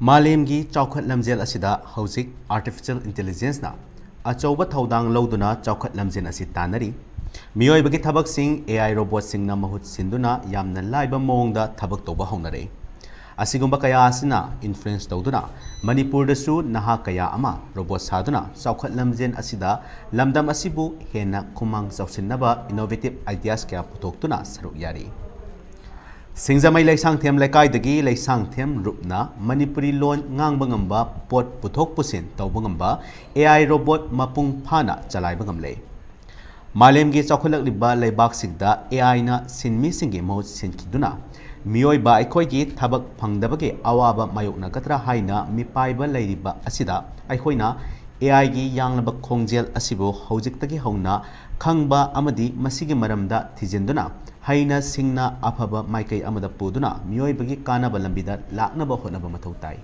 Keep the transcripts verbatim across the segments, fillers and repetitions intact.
ꯃꯥꯂꯦꯝꯒꯤ ꯆꯥꯎꯈꯠ ꯂꯝꯖꯦꯜ ꯑꯁꯤꯗ ꯍꯧꯖꯤꯛ ꯑꯥꯔꯇꯤꯐꯤꯁꯤꯌꯦꯜ ꯏꯟꯇꯦꯂꯤꯖꯦꯟꯁꯅ ꯑꯆꯧꯕ ꯊꯧꯗꯥꯡ ꯂꯧꯗꯨꯅ ꯆꯥꯎꯈꯠ ꯂꯝꯖꯦꯜ ꯑꯁꯤ ꯇꯥꯟꯅꯔꯤ꯫ ꯃꯤꯑꯣꯏꯕꯒꯤ ꯊꯕꯛꯁꯤꯡ ꯑꯦ ꯑꯥꯏ ꯔꯣꯕꯣꯠꯁꯤꯡꯅ ꯃꯍꯨꯠ ꯁꯤꯟꯗꯨꯅ ꯌꯥꯝꯅ ꯂꯥꯏꯕ ꯃꯑꯣꯡꯗ ꯊꯕꯛ ꯇꯧꯕ ꯍꯧꯅꯔꯦ꯫ ꯑꯁꯤꯒꯨꯝꯕ ꯀꯌꯥ ꯑꯁꯤꯅ ꯏꯟꯐ꯭ꯂꯨꯌꯦꯟꯁ ꯇꯧꯗꯨꯅ ꯃꯅꯤꯄꯨꯔꯗꯁꯨ ꯅꯍꯥ ꯀꯌꯥ ꯑꯃ ꯔꯣꯕꯣꯠ ꯁꯥꯗꯨꯅ ꯆꯥꯎꯈꯠ ꯂꯝꯖꯦꯜ ꯑꯁꯤꯗ ꯂꯝꯗꯝ ꯑꯁꯤꯕꯨ ꯍꯦꯟꯅ ꯈꯨꯃꯥꯡ ꯆꯥꯎꯁꯤꯟꯅꯕ ꯏꯅꯣꯚꯦꯇꯤꯚ ꯑꯥꯏꯗꯤꯌꯥꯁ ꯀꯌꯥ ꯄꯨꯊꯣꯛꯇꯨꯅ ꯁꯔꯨꯛ ꯌꯥꯔꯤ꯫ ꯁꯤꯡꯖꯃꯩ ꯂꯩꯁꯥꯡꯊꯦꯝ ꯂꯩꯀꯥꯏꯗꯒꯤ ꯂꯩꯁꯥꯡꯊꯦꯝ ꯔꯨꯞꯅ ꯃꯅꯤꯄꯨꯔꯤ ꯂꯣꯟ ꯉꯥꯡꯕ ꯉꯝꯕ, ꯄꯣꯠ ꯄꯨꯊꯣꯛ ꯄꯨꯁꯤꯟ ꯇꯧꯕ ꯉꯝꯕ ꯑꯦ ꯑꯥꯏ ꯔꯣꯕꯣꯠ ꯃꯄꯨꯡ ꯐꯥꯅ ꯆꯂꯥꯏꯕ ꯉꯝꯂꯦ꯫ ꯃꯥꯂꯦꯝꯒꯤ ꯆꯥꯎꯈꯠꯂꯛꯂꯤꯕ ꯂꯩꯕꯥꯛꯁꯤꯡꯗ ꯑꯦ ꯑꯥꯏꯅ ꯁꯤꯟꯃꯤꯁꯤꯡꯒꯤ ꯃꯍꯨꯠ ꯁꯤꯟꯈꯤꯗꯨꯅ ꯃꯤꯑꯣꯏꯕ ꯑꯩꯈꯣꯏꯒꯤ ꯊꯕꯛ ꯐꯪꯗꯕꯒꯤ ꯑꯋꯥꯕ ꯃꯥꯌꯣꯛꯅꯒꯗ꯭ꯔꯥ ꯍꯥꯏꯅ ꯃꯤꯄꯥꯏꯕ ꯂꯩꯔꯤꯕ ꯑꯁꯤꯗ ꯑꯩꯈꯣꯏꯅ ꯑꯦ ꯑꯥꯏꯒꯤ ꯌꯥꯡꯂꯕ ꯈꯣꯡꯖꯦꯜ ꯑꯁꯤꯕꯨ ꯍꯧꯖꯤꯛꯇꯒꯤ ꯍꯧꯅ ꯈꯪꯕ ꯑꯃꯗꯤ ꯃꯁꯤꯒꯤ ꯃꯔꯝꯗ ꯊꯤꯖꯤꯟꯗꯨꯅ ꯍꯩꯅ ꯁꯤꯡꯅ ꯑꯐꯕ ꯃꯥꯏꯀꯩ ꯑꯃꯗ ꯄꯨꯗꯨꯅ ꯃꯤꯑꯣꯏꯕꯒꯤ ꯀꯥꯟꯅꯕ ꯂꯝꯕꯤꯗ ꯂꯥꯛꯅꯕ ꯍꯣꯠꯅꯕ ꯃꯊꯧ ꯇꯥꯏ꯫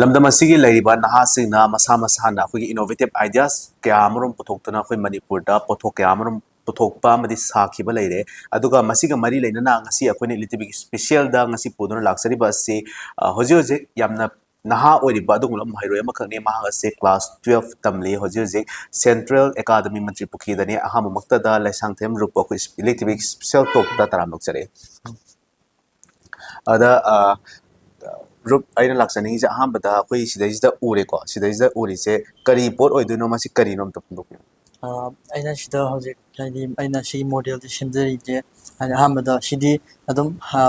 ꯂꯝꯗꯝ ꯑꯁꯤꯒꯤ ꯂꯩꯔꯤꯕ ꯅꯍꯥꯁꯤꯡꯅ ꯃꯁꯥ ꯃꯁꯥꯅ ꯑꯩꯈꯣꯏꯒꯤ ꯏꯅꯣꯚꯦꯇꯤꯚ ꯑꯥꯏꯗꯤꯌꯥꯁ ꯀꯌꯥ ꯑꯃꯔꯣꯝ ꯄꯨꯊꯣꯛꯇꯨꯅ ꯑꯩꯈꯣꯏ ꯃꯅꯤꯄꯨꯔꯗ ꯄꯣꯠꯊꯣꯛ ꯀꯌꯥ ꯑꯃꯔꯣꯝ ꯄꯨꯊꯣꯛꯄ ꯑꯃꯗꯤ ꯁꯥꯈꯤꯕ ꯂꯩꯔꯦ꯫ ꯑꯗꯨꯒ ꯃꯁꯤꯒ ꯃꯔꯤ ꯂꯩꯅꯅ ꯉꯁꯤ ꯑꯩꯈꯣꯏꯅ ꯏꯂꯤꯇꯤꯕꯤꯛ ꯏꯁꯄꯤꯁꯦꯜꯗ ꯉꯁꯤ ꯄꯨꯗꯨꯅ ꯂꯥꯛꯆꯔꯤꯕ ꯑꯁꯤ, ꯑ, ꯍꯧꯖꯤꯛ ꯍꯧꯖꯤꯛ ꯌꯥꯝꯅ ꯅꯍꯥ ꯑꯣꯏꯔꯤꯕ ꯑꯗꯨꯒꯨꯝꯂꯕ ꯃꯍꯩꯔꯣꯏ ꯑꯃꯈꯛꯅꯤ꯫ ꯃꯍꯥꯛ ꯑꯁꯤ ꯀ꯭ꯂꯥꯁ ꯇꯨꯋꯦꯜꯐ ꯇꯝꯂꯤ꯫ ꯍꯧꯖꯤꯛ ꯍꯧꯖꯤꯛ ꯁꯦꯟꯇ꯭ꯔꯦꯜ ꯑꯦꯀꯥꯗꯃꯤ ꯃꯟꯇ꯭ꯔꯤ ꯄꯨꯈ꯭ꯔꯤꯗꯅꯤ꯫ ꯑꯍꯥꯟꯕꯃꯛꯇꯗ ꯂꯩꯁꯥꯡꯊꯦꯝ ꯔꯨꯞꯄ ꯑꯩꯈꯣꯏ ꯏꯂꯤꯇꯤꯕꯤꯛ ꯏꯁꯄꯤꯁꯦꯜ ꯇꯣꯛꯇ ꯇꯔꯥꯝꯅ ꯑꯣꯛꯆꯔꯤ꯫ ꯑꯗ, ꯑ, ꯔꯨꯞ, ꯑꯩꯅ ꯂꯥꯛꯆꯅꯤꯡꯉꯤꯁꯦ ꯑꯍꯥꯟꯕꯗ ꯑꯩꯈꯣꯏ ꯁꯤꯗꯩꯁꯤꯗ ꯎꯔꯦꯀꯣ꯫ ꯁꯤꯗꯩꯁꯤꯗ ꯎꯔꯤꯁꯦ ꯀꯔꯤ ꯄꯣꯠ ꯑꯣꯏꯗꯣꯏꯅꯣ? ꯃꯁꯤ ꯀꯔꯤꯅꯣ? ꯑꯝꯇ ꯐꯣꯡꯗꯣꯛꯄꯤꯌꯨ꯫ ꯑ, ꯑꯩꯅ ꯁꯤꯗ ꯍꯧꯖꯤꯛ, ꯍꯥꯏꯗꯤ, ꯑꯩꯅ ꯁꯤꯒꯤ ꯃꯣꯗꯦꯜꯁꯦ ꯁꯦꯝꯖꯔꯤꯁꯦ, ꯍꯥꯏꯗꯤ, ꯑꯍꯥꯟꯕꯗ ꯁꯤꯗꯤ ꯑꯗꯨꯝ, ꯑ,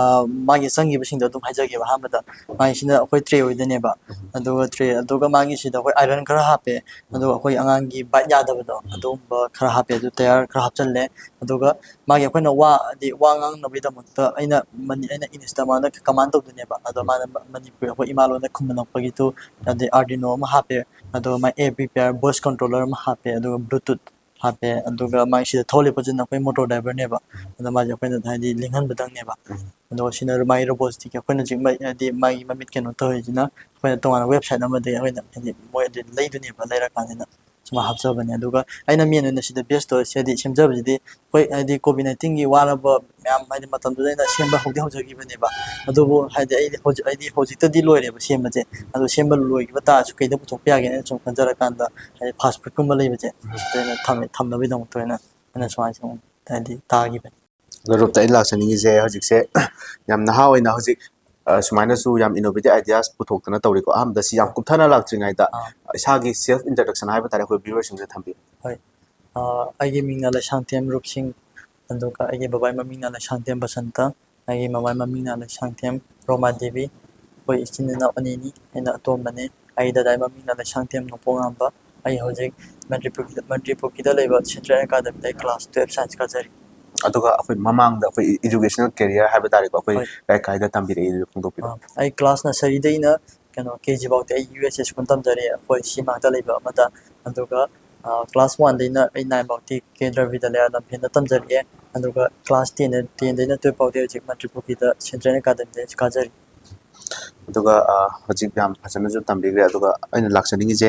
ꯃꯥꯒꯤ ꯆꯪꯈꯤꯕꯁꯤꯡꯗꯣ ꯑꯗꯨꯝ ꯍꯥꯏꯖꯒꯦꯕ꯫ ꯑꯍꯥꯟꯕꯗ ꯃꯥꯒꯤꯁꯤꯅ ꯑꯩꯈꯣꯏ ꯇ꯭ꯔꯦ ꯑꯣꯏꯗꯣꯏꯅꯦꯕ꯫ ꯑꯗꯨꯒ ꯇ꯭ꯔꯦ, ꯑꯗꯨꯒ ꯃꯥꯒꯤꯁꯤꯗ ꯑꯩꯈꯣꯏ ꯑꯥꯏꯔꯟ ꯈꯔ ꯍꯥꯞꯄꯦ, ꯑꯗꯨꯒ ꯑꯩꯈꯣꯏ ꯑꯉꯥꯡꯒꯤ ꯕꯥꯏꯠ ꯌꯥꯗꯕꯗꯣ, ꯑꯗꯨꯒꯨꯝꯕ ꯈꯔ ꯍꯥꯞꯄꯦ, ꯑꯗꯨ ꯇꯌꯥꯔ ꯈꯔ ꯍꯥꯞꯆꯜꯂꯦ꯫ ꯑꯗꯨꯒ ꯃꯥꯒꯤ ꯑꯩꯈꯣꯏꯅ ꯋꯥ, ꯍꯥꯏꯗꯤ, ꯋꯥ ꯉꯥꯡꯅꯕꯒꯤꯗꯃꯛꯇ ꯑꯩꯅ ꯃꯅꯤ-, ꯑꯩꯅ ꯏꯪꯂꯤꯁꯇ ꯃꯉꯣꯟꯗ ꯀꯃꯥꯟ ꯇꯧꯗꯣꯏꯅꯦꯕ꯫ ꯑꯗꯣ ꯃꯥꯅ ꯃ-, ꯃꯅꯤꯄꯨꯔꯤ ꯑꯩꯈꯣꯏ ꯏꯃꯥ ꯂꯣꯟꯗ ꯈꯨꯝꯍꯜꯂꯛꯄꯒꯤꯗꯨ, ꯑꯗꯩ ꯑꯥꯔꯗꯤꯅꯣ ꯑꯃ ꯍꯥꯞꯄꯦ, ꯑꯗꯨꯒ ꯃꯥꯏ ꯑꯦ ꯄꯤ ꯄꯤ ꯑꯥꯔ ꯚꯣꯏꯁ ꯀꯟꯇ꯭ꯔꯣꯂꯔ ꯑꯃ ꯍꯥꯞꯄꯦ, ꯑꯗꯨꯒ ꯕ꯭ꯂꯨꯇꯨꯠ ꯍꯥꯞꯄꯦ꯫ ꯑꯗꯨꯒ ꯃꯥꯒꯤ ꯁꯤꯗ ꯊꯧꯍꯜꯂꯤꯕꯁꯤꯅ ꯑꯩꯈꯣꯏ ꯃꯣꯇꯣꯔ ꯗ꯭ꯔꯥꯏꯚꯔꯅꯦꯕ꯫ ꯑꯗꯣ ꯃꯥꯁꯦ ꯑꯩꯈꯣꯏꯅ ꯍꯥꯏꯗꯤ ꯂꯦꯡꯍꯟꯕꯗꯪꯅꯦꯕ꯫ ꯑꯗꯣ ꯁꯤꯅ ꯃꯥꯒꯤ ꯔꯣꯕꯣꯠꯁꯇꯤꯛ ꯑꯩꯈꯣꯏꯅ ꯍꯧꯖꯤꯛ ꯃꯩ-, ꯍꯥꯏꯗꯤ ꯃꯥꯒꯤ ꯃꯃꯤꯠ ꯀꯩꯅꯣ ꯇꯧꯔꯤꯁꯤꯅ ꯑꯩꯈꯣꯏꯅ ꯇꯣꯉꯥꯟꯅ ꯋꯦꯕꯁꯥꯏꯠ ꯑꯃꯗꯒꯤ ꯑꯩꯈꯣꯏꯅ ꯍꯥꯏꯗꯤ ꯃꯣꯏ ꯑꯗꯨ ꯂꯩꯗꯣꯏꯅꯦꯕ, ꯂꯩꯔꯀꯥꯟꯁꯤꯗ ꯁꯨꯃꯥꯏꯅ ꯍꯥꯞꯆꯕꯅꯦ꯫ ꯑꯗꯨꯒ ꯑꯩꯅ ꯃꯦꯟ ꯑꯣꯏꯅ ꯁꯤꯗ ꯕꯦꯁ ꯇꯧꯔꯤꯁꯦ ꯍꯥꯏꯗꯤ ꯁꯦꯝꯖꯕꯁꯤꯗꯤ ꯑꯩꯈꯣꯏ ꯍꯥꯏꯗꯤ ꯀꯣꯚꯤꯗ ꯅꯥꯏꯟꯇꯤꯟꯒꯤ ꯋꯥꯔꯕ ꯃꯌꯥꯝ ꯍꯥꯏꯗꯤ ꯃꯇꯝꯗꯨꯗ ꯑꯩꯅ ꯁꯦꯝꯕ ꯍꯧꯗꯤ ꯍꯧꯖꯈꯤꯕꯅꯦꯕ꯫ ꯑꯗꯨꯕꯨ ꯍꯥꯏꯗꯤ ꯑꯩꯗꯤ ꯍꯧꯖꯤꯛ, ꯑꯩꯗꯤ ꯍꯧꯖꯤꯛꯇꯗꯤ ꯂꯣꯏꯔꯦꯕ ꯁꯦꯝꯕꯁꯦ꯫ ꯑꯗꯣ ꯁꯦꯝꯕ ꯂꯣꯏꯈꯤꯕ ꯇꯥꯔꯁꯨ ꯀꯩꯗ ꯄꯨꯊꯣꯛꯄ ꯌꯥꯒꯦꯅ ꯁꯨꯝ ꯈꯟꯖꯔꯀꯥꯟꯗ ꯍꯥꯏꯗꯤ ꯐꯥꯁ ꯐꯨꯗꯀꯨꯝꯕ ꯂꯩꯕꯁꯦ ꯁꯤꯗ ꯑꯩꯅ ꯊꯝꯃꯦ, ꯊꯝꯅꯕꯒꯤꯗꯃꯛꯇ ꯑꯣꯏꯅ ꯑꯩꯅ ꯁꯨꯃꯥꯏꯅ ꯁꯨꯝ ꯍꯥꯏꯗꯤ ꯇꯥꯈꯤꯕꯅꯤ꯫ ꯒ꯭ꯔꯨꯞꯇ ꯑꯩꯅ ꯂꯥꯛꯆꯅꯤꯡꯉꯤꯁꯦ ꯍꯧꯖꯤꯛꯁꯦ ꯌꯥꯝ ꯅꯍꯥ ꯑꯣꯏꯅ ꯍꯧꯖꯤꯛ, ꯑ, ꯁꯨꯃꯥꯏꯅꯁꯨ ꯌꯥꯝ innovative ideas ꯄꯨꯊꯣꯛꯇꯅ ꯇꯧꯔꯤꯀꯣ꯫ ꯑꯍꯥꯟꯕꯗ ꯁꯤ ꯌꯥꯝ ꯀꯨꯞꯊꯅ ꯂꯥꯛꯇ꯭ꯔꯤꯉꯩꯗ ꯑꯥ꯫ ꯏꯁꯥꯒꯤ self introduction ꯍꯥꯏꯕ ꯇꯥꯔꯦ, ꯑꯩꯈꯣꯏ viewerꯁꯤꯡꯁꯦ ꯊꯝꯕꯤꯌꯨ꯫ ꯍꯣꯏ꯫ ꯑ, ꯑꯩꯒꯤ ꯃꯤꯡꯅ ꯂꯩꯁꯥꯡꯊꯦꯝ ꯔꯨꯞꯁꯤꯡ, ꯑꯗꯨꯒ ꯑꯩꯒꯤ ꯕꯕꯥꯒꯤ ꯃꯃꯤꯡꯅ ꯂꯩꯁꯥꯡꯊꯦꯝ ꯕꯁꯟꯇ, ꯑꯩꯒꯤ ꯃꯃꯥꯒꯤ ꯃꯃꯤꯡꯅ ꯂꯩꯁꯥꯡꯊꯦꯝ ꯔꯣꯃꯥ ꯗꯦꯕꯤ꯫ ꯑꯩꯈꯣꯏ ꯏꯆꯤꯟ ꯏꯅꯥꯎ ꯑꯅꯤꯅꯤ, ꯑꯩꯅ ꯑꯇꯣꯝꯕꯅꯤ꯫ ꯑꯩꯒꯤ ꯗꯗꯥꯒꯤ ꯃꯃꯤꯡꯅ ꯂꯩꯁꯥꯡꯊꯦꯝ ꯅꯣꯡꯄꯣꯛ ꯉꯥꯟꯕ꯫ ꯑꯩ ꯍꯧꯖꯤꯛ ꯃꯟꯇ꯭ꯔꯤ ꯄꯨꯈ꯭ꯔꯤꯗ, ꯃꯟꯇ꯭ꯔꯤ ꯄꯨꯈ꯭ꯔꯤꯗ ꯂꯩꯕ Central Academyꯗ ꯑꯩ class twelve science ꯀꯥꯖꯔꯤ꯫ ꯑꯗꯨꯒ ꯑꯩꯈꯣꯏ ꯃꯃꯥꯡꯗ ꯑꯩꯈꯣꯏ educational career ꯍꯥꯏꯕ ꯇꯥꯔꯦꯀꯣ, ꯑꯩꯈꯣꯏ ꯍꯣꯏ꯫ ꯀꯥꯏ ꯀꯥꯏꯗ ꯇꯝꯕꯤꯔꯛꯏ ꯑꯗꯨ ꯐꯣꯡꯗꯣꯛꯄꯤꯔꯣ꯫ ꯑ, ꯑꯩ class nurseryꯗꯩꯅ ꯀꯩꯅꯣ KG ꯐꯥꯎꯗꯤ ꯑꯩ USS school ꯇꯝꯖꯔꯛꯑꯦ, ꯑꯩꯈꯣꯏ ꯁꯤ ꯃꯅꯥꯛꯇ ꯂꯩꯕ ꯑꯃꯗ꯫ ꯑꯗꯨꯒ, ꯑ, class oneꯗꯩꯅ ꯑꯩ nine ꯐꯥꯎꯗꯤ ꯀꯦꯟꯗ꯭ꯔ ꯕꯤꯗ꯭ꯌꯥꯂꯌꯥ ꯂꯝꯐꯦꯜꯗ ꯇꯝꯖꯔꯛꯑꯦ꯫ ꯑꯗꯨꯒ class ten, tenꯗꯩꯅ twelve ꯐꯥꯎꯗꯤ ꯍꯧꯖꯤꯛ ꯃꯟꯇ꯭ꯔꯤ ꯄꯨꯈ꯭ꯔꯤꯗ Central Academyꯗ ꯀꯥꯖꯔꯤ꯫ ꯑꯗꯨꯒ, ꯑ, ꯍꯧꯖꯤꯛ ꯌꯥꯝ ꯐꯖꯅꯁꯨ ꯇꯝꯕꯤꯈ꯭ꯔꯦ꯫ ꯑꯗꯨꯒ ꯑꯩꯅ ꯂꯥꯛꯆꯅꯤꯡꯉꯤꯁꯦ,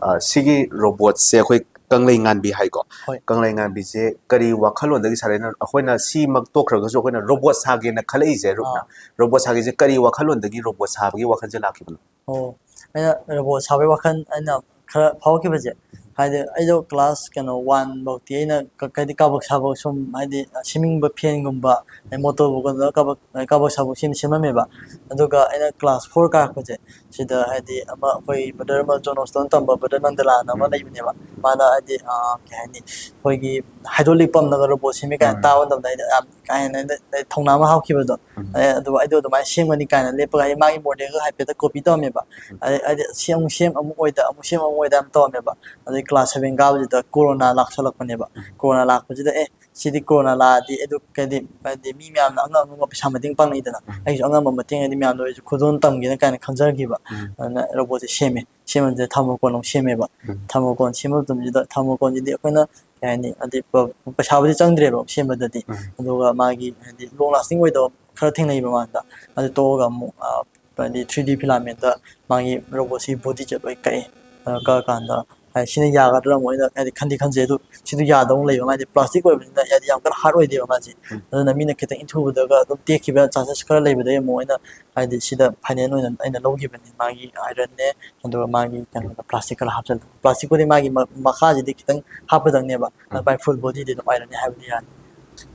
ꯑ, ꯁꯤꯒꯤ ꯔꯣꯕꯣꯠꯁꯦ ꯑꯩꯈꯣꯏ ꯀꯪꯂꯩ ꯉꯥꯟꯕꯤ ꯍꯥꯏꯀꯣ꯫ ꯍꯣꯏ꯫ ꯀꯪꯂꯩ ꯉꯥꯟꯕꯤꯁꯦ ꯀꯔꯤ ꯋꯥꯈꯜꯂꯣꯟꯗꯒꯤ ꯁꯥꯔꯛꯏꯅꯣ? ꯑꯩꯈꯣꯏꯅ ꯁꯤꯃꯛ ꯇꯣꯛꯈ꯭ꯔꯒꯁꯨ ꯑꯩꯈꯣꯏꯅ ꯔꯣꯕꯣꯠ ꯁꯥꯒꯦꯅ ꯈꯜꯂꯛꯏꯁꯦ ꯔꯨꯞꯅ꯫ ꯑꯥ꯫ ꯔꯣꯕꯣꯠ ꯁꯥꯒꯦꯁꯦ ꯀꯔꯤ ꯋꯥꯈꯜꯂꯣꯟꯗꯒꯤ ꯔꯣꯕꯣꯠ ꯁꯥꯕꯒꯤ ꯋꯥꯈꯜꯁꯦ ꯂꯥꯛꯈꯤꯕꯅꯣ? ꯑꯣ, ꯑꯩꯅ ꯔꯣꯕꯣꯠ ꯁꯥꯕꯒꯤ ꯋꯥꯈꯜ ꯑꯩꯅ ꯈꯔ ꯐꯥꯎꯔꯛꯈꯤꯕꯁꯦ, ꯍꯥꯏꯗꯤ ꯑꯩꯗꯣ class ꯀꯩꯅꯣ one ꯐꯥꯎꯗꯤ ꯑꯩꯅ ꯀ-, ꯍꯥꯏꯗꯤ ꯀꯥꯕꯛ ꯁꯥꯕꯛ ꯁꯨꯝ ꯍꯥꯏꯗꯤ ꯁꯦꯝꯅꯤꯡꯕ fanꯒꯨꯝꯕ, ꯑꯗꯩ motorꯕꯣꯠꯀꯨꯝꯕ ꯀꯥꯕꯛ, ꯀꯥꯕꯛ ꯁꯥꯕꯛ ꯁꯦꯝ-, ꯁꯦꯝꯃꯝꯃꯦꯕ꯫ ꯑꯗꯨꯒ ꯑꯩꯅ class four ꯀꯥꯔꯛꯄꯁꯦ, ꯁꯤꯗ ꯍꯥꯏꯗꯤ ꯑꯃ ꯑꯩꯈꯣꯏ brother ꯑꯃ John Houston ꯇꯝꯕ brother ꯅꯟꯗꯂꯥꯟ ꯑꯃ ꯎꯝ꯫ ꯂꯩꯕꯅꯦꯕ꯫ ꯃꯥꯅ ꯍꯥꯏꯗꯤ, ꯑ, ꯀꯩ ꯍꯥꯏꯅꯤ, ꯑꯩꯈꯣꯏꯒꯤ hydraulic pumpꯅꯒ ꯔꯣꯕꯣꯠ ꯁꯦꯝꯃꯤ ꯀꯥꯏꯅ ꯎꯝ꯫ ꯇꯥꯕ ꯃꯇꯝꯗ ꯑꯩꯅ ꯌꯥꯝ ꯀꯥ ꯍꯦꯟꯅ ꯑꯩꯅ, ꯑꯩ ꯊꯧꯅꯥ ꯑꯃ ꯍꯥꯞꯈꯤꯕꯗꯣ꯫ ꯎꯝ꯫ ꯑꯗꯩ ꯑꯗꯨ, ꯑꯩꯗꯣ ꯑꯗꯨꯃꯥꯏꯅ ꯁꯦꯝꯒꯅꯤ ꯀꯥꯏꯅ ꯂꯦꯞꯄꯒ ꯑꯩ ꯃꯥꯒꯤ modelꯒ ꯍꯥꯏꯐꯦꯠꯇ copy ꯇꯧꯔꯝꯃꯦꯕ꯫ ꯎꯝ꯫ ꯑꯗꯩ, ꯑꯗꯩ ꯁꯤ ꯑꯃꯨꯛ ꯁꯦꯝ, ꯑꯃꯨꯛ ꯑꯣꯏꯗ, ꯑꯃꯨꯛ ꯁꯦꯝ, ꯑꯃꯨꯛ ꯑꯣꯏꯗ ꯌꯥꯝ ꯇꯧꯔꯝꯃꯦꯕ꯫ ꯑꯗꯩ class seven ꯀꯥꯕꯁꯤꯗ corona ꯂꯥꯛꯁꯜꯂꯛꯄꯅꯦꯕ꯫ ꯎꯝ꯫ Corona ꯂꯥꯛꯄꯁꯤꯗ, ꯑꯦ, ꯁꯤꯗꯤ corona ꯂꯥꯛꯑꯗꯤ ꯑꯗꯨ ꯀꯩꯗꯤ, ꯍꯥꯏꯗꯤ ꯃꯤ ꯃꯌꯥꯝꯅ ꯑꯉꯝ ꯑꯉꯝꯕ ꯄꯩꯁꯥ ꯃꯇꯦꯡ ꯄꯥꯡꯅꯩꯗꯅ, ꯎꯝ꯫ ꯑꯩꯁꯨ ꯑꯉꯝꯕ ꯃꯇꯦꯡ ꯍꯥꯏꯗꯤ ꯃꯌꯥꯝꯗ ꯑꯣꯏꯔꯁꯨ ꯈꯨꯗꯣꯜ ꯇꯝꯒꯦꯅ ꯀꯥꯏꯅ ꯈꯟꯖꯈꯤꯕ꯫ ꯎꯝ꯫ ꯑꯗꯨꯅ ꯔꯣꯕꯣꯠꯁꯦ ꯁꯦꯝꯃꯦ꯫ ꯁꯦꯝꯕꯁꯤꯗ thermocol ꯑꯃꯨꯛ ꯁꯦꯝꯃꯦꯕ꯫ ꯎꯝ꯫ Thermocol ꯁꯦꯝꯕ ꯃꯇꯝꯁꯤꯗ ꯊꯝꯃ ꯀꯣꯟꯁꯤꯗꯤ ꯑꯩꯈꯣꯏꯅ ꯀꯩ ꯍꯥꯏꯅꯤ, ꯍꯥꯏꯗꯤ ꯄ-, ꯄꯩꯁꯥꯕꯨꯗꯤ ꯆꯪꯗ꯭ꯔꯦꯕ ꯁꯦꯝꯕꯗꯗꯤ꯫ ꯎꯝ꯫ ꯑꯗꯨꯒ ꯃꯥꯒꯤ ꯍꯥꯏꯗꯤ ꯂꯣꯡ ꯂꯥꯁꯇꯤꯡ ꯑꯣꯏꯗꯕ ꯈꯔ ꯊꯦꯡꯅꯩꯕ ꯃꯥꯡꯗ꯫ ꯑꯗꯨ ꯇꯣꯛꯑꯒ ꯑꯃꯨꯛ, ꯑ, ꯍꯥꯏꯗꯤ ꯊ꯭ꯔꯤ ꯗꯤ ꯐꯤꯂꯥꯃꯦꯟꯗ ꯃꯥꯒꯤ ꯔꯣꯕꯣꯠꯁꯤ ꯕꯣꯗꯤꯁꯦ ꯂꯣꯏ ꯀꯛꯑꯦ꯫ ꯑ, ꯀꯛꯑꯀꯥꯟꯗ ꯍꯥꯏꯗꯤ ꯁꯤꯅ ꯌꯥꯒꯗ꯭ꯔꯥ ꯑꯃꯨꯛ ꯑꯩꯅ ꯍꯥꯏꯗꯤ ꯈꯟꯗꯤ ꯈꯟꯖꯩ꯫ ꯑꯗꯨ ꯁꯤꯗꯤ ꯌꯥꯗꯧ ꯂꯩꯕ, ꯃꯥꯗꯤ ꯄ꯭ꯂꯥꯁꯇꯤꯛ ꯑꯣꯏꯕꯅꯤꯅ ꯍꯥꯏꯗꯤ ꯌꯥꯝ ꯀꯟꯅ ꯍꯥꯔꯗ ꯑꯣꯏꯗꯦꯕ ꯃꯥꯁꯦ꯫ ꯎꯝ꯫ ꯑꯗꯨꯅ ꯃꯤꯅ ꯈꯤꯇꯪ ꯏꯟꯊꯨꯕꯗꯒ ꯑꯗꯨꯝ ꯇꯦꯛꯈꯤꯕ ꯆꯥꯟꯁꯦꯁ ꯈꯔ ꯂꯩꯕꯗꯒꯤ ꯑꯃꯨꯛ ꯑꯩꯅ ꯍꯥꯏꯗꯤ ꯁꯤꯗ ꯐꯥꯏꯅꯦꯜ ꯑꯣꯏꯅ ꯑꯩꯅ ꯂꯧꯈꯤꯕꯅꯤ꯫ ꯃꯥꯒꯤ ꯑꯥꯏꯔꯟꯅꯦ, ꯑꯗꯨꯒ ꯃꯥꯒꯤ ꯀꯩꯅꯣꯗ ꯄ꯭ꯂꯥꯁꯇꯤꯛ ꯈꯔ ꯍꯥꯞꯆꯜꯂꯦ꯫ ꯄ꯭ꯂꯥꯁꯇꯤꯛꯄꯨꯗꯤ ꯃꯥꯒꯤ ꯃ-, ꯃꯈꯥꯁꯤꯗꯤ ꯈꯤꯇꯪ ꯍꯥꯞꯄꯗꯪꯅꯦꯕ꯫ ꯎꯝ꯫ ꯃꯥꯏ ꯐꯨꯜ ꯕꯣꯗꯤꯗꯤ ꯑꯗꯨꯝ ꯑꯥꯏꯔꯟꯅꯦ ꯍꯥꯏꯕꯗꯤ ꯌꯥꯅꯤ꯫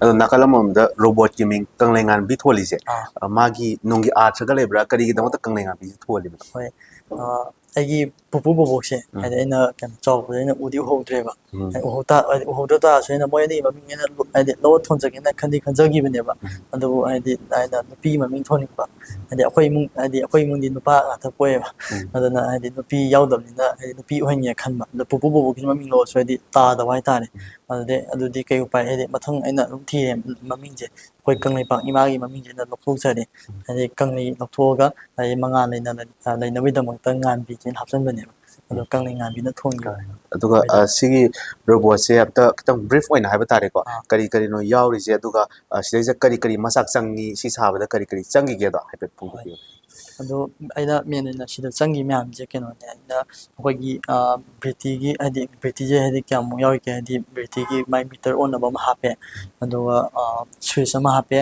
ꯑꯗꯣ ꯅꯥꯀꯜ ꯑꯃꯔꯣꯝꯗ ꯔꯣꯕꯣꯠꯀꯤ ꯃꯤꯡ ꯀꯪꯂꯩꯉꯥꯟꯕꯤ ꯊꯣꯜꯂꯤꯁꯦ, ꯑꯥ꯫ ꯑ, ꯃꯥꯒꯤ ꯅꯨꯡꯒꯤ ꯑꯥꯔꯊꯒ ꯂꯩꯕ꯭ꯔꯥ? ꯀꯔꯤꯒꯤꯗꯃꯛꯇ ꯀꯪꯂꯩꯉꯥꯟꯕꯤꯁꯦ ꯊꯣꯜꯂꯤꯕꯅꯣ? ꯍꯣꯏ꯫ ꯑ, ꯑꯩꯒꯤ ꯄꯨꯄꯨ ꯕꯣꯕꯣꯛꯁꯦ, ꯎꯝ꯫ ꯍꯥꯏꯗꯤ ꯑꯩꯅ ꯀꯩꯅꯣ ꯆꯥꯎꯔꯛꯄꯗ ꯑꯩꯅ ꯎꯗꯤ ꯎꯍꯧꯗ꯭ꯔꯦꯕ꯫ ꯎꯝ꯫ ꯍꯥꯏꯗꯤ ꯎꯍꯧ ꯇꯥ-, ꯍꯥꯏꯗꯤ ꯎꯍꯧꯗ ꯇꯥꯔꯁꯨ ꯑꯩꯅ ꯃꯣꯏ ꯑꯅꯤꯒꯤ ꯃꯃꯤꯡ ꯑꯩꯅ ꯂꯣ-, ꯍꯥꯏꯗꯤ ꯂꯧꯔ ꯊꯣꯟꯖꯒꯦꯅ ꯈꯟꯗꯤ ꯈꯟꯖꯈꯤꯕꯅꯦꯕ꯫ ꯎꯝ꯫ ꯑꯗꯨꯕꯨ ꯍꯥꯏꯗꯤ ꯑꯩꯅ ꯅꯨꯄꯤ ꯃꯃꯤꯡ ꯊꯣꯟꯅꯤꯡꯕ꯫ ꯍꯥꯏꯗꯤ ꯑꯩꯈꯣꯏ ꯏꯃꯨꯡ, ꯍꯥꯏꯗꯤ ꯑꯩꯈꯣꯏ ꯏꯃꯨꯡꯗꯤ ꯅꯨꯄꯥ ꯉꯥꯛꯇ ꯄꯣꯛꯑꯦꯕ꯫ ꯎꯝ꯫ ꯑꯗꯨꯅ ꯍꯥꯏꯗꯤ ꯅꯨꯄꯤ ꯌꯥꯎꯗꯕꯅꯤꯅ ꯍꯥꯏꯗꯤ ꯅꯨꯄꯤ ꯑꯣꯏꯍꯟꯒꯦ ꯈꯟꯕ꯫ ꯑꯗꯣ ꯄꯨꯄꯨ ꯕꯣꯕꯣꯛꯀꯤ ꯃꯃꯤꯡ ꯂꯧꯔꯁꯨ ꯍꯥꯏꯗꯤ ꯇꯥꯗꯕ ꯍꯥꯏꯇꯥꯔꯦ꯫ ꯎꯝ꯫ ꯑꯗꯨꯗꯤ, ꯑꯗꯨꯗꯤ ꯀꯩ ꯎꯄꯥꯏ, ꯍꯥꯏꯗꯤ ꯃꯊꯪ ꯑꯩꯅ ꯑꯗꯨꯝ ꯊꯤꯔꯦ ꯃꯃꯤꯡꯁꯦ꯫ ꯑꯩꯈꯣꯏ ꯀꯪꯂꯩꯄꯥꯛ ꯏꯃꯥꯒꯤ ꯃꯃꯤꯡꯁꯦ ꯑꯩꯅ ꯂꯧꯊꯣꯛꯆꯔꯦ꯫ ꯎꯝ꯫ ꯍꯥꯏꯗꯤ ꯀꯪꯂꯩ ꯂꯧꯊꯣꯛꯑꯒ ꯍꯥꯏꯗꯤ ꯃꯉꯥꯜ ꯂꯩꯅ-, ꯂꯩꯅꯕꯒꯤꯗꯃꯛꯇ ꯉꯥꯟꯕꯤꯁꯦꯅ ꯍꯥꯞꯆꯤꯟꯕꯅꯦꯕ꯫ ꯑꯗꯣ ꯎꯝ꯫ ꯀꯪꯂꯩ ꯉꯥꯟꯕꯤꯅ ꯊꯣꯟꯈꯤꯕ꯫ ꯑꯗꯨꯒ, ꯑ, ꯁꯤꯒꯤ ꯔꯣꯕꯣꯠꯁꯦ ꯑꯝꯇ ꯈꯤꯇꯪ ꯕ꯭ꯔꯤꯐ ꯑꯣꯏꯅ ꯍꯥꯏꯕ ꯇꯥꯔꯦꯀꯣ, ꯑꯥ꯫ ꯀꯔꯤ ꯀꯔꯤꯅꯣ ꯌꯥꯎꯔꯤꯁꯦ, ꯑꯗꯨꯒ, ꯑ, ꯁꯤꯗꯩꯁꯤꯗ ꯀꯔꯤ ꯀꯔꯤ ꯃꯆꯥꯛ ꯆꯪꯉꯤ, ꯁꯤ ꯁꯥꯕꯗ ꯀꯔꯤ ꯀꯔꯤ ꯆꯪꯈꯤꯒꯦꯗꯣ ꯍꯥꯏꯐꯦꯠ ꯍꯣꯏ꯫ ꯐꯣꯡꯗꯣꯛꯄꯤꯌꯨ꯫ ꯑꯗꯣ ꯑꯩꯅ ꯃꯦꯟ ꯑꯣꯏꯅ ꯁꯤꯗ ꯆꯪꯈꯤꯕ ꯃꯌꯥꯝꯁꯦ ꯀꯩꯅꯣꯅꯦ, ꯑꯩꯅ ꯑꯩꯈꯣꯏꯒꯤ, ꯑ, ꯕ꯭ꯔꯤꯇꯤꯒꯤ, ꯍꯥꯏꯗꯤ ꯕ꯭ꯔꯤꯇꯤꯁꯦ ꯍꯥꯏꯗꯤ ꯀꯌꯥꯃꯨꯛ ꯌꯥꯎꯔꯤꯒꯦ, ꯍꯥꯏꯗꯤ ꯕ꯭ꯔꯤꯇꯤꯒꯤ ꯃꯥꯏ ꯃꯤꯇꯔ ꯑꯣꯟꯅꯕ ꯑꯃ ꯍꯥꯞꯄꯦ, ꯑꯗꯨꯒ, ꯑ, ꯁ꯭ꯋꯤꯆ ꯑꯃ ꯍꯥꯞꯄꯦ,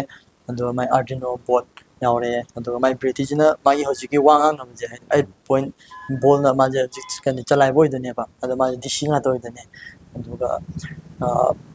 ꯑꯗꯨꯒ ꯃꯥꯏ Arduino board ꯌꯥꯎꯔꯦ, ꯑꯗꯨꯒ ꯃꯥꯏ ꯕ꯭ꯔꯤꯇꯤꯁꯤꯅ ꯃꯥꯒꯤ ꯍꯧꯖꯤꯛꯀꯤ ꯋꯥ ꯉꯥꯡꯅꯕꯁꯦ, ꯍꯥꯏꯗꯤ ꯑꯩꯠ ꯄꯣꯏꯟ ꯕꯣꯜꯅ ꯃꯥꯁꯦ ꯍꯧꯖꯤꯛ ꯀꯩꯅꯣ ꯆꯂꯥꯏꯕ ꯑꯣꯏꯗꯣꯏꯅꯦꯕ, ꯑꯗꯣ ꯃꯥꯁꯦ ꯗꯤ ꯁꯤ ꯉꯥꯛꯇ ꯑꯣꯏꯗꯣꯏꯅꯦ꯫ ꯑꯗꯨꯒ, ꯑ,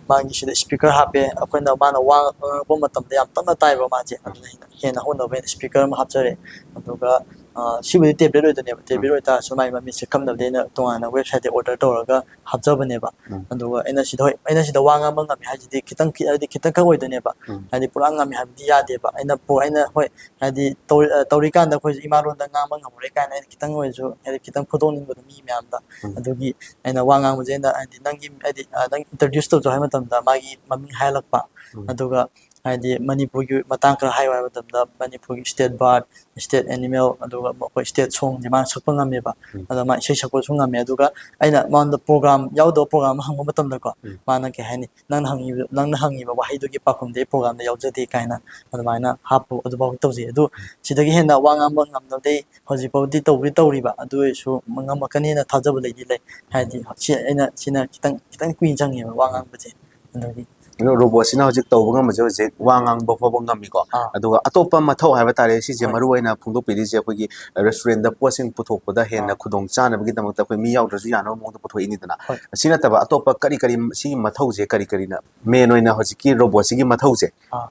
ꯃꯥꯒꯤ ꯁꯤꯗ ꯁ꯭ꯄꯤꯀꯔ ꯍꯥꯞꯄꯦ, ꯑꯩꯈꯣꯏꯅ ꯃꯥꯅ ꯋꯥ ꯉꯥꯡꯉꯛꯄ ꯃꯇꯝꯗ ꯌꯥꯝ ꯇꯞꯅ ꯇꯥꯏꯕ ꯃꯥꯁꯦ, ꯑꯗꯨꯅ ꯍꯦꯟꯅ ꯍꯦꯟꯅ ꯍꯧꯅꯕ ꯑꯩꯅ ꯁ꯭ꯄꯤꯀꯔ ꯑꯃ ꯍꯥꯞꯆꯔꯦ꯫ ꯑꯗꯨꯒ, ꯑ, ꯁꯤꯕꯨꯗꯤ ꯇꯦꯕ꯭ꯂꯦꯠ ꯑꯣꯏꯗꯣꯏꯅꯦꯕ, ꯇꯦꯕ꯭ꯂꯦꯠ ꯎꯝ꯫ ꯑꯣꯏꯇꯥꯔꯁꯨ ꯃꯥꯒꯤ ꯃꯃꯤꯠꯁꯦ ꯀꯝꯅꯕꯗꯤ ꯑꯩꯅ ꯇꯣꯉꯥꯟꯅ ꯋꯦꯕꯁꯥꯏꯠꯇ ꯑꯣꯔꯗꯔ ꯇꯧꯔꯒ ꯍꯥꯞꯆꯕꯅꯦꯕ꯫ ꯎꯝ꯫ ꯑꯗꯨꯒ ꯑꯩꯅ ꯁꯤꯗ, ꯍꯣꯏ, ꯑꯩꯅ ꯁꯤꯗ ꯋꯥ ꯉꯥꯡꯕ ꯉꯝꯃꯦ ꯍꯥꯏꯁꯤꯗꯤ ꯈꯤꯇꯪ ꯈꯤ-, ꯍꯥꯏꯗꯤ ꯈꯤꯇꯪ ꯈꯛ ꯑꯣꯏꯗꯣꯏꯅꯦꯕ꯫ ꯎꯝ꯫ ꯍꯥꯏꯗꯤ ꯄꯨꯔꯥ ꯉꯝꯃꯦ ꯍꯥꯏꯕꯗꯤ ꯌꯥꯗꯦꯕ꯫ ꯑꯩꯅ ꯄꯨ-, ꯑꯩꯅ, ꯍꯣꯏ, ꯍꯥꯏꯗꯤ ꯇꯧꯔꯤ-, ꯑ, ꯇꯧꯔꯤꯀꯥꯟꯗ ꯑꯩꯈꯣꯏꯁꯨ ꯏꯃꯥ ꯂꯣꯟꯗ ꯉꯥꯡꯕ ꯉꯝꯃꯔꯣꯏ ꯀꯥꯏꯅ ꯑꯩꯅ ꯈꯤꯇꯪ ꯑꯣꯏꯔꯁꯨ ꯍꯥꯏꯗꯤ ꯈꯤꯇꯪ ꯐꯨꯗꯣꯛꯅꯤꯡꯕꯗꯣ ꯃꯤ ꯃꯌꯥꯝꯗ꯫ ꯎꯝ꯫ ꯑꯗꯨꯒꯤ ꯑꯩꯅ ꯋꯥ ꯉꯥꯡꯕꯁꯦ ꯑꯩꯅ ꯍꯥꯏꯗꯤ ꯅꯪꯒꯤ ꯍꯥꯏꯗꯤ, ꯑ, ꯅꯪ introduce ꯇꯧꯖꯧ ꯍꯥꯏꯕ ꯃꯇꯝꯗ ꯃꯥꯒꯤ ꯃꯃꯤꯡ ꯍꯥꯏꯍꯜꯂꯛꯄ꯫ ꯎꯝ꯫ ꯑꯗꯨꯒ ꯍꯥꯏꯗꯤ ꯃꯅꯤꯄꯨꯔꯒꯤ ꯃꯇꯥꯡ ꯈꯔ ꯍꯥꯏꯌꯨ ꯍꯥꯏꯕ ꯃꯇꯝꯗ, ꯃꯅꯤꯄꯨꯔꯒꯤ state bird, state animal, ꯑꯗꯨꯒ ꯑꯩꯈꯣꯏ state songꯁꯦ ꯃꯥꯅ ꯁꯛꯄ ꯉꯝꯃꯦꯕ꯫ ꯎꯝ꯫ ꯑꯗꯣ ꯃꯥ ꯏꯁꯩ ꯁꯛꯄꯁꯨ ꯉꯝꯃꯦ꯫ ꯑꯗꯨꯒ ꯑꯩꯅ ꯃꯉꯣꯟꯗ program, ꯌꯥꯎꯗꯕ program ꯑꯃ ꯍꯪꯕ ꯃꯇꯝꯗꯀꯣ, ꯎꯝ꯫ ꯃꯥꯅ ꯀꯩ ꯍꯥꯏꯅꯤ, "ꯅꯪꯅ ꯍꯪꯉꯤꯕ, ꯅꯪꯅ ꯍꯪꯉꯤꯕ ꯋꯥꯍꯩꯗꯨꯒꯤ ꯄꯥꯎꯈꯨꯝꯗꯤ ꯑꯩ programꯗ ꯌꯥꯎꯖꯗꯦ" ꯀꯥꯏꯅ ꯑꯗꯨꯃꯥꯏꯅ ꯍꯥꯞꯄ, ꯑꯗꯨꯐꯥꯎ ꯇꯧꯖꯩ꯫ ꯑꯗꯨ ꯁꯤꯗꯒꯤ ꯍꯦꯟꯅ ꯋꯥ ꯉꯥꯡꯕ ꯉꯝꯅꯕꯗꯤ ꯍꯧꯖꯤꯛꯐꯥꯎꯗꯤ ꯇꯧꯕꯗꯤ ꯇꯧꯔꯤꯕ, ꯑꯗꯨ ꯑꯣꯏꯔꯁꯨ ꯉꯝꯃꯛꯀꯅꯤꯅ ꯊꯥꯖꯕ ꯂꯩꯗꯤ ꯂꯩ꯫ ꯍꯥꯏꯗꯤ ꯁꯤ ꯑꯩꯅ, ꯁꯤꯅ ꯈꯤꯇꯪ, ꯈꯤꯇꯪ ꯀꯨꯏꯅ ꯆꯪꯉꯦꯕ ꯋꯥ ꯉꯥꯡꯕꯁꯦ꯫ ꯑꯗꯨꯒꯤ ꯑꯗꯣ ꯔꯣꯕꯣꯠꯁꯤꯅ ꯍꯧꯖꯤꯛ ꯇꯧꯕ ꯉꯝꯕꯁꯦ ꯍꯧꯖꯤꯛ ꯋꯥ ꯉꯥꯡꯕ ꯐꯥꯎꯕ ꯉꯝꯃꯤꯀꯣ꯫ ꯑꯥ꯫ ꯑꯗꯨꯒ ꯑꯇꯣꯞꯄ ꯃꯊꯧ ꯍꯥꯏꯕ ꯇꯥꯔꯦ, ꯁꯤꯁꯦ ꯍꯣꯏ꯫ ꯃꯔꯨ ꯑꯣꯏꯅ ꯐꯣꯡꯗꯣꯛꯄꯤꯔꯤꯁꯦ ꯑꯩꯈꯣꯏꯒꯤ restaurantꯗ ꯄꯣꯠꯁꯤꯡ ꯄꯨꯊꯣꯛꯄꯗ ꯍꯦꯟꯅ ꯑꯥ꯫ ꯈꯨꯗꯣꯡ ꯆꯥꯅꯕꯒꯤꯗꯃꯛꯇ ꯑꯩꯈꯣꯏ ꯃꯤ ꯌꯥꯎꯗ꯭ꯔꯁꯨ ꯌꯥꯅꯕ ꯃꯑꯣꯡꯗ ꯄꯨꯊꯣꯛꯏꯅꯤꯗꯅ꯫ ꯍꯣꯏ꯫ ꯁꯤ ꯅꯠꯇꯕ ꯑꯇꯣꯞꯄ ꯀꯔꯤ ꯀꯔꯤ ꯁꯤꯒꯤ ꯃꯊꯧꯁꯦ ꯀꯔꯤ ꯀꯔꯤꯅ main ꯑꯣꯏꯅ ꯍꯧꯖꯤꯛꯀꯤ ꯔꯣꯕꯣꯠꯁꯤꯒꯤ ꯃꯊꯧꯁꯦ ꯑꯥ꯫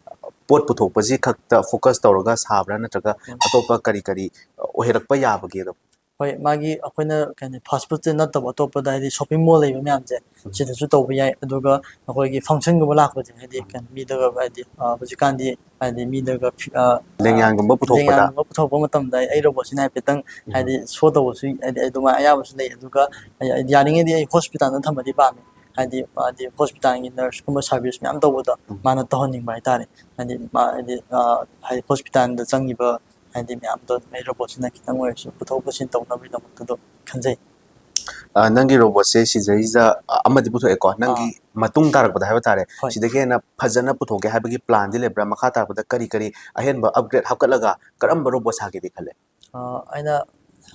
ꯄꯣꯠ ꯄꯨꯊꯣꯛꯄꯁꯤ ꯈꯛꯇ focus ꯇꯧꯔꯒ ꯁꯥꯕ꯭ꯔꯥ, ꯅꯠꯇ꯭ꯔꯒ ꯎꯝ꯫ ꯑꯇꯣꯞꯄ ꯀꯔꯤ ꯀꯔꯤ ꯑꯣꯏꯔꯛꯄ ꯌꯥꯕꯒꯦ ꯑꯗꯣ? ꯍꯣꯏ, ꯃꯥꯒꯤ ꯑꯩꯈꯣꯏꯅ ꯀꯩꯅꯣ, fast foodꯁꯦ ꯅꯠꯇꯕ ꯑꯇꯣꯞꯄꯗ, ꯍꯥꯏꯗꯤ shopping mall ꯂꯩꯕ ꯃꯌꯥꯝꯁꯦ, ꯎꯝ꯫ ꯁꯤꯗꯁꯨ ꯇꯧꯕ ꯌꯥꯏ꯫ ꯑꯗꯨꯒ ꯑꯩꯈꯣꯏꯒꯤ functionꯒꯨꯝꯕ ꯂꯥꯛꯄꯁꯦ, ꯍꯥꯏꯗꯤ ꯎꯝ꯫ ꯀꯩꯅꯣ, ꯃꯤꯗꯒ, ꯍꯥꯏꯗꯤ, ꯑ, ꯍꯧꯖꯤꯛꯀꯥꯟꯗꯤ, ꯍꯥꯏꯗꯤ ꯃꯤꯗꯒ ꯐꯤ-, ꯑ, ꯑ, ꯂꯦꯡꯌꯥꯟꯒꯨꯝꯕ ꯄꯨꯊꯣꯛꯄꯗ? ꯂꯦꯡꯌꯥꯟꯒꯨꯝꯕ ꯄꯨꯊꯣꯛꯄ ꯃꯇꯝꯗ ꯑꯩ, ꯑꯩ ꯔꯣꯕꯣꯠꯁꯤꯅ ꯍꯥꯏꯐꯦꯠꯇꯪ, ꯎꯝ꯫ ꯍꯥꯏꯗꯤ show ꯇꯧꯕꯁꯨ, ꯍꯥꯏꯗꯤ ꯑꯗꯨꯃꯥꯏꯅ ꯑꯌꯥꯕꯁꯨ ꯂꯩ꯫ ꯑꯗꯨꯒ ꯑꯩ, ꯑꯩ ꯌꯥꯔꯤꯉꯩꯗꯤ ꯑꯩ hospitalꯗ ꯊꯝꯕꯗꯤ ꯄꯥꯝꯃꯦ꯫ ꯍꯥꯏꯗꯤ, ꯍꯥꯏꯗꯤ hospitalꯒꯤ nurseꯀꯨꯝꯕ service ꯃꯌꯥꯝ ꯇꯧꯕꯗꯣ ꯎꯝ꯫ ꯃꯥꯅ ꯇꯧꯍꯟꯅꯤꯡꯕ ꯍꯥꯏꯇꯥꯔꯦ꯫ ꯍꯥꯏꯗꯤ ꯃꯥ, ꯍꯥꯏꯗꯤ, ꯑ, ꯍꯥꯏꯗꯤ hospitalꯗ ꯆꯪꯉꯤꯕ ꯍꯥꯏꯗꯤ ꯃꯌꯥꯝꯗꯣ ꯑꯩ ꯔꯣꯕꯣꯠꯁꯤꯅ ꯈꯤꯇꯪ ꯑꯣꯏꯔꯁꯨ ꯄꯨꯊꯣꯛ ꯄꯨꯁꯤꯟ ꯇꯧꯅꯕꯒꯤꯗꯃꯛꯇ ꯑꯗꯨꯝ ꯈꯟꯖꯩ꯫ ꯑ, ꯅꯪꯒꯤ ꯔꯣꯕꯣꯠꯁꯦ ꯁꯤꯗꯩꯁꯤꯗ, ꯑ, ꯑꯃꯗꯤ ꯄꯨꯊꯣꯛꯑꯦꯀꯣ, ꯅꯪꯒꯤ ꯑꯥ꯫ ꯃꯇꯨꯡ ꯇꯥꯔꯛꯄꯗ ꯍꯥꯏꯕ ꯇꯥꯔꯦ, ꯍꯣꯏ꯫ ꯁꯤꯗꯒꯤ ꯍꯦꯟꯅ ꯐꯖꯅ ꯄꯨꯊꯣꯛꯀꯦ ꯍꯥꯏꯕꯒꯤ planꯗꯤ ꯂꯩꯕ꯭ꯔꯥ? ꯃꯈꯥ ꯇꯥꯔꯛꯄꯗ ꯀꯔꯤ ꯀꯔꯤ ꯑꯍꯦꯟꯕ upgrade ꯍꯥꯞꯀꯠꯂꯒ ꯀꯔꯝꯕ ꯔꯣꯕꯣꯠ ꯁꯥꯒꯦꯗꯤ ꯈꯜꯂꯦ? ꯑ, ꯑꯩꯅ,